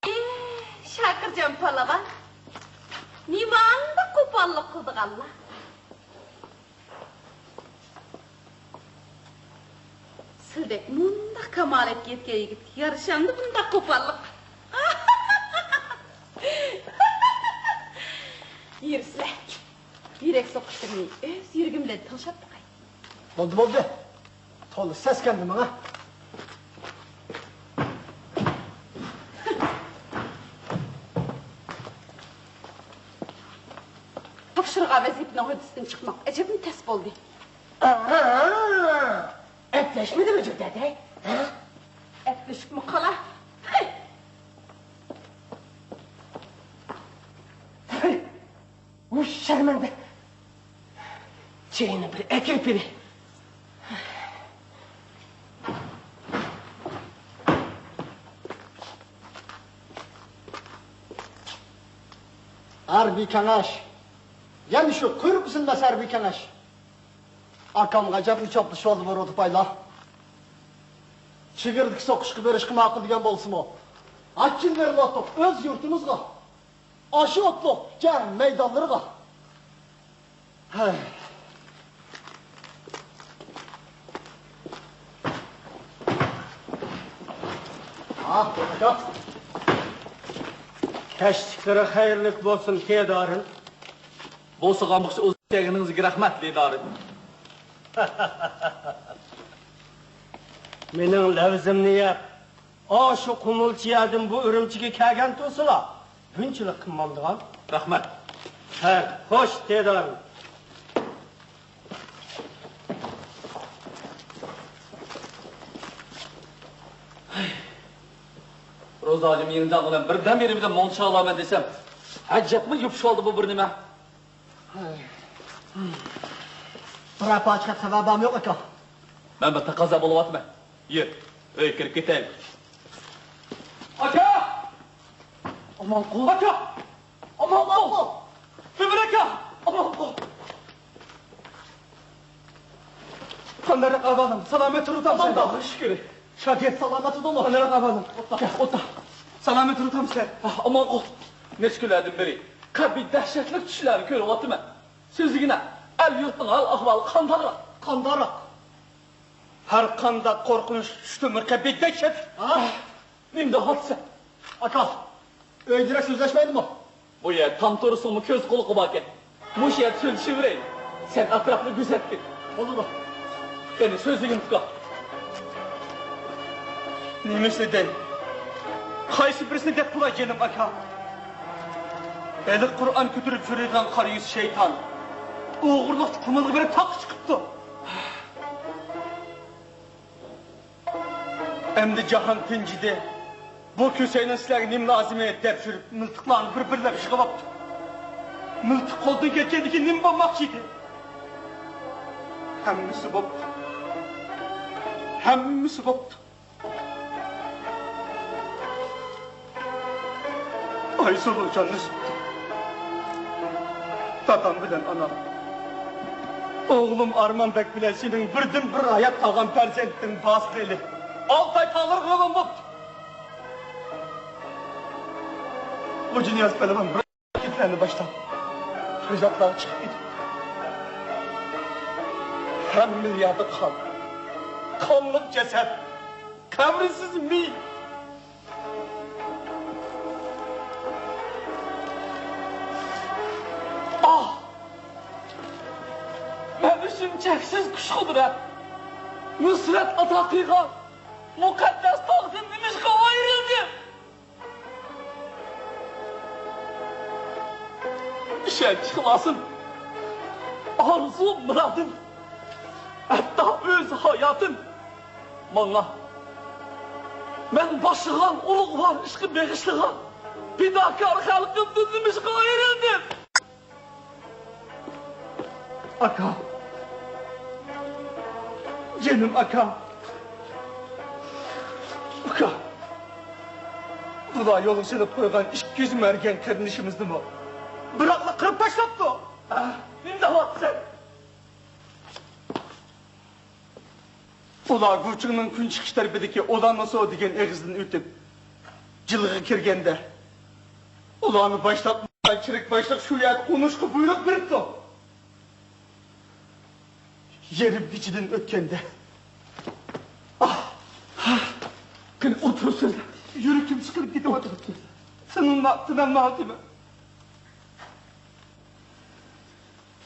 شاكىرجان پالۋان، نېمە ئانداق قوپاللىق قىلىدىغانلار؟ سىلدەك مۇنداق كامالەتكە يەتكەن يىگىتكە يارىشامدۇ بۇنداق قوپاللىق؟ يۈرسىلە، يۈرەك سوقۇشلىرىنى ئۆز يۈرىكىم بىلەن تىڭشاپ باقاي. بولدى، بولدى. تولا سەسكەندىم ماڭا. تاپشۇرغان ۋەزىپىنىڭ ھۆددىسىدىن چىقماق ئەجەبمۇ تەس بولدى. ئەپلەشمىدىمۇ جۈردەدە؟ ھە؟ ئەپلىشىپمۇ قالا. ھەي! ۋۇ شەرمەندە! چېيىنى بىر ئەكىرىپ بېرەي. ھەربىي كېڭەش! يەنە شۇ قۇيرۇق ئۈزۈلمەس ھەربىي كېڭەش! ئاكامغا ئەجەبمۇ چاپلىشىۋالدى بۇ رۇدۇپايلار. چېگرىدىكى سوقۇشقا بېرىشقا ماقۇل دېگەن بولسىمۇ، ئاچچىق بېرىلىۋاتىدۇ ئۆز يۇرتىمىزغا. ئاشۇ ئوتلۇق جەڭ مەيدانلىرىغا. ھەي. ھا، ئاكا. كەچلىكلىرى خەيرلىك بولسۇن، تېدارىن. بولسىغان بولسا ئۇزاپ كەلگىنىڭىزگە رەھمەت، تېدارىن. مېنىڭ لەۋزىمنى يەپ، ئاشۇ قۇمۇلچى يەردىن بۇ ئۈرۈمچىگە كەلگەن تۇرسىلا، بۇنچىلىك قىلمامدىغان. رەھمەت. ھە، خوش، تېدارىن. روزا ھاجىم يېنىداغى بىلەن بىردەم يېرىمدە مۇڭدىشىۋالامەن دېسەم، ئەجەبمۇ يوپۇشۇۋالدى بۇ بىر نېمە. بىرەر پاچىقى خەۋەر بارمۇ يوق، ئاكا؟ مەن بىر تەقەززا بولۇۋاتىمەن. يۈر، ئۆيگە كىرىپ كېتەيلى. ئاكا! ئامانقۇل! ئاكا! ئامانقۇل! ئامانقۇل! ئۆمۈر ئاكا! ئامانقۇل! قانداقراق ئەھۋالىڭ؟ سالامەت تۇرۇۋاتامسەن؟ ئاللاغا شۈكۈر. شاگىرت سالامەت تۇردۇڭمۇ؟ قانداقراق ئەھۋالىڭ؟ ئوتتا، ئوتتا. سالامەت تۇرۇۋاتامسەن؟ ئامانقۇل، نەچچە كۈنلەردىن بېرى قەبىھ دەھشەتلىك چۈشلەرنى كۆرۈۋاتىمەن. سۆزلىگىنە، ئەل-يۇرتنىڭ ھال-ئەھۋالى قانداقراق؟ قانداقراق؟ ھەر قانداق قورقۇنچ چۈشتىمۇ قەبىھ دەھشەت. ھە؟ نېمە دەۋاتىسەن؟ ئاكا، ئۆيدىرەك سۆزلەشمەيدىمۇ؟ بۇ يەر تام تۇرسىڭمۇ كۆز قۇلىقى باركەن. مۇشۇ يەردە سۆزلىشىۋېرەيلى. سەن ئەتراپنى كۆزەتكىن. بولىدۇ. قېنى سۆزلىگىن ئۇكا. نېمىسىنى دەي؟ قايسى بىرسىنى دەپ قىلاي جېنىم ئاكا؟ ھېلىقى قۇرئان كۆتۈرۈپ يۈرىدىغان قارا يۈز شەيتان ئوغرىلىقتا قۇمۇلغا بېرىپ تاغقا چىقىپتۇ. ئەمدى جاھان تىنجىدى. بۇ كۆسەينىڭ سىلەرگە نېمە لازىمى دەپ يۈرۈپ، مىلتىقلارنى بىر-بىرلەپ يىغىۋاپتۇ. مىلتىق قولدىن كەتكەندىن كېيىن نېمە بولماقچى ئىدى؟ ھەممىسى بوپتۇ. ھەممىسى بوپتۇ. ئايسۇلۇ جاننى سۈپتى. دادام بىلەن ئانام. ئوغلۇم ئارمانبەگ بىلەن سېنىڭ بىردىنبىر ھايات قالغان پەرزەنتىڭ باسلىلى ئالتاي تاغلىرىغا راۋان بوپتۇ. خوجانىياز پەلۋان بىر گېپلەرنى باشلاپ، ئۇزاقلارغا چىقىپ كېتىپتۇ. ھەممە يەردە قان. قانلىق جەسەت. قەبرىسىز مېيىت. ئاھ! مەن ئۈچۈن چەكسىز كۈچ-قۇدرەت، نۇسرەت ئاتا قىلغان مۇقەددەس تاغدىن نېمىشقا ئايرىلدىم؟ ئىشەنچ-ئىخلاسىم، ئارزۇ-مۇرادىم، ھەتتا ئۆز ھاياتىم ماڭا، مەن باشلىغان ئۇلۇغۋار ئىشقا بېغىشلىغان پىداكار خەلقىمدىن نېمىشقا ئايرىلدىم؟ ئاكا! جېنىم ئاكا! ئۇكا! ئۇلار يولغا سېلىپ قويغان ئىككى يۈز مەرگەن قېرىندىشىمىزنىمۇ بىراقلا قىرىپ تاشلاپتۇ. ھە؟ نېمە دەۋاتىسەن؟ ئۇلار گۇچىڭنىڭ كۈنچىقىش تەرىپىدىكى ئولانسو دېگەن ئېغىزدىن ئۆتۈپ، جىلغىغا كىرگەندە، ئۇلارنى باشلاپ، چېرىك باشلىق شۇ يەردە ئۇنۇشقا بۇيرۇق بېرىپتۇ. يېرىم كېچىدىن ئۆتكەندە، ئاھ، قېنى ئولتۇرۇپ سۆزلە. يۈرىكىم سىقىلىپ كېتىۋاتىدۇ. تىنالما-، تىنالمايۋاتىمەن.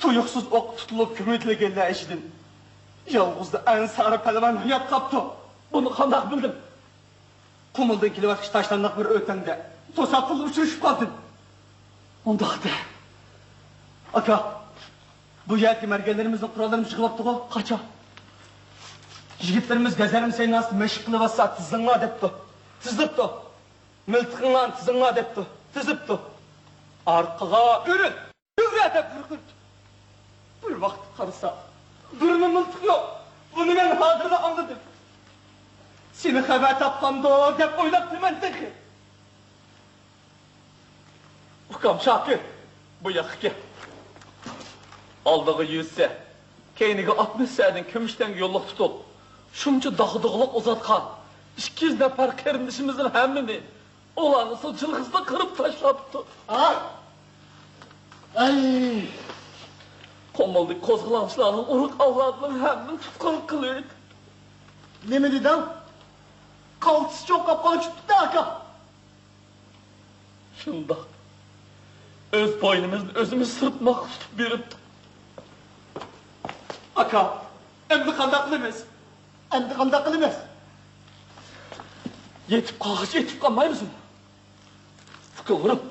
تۇيۇقسىز ئوققا تۇتۇلۇپ كۆمۈۋېتىلگەنلەر ئىچىدىن يالغۇزلا ئەنسارى پەلۋان ھايات قاپتۇ. بۇنى قانداق بىلدىم؟ قۇمۇلدىن كېلىۋاتقۇچە تاشلانداق بىر ئۆتەڭدە توساتتىنلا ئۇچرىشىپ قالدىم. ئۇنداق دە. ئاكا، بۇ يەردىكى مەرگەنلىرىمىزنىڭ قوراللىرىمۇ يىغىلىپتىغۇ؟ قاچان؟ يىگىتلىرىمىز گازەرمە سەيناسىدا مەشىق قىلىۋاتسا تىزىڭلار دەپتۇ. تىزىپتۇ. مىلتىقىڭلارنى تىزىڭلار دەپتۇ. تىزىپتۇ. ئارقىغا ئۆرۈل! ئۆرە دەپ ھۆركىرىدۇ. بىر ۋاقىت قارىسا، بىرمۇ مىلتىق يوق. بۇنى مەن ھازىرلا ئاڭلىدىم. سېنى خەۋەر تاپقاندۇ دەپ ئويلاپتىمەن تېخى. ئۇكام شاكىر، بۇ ياققا كەل. ئالدىغا يۈز سە، كەينىگە ئاتمىش سەدىن كۈمۈش تەڭگە يوللۇق تۇتۇپ، شۇنچە داغدۇغىلىق ئۇزاتقان ئىككى يۈز نەپەر قېرىندىشىمىزنىڭ ھەممىنى ئۇلارنى سۇ جىلغىسىدا قىرىپ تاشلاپتۇ. ئاھ! ئەي! قۇمۇلدىكى قوزغىلاڭچىلارنىڭ ئۇرۇق ئەۋلادىنىڭ ھەممىنى تۇتقۇن قىلىۋېتىپتۇ. نېمە دېدىڭ؟ قالتىس چوڭ قاپقان چۈشۈپتۇ-دە، ئاكا. شۇنداق. ئۆز بوينىمىزنى ئۆزىمىز سىرتماققا تۇتۇپ بېرىپتۇ. ئاكا، ئەمدى قانداق قىلىمىز؟ ئەمدى قانداق قىلىمىز؟ يېتىپ قالغاچ يېتىپ قالمايمىزمۇ؟ ئۇكىلىرىم،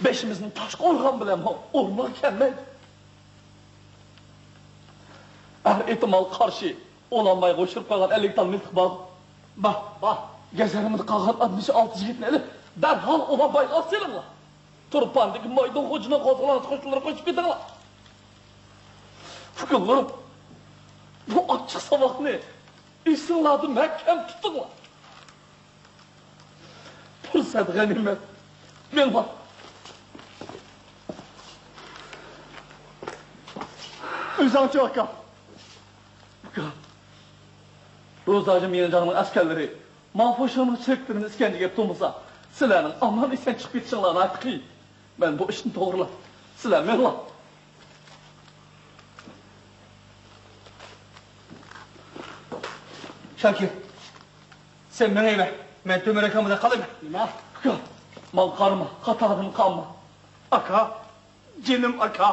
بېشىمىزنى تاشقا ئۇرغان بىلەن ئورنىغا كەلمەيدۇ. ھەر ئېھتىمالغا قارشى، ئولانبايغا ئوشۇرۇپ قالغان ئەللىك تال مىلتىق بار. بار، بار. گەزەرمىدە قالغان ئاتمىش ئالتە يىگىتنى ئېلىپ، دەرھال ئولانبايغا ئاپىرىڭلار. تۇرپاندىكى مايدۇڭ خوجىنىڭ قوزغىلاڭچى قوشۇنلىرى قوشۇپ كېتىڭلار. ئۇكىلىرىم، بۇ ئاچچىق ساۋاقنى ئېسىڭلاردا مەھكەم تۇتۇڭلار. پۇرسەت غەنىيمەت. مېڭىڭلار. ئۆزۈڭچۇ، ئاكا؟ ئاكا، روزاجى ميىڭجاڭنىڭ ئەسكەرلىرى ماڭفۇشياڭنىڭ چېرىكلىرىنى ئىسكەنجىگە ئېلىپ تۇرمىسا، سىلەرنىڭ ئامان-ئېسەن چىقىپ كېتىشىڭلار ناھايىتى قىيىن. مەن بۇ ئىشنى توغرىلاپ، سىلەر مېڭىڭلار. شاكىر، سەن مېڭىۋەر، مەن تۆمۈر ئاكام بىلەن قالايمەن. نېمە؟ ئۇكا، ماڭا قارىما، قاتاردىن قالما. ئاكا، جېنىم ئاكا.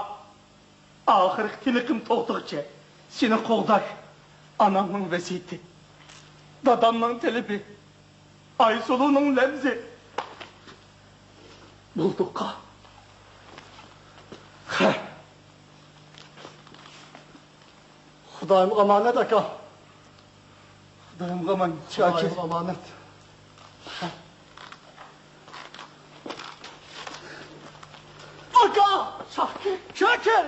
ئاخىرقى تىنىقىم توختىغۇچە سېنى قوغداش ئانامنىڭ ۋەسىيىتى، دادامنىڭ تەلىپى، ئايسۇلۇنىڭ لەۋزى. بولدۇققا. خۇدايىم ئامانەت، ئاكا. خۇدايىمغا ئامان، شاكىر. خۇدايىم ئامانەت. ئاكا! شاكىر! شاكىر!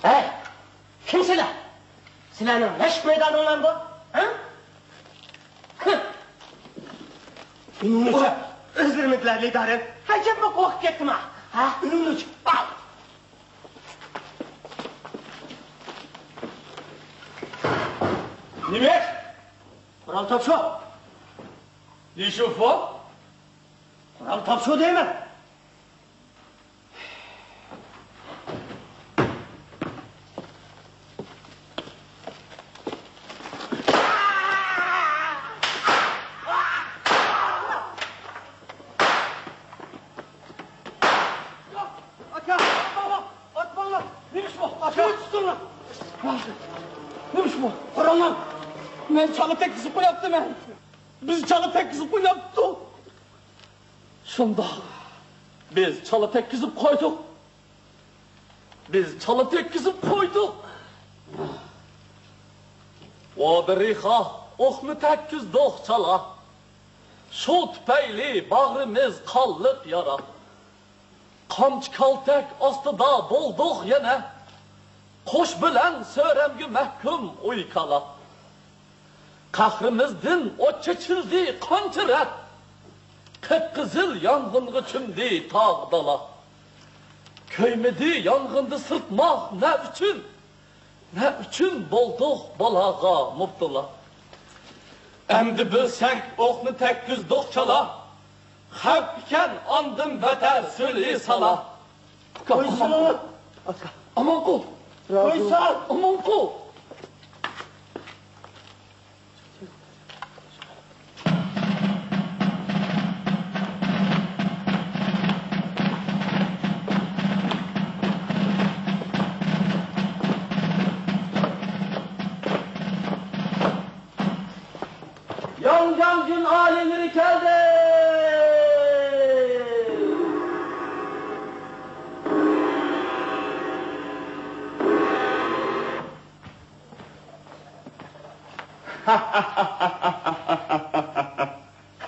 ھەي، كىم سىلەر؟ سىلەرنىڭ مەشىق مەيدانىڭلارمۇ بار؟ ھە؟ ئۈنۈڭلۈچە. ئۆزلىرىمىدىلەر لىدارىم. ئەجەبمۇ قورقۇپ كەتتىم ھە. ھە؟ ئۈنۈڭلۈچە. نېمە؟ قورال تاپشۇر. لىشۇفۇ؟ قورال تاپشۇر دەيمەن. ئاكا، ئاتماڭلار! ئاتماڭلار! نېمە ئىش بۇ؟ ئاكا! تۇتۇڭلار! نېمە ئىش بۇ؟ قاراڭلار! مەن چالا تەگكۈزۈپ قوياپتىمەن! بىز چالا تەگكۈزۈپ قوياپتۇق! شۇنداق. بىز چالا تەگكۈزۈپ قويدۇق. بىز چالا تەگكۈزۈپ قويدۇق. ۋابىرىخا ئوقنى تەگكۈزدۇق چالا. شۇ تۈپەيلى باغرىمىز قانلىق يارا. قامچا كالتەك ئاستىدا بولدۇق يەنە. قوش بىلەن سۆرەمگە مەھكۇم ئۇي كالا. قەھرىمىزدىن ئوت چېچىلدى قانچە رەت. قىپقىزىل يانغىنغا چۆمدى تاغ دالا. كۆيمىدى يانغىندا سىرتماق نە ئۈچۈن؟ نە ئۈچۈن بولدۇق بالاغا مۇپتىلا؟ ئەمدى بىلسەك ئوقنى تەگكۈزدۇق چالا. خەۋپ ئىكەن ئاندىن بەتەر سۈلھى سالا. ئۇكا، قويسا! ئامان قىل. ئاكا. ئامان قىل. رازى. قويسا! ئامان قىل. ياڭجاڭجۈن ئالىيلىرى كەلدى!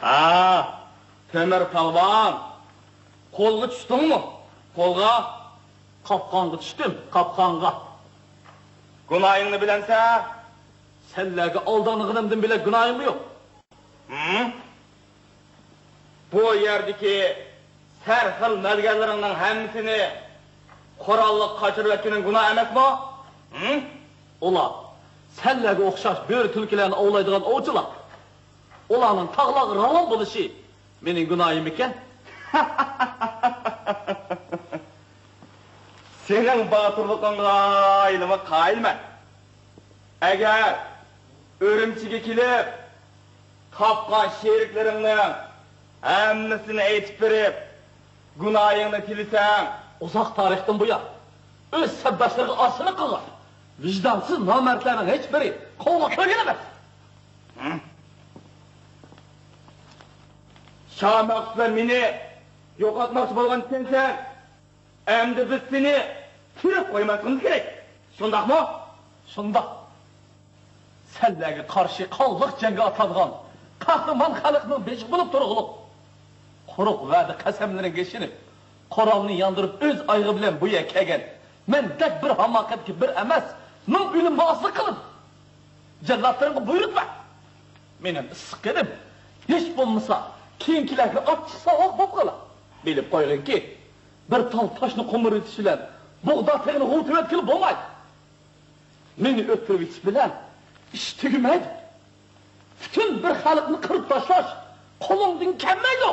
ھا، تۆمۈر پالۋان، قولغا چۈشتۈڭمۇ؟ قولغا؟ قاپقانغا چۈشتۈم، قاپقانغا. گۇناھىڭنى بىلەمسەن؟ سەنلەرگە ئالدانغىنىمدىن بۆلەك گۇناھىممۇ يوق. ھىم؟ بۇ يەردىكى ھەر خىل مەلگەنلىرىڭنىڭ ھەممىسىنى قوراللىق قاچۇرۇۋەتكىنىڭ گۇناھ ئەمەسمۇ؟ ھىم؟ ئۇلار سەنلەرگە ئوخشاش بۆرە تۈلكىلەرنى ئاۋلايدىغان ئوۋچىلار. ئۇلارنىڭ تاغلارغا راۋان بولۇشى مېنىڭ گۇناھىممىكەن؟ سېنىڭ باتۇرلۇقۇڭغا ھېلىمۇ قايىلمەن. ئەگەر ئۈرۈمچىگە كېلىپ، تاپقان شېرىكلىرىڭنىڭ ھەممىسىنى ئېيتىپ بېرىپ، گۇناھىڭنى تىلىسەڭ. ئۇزاق تارىختىن بۇيان ئۆز سەپداشلىرىغا ئاسىيلىق قىلغان ۋىجدانسىز نامەردلەرنىڭ ھېچبىرى قولغا كىرگەن ئەمەس. ھىم؟ شاھ مەخسۇت بىلەن مېنى يوقاتماقچى بولغان ئىكەنسەن. ئەمدى بىز سېنى تىرىك قويماسلىقىمىز كېرەك. شۇنداقمۇ؟ شۇنداق. سەنلەرگە قارشى قانلىق جەڭگە ئاتلانغان قەھرىمان خەلقنىڭ بېشى بولۇپ تۇرغۇلۇق، قۇرۇق ۋەدە قەسەملىرىڭگە ئىشىنىپ، قورالنى ياندۇرۇپ ئۆز ئايىغى بىلەن بۇ يەرگە كەلگەن مەندەك بىر ھاماقەتكە بىر ئەمەس، مىڭ ئۆلۈمگە ئاسىيلىق قىلىدۇ. جەللاتلىرىڭغا بۇيرۇق بەر. مېنىڭ ئىسسىق قېنىم ھېچ بولمىسا كېيىنكىلەرگە ئاچچىق ساۋاق بولۇپ قالار. بىلىپ قويغىنكى، بىر تال تاشنى قومۇرۇۋېتىش بىلەن بۇغدا تېغىنى غۇۋا تېۋەتكىلى بولمايدۇ. مېنى ئۆلتۈرۈۋېتىش بىلەن ئىش تۈگىمەيدۇ. پۈتۈن بىر خەلقنى قىرىپ تاشلاش قولۇڭدىن كەلمەيدۇ.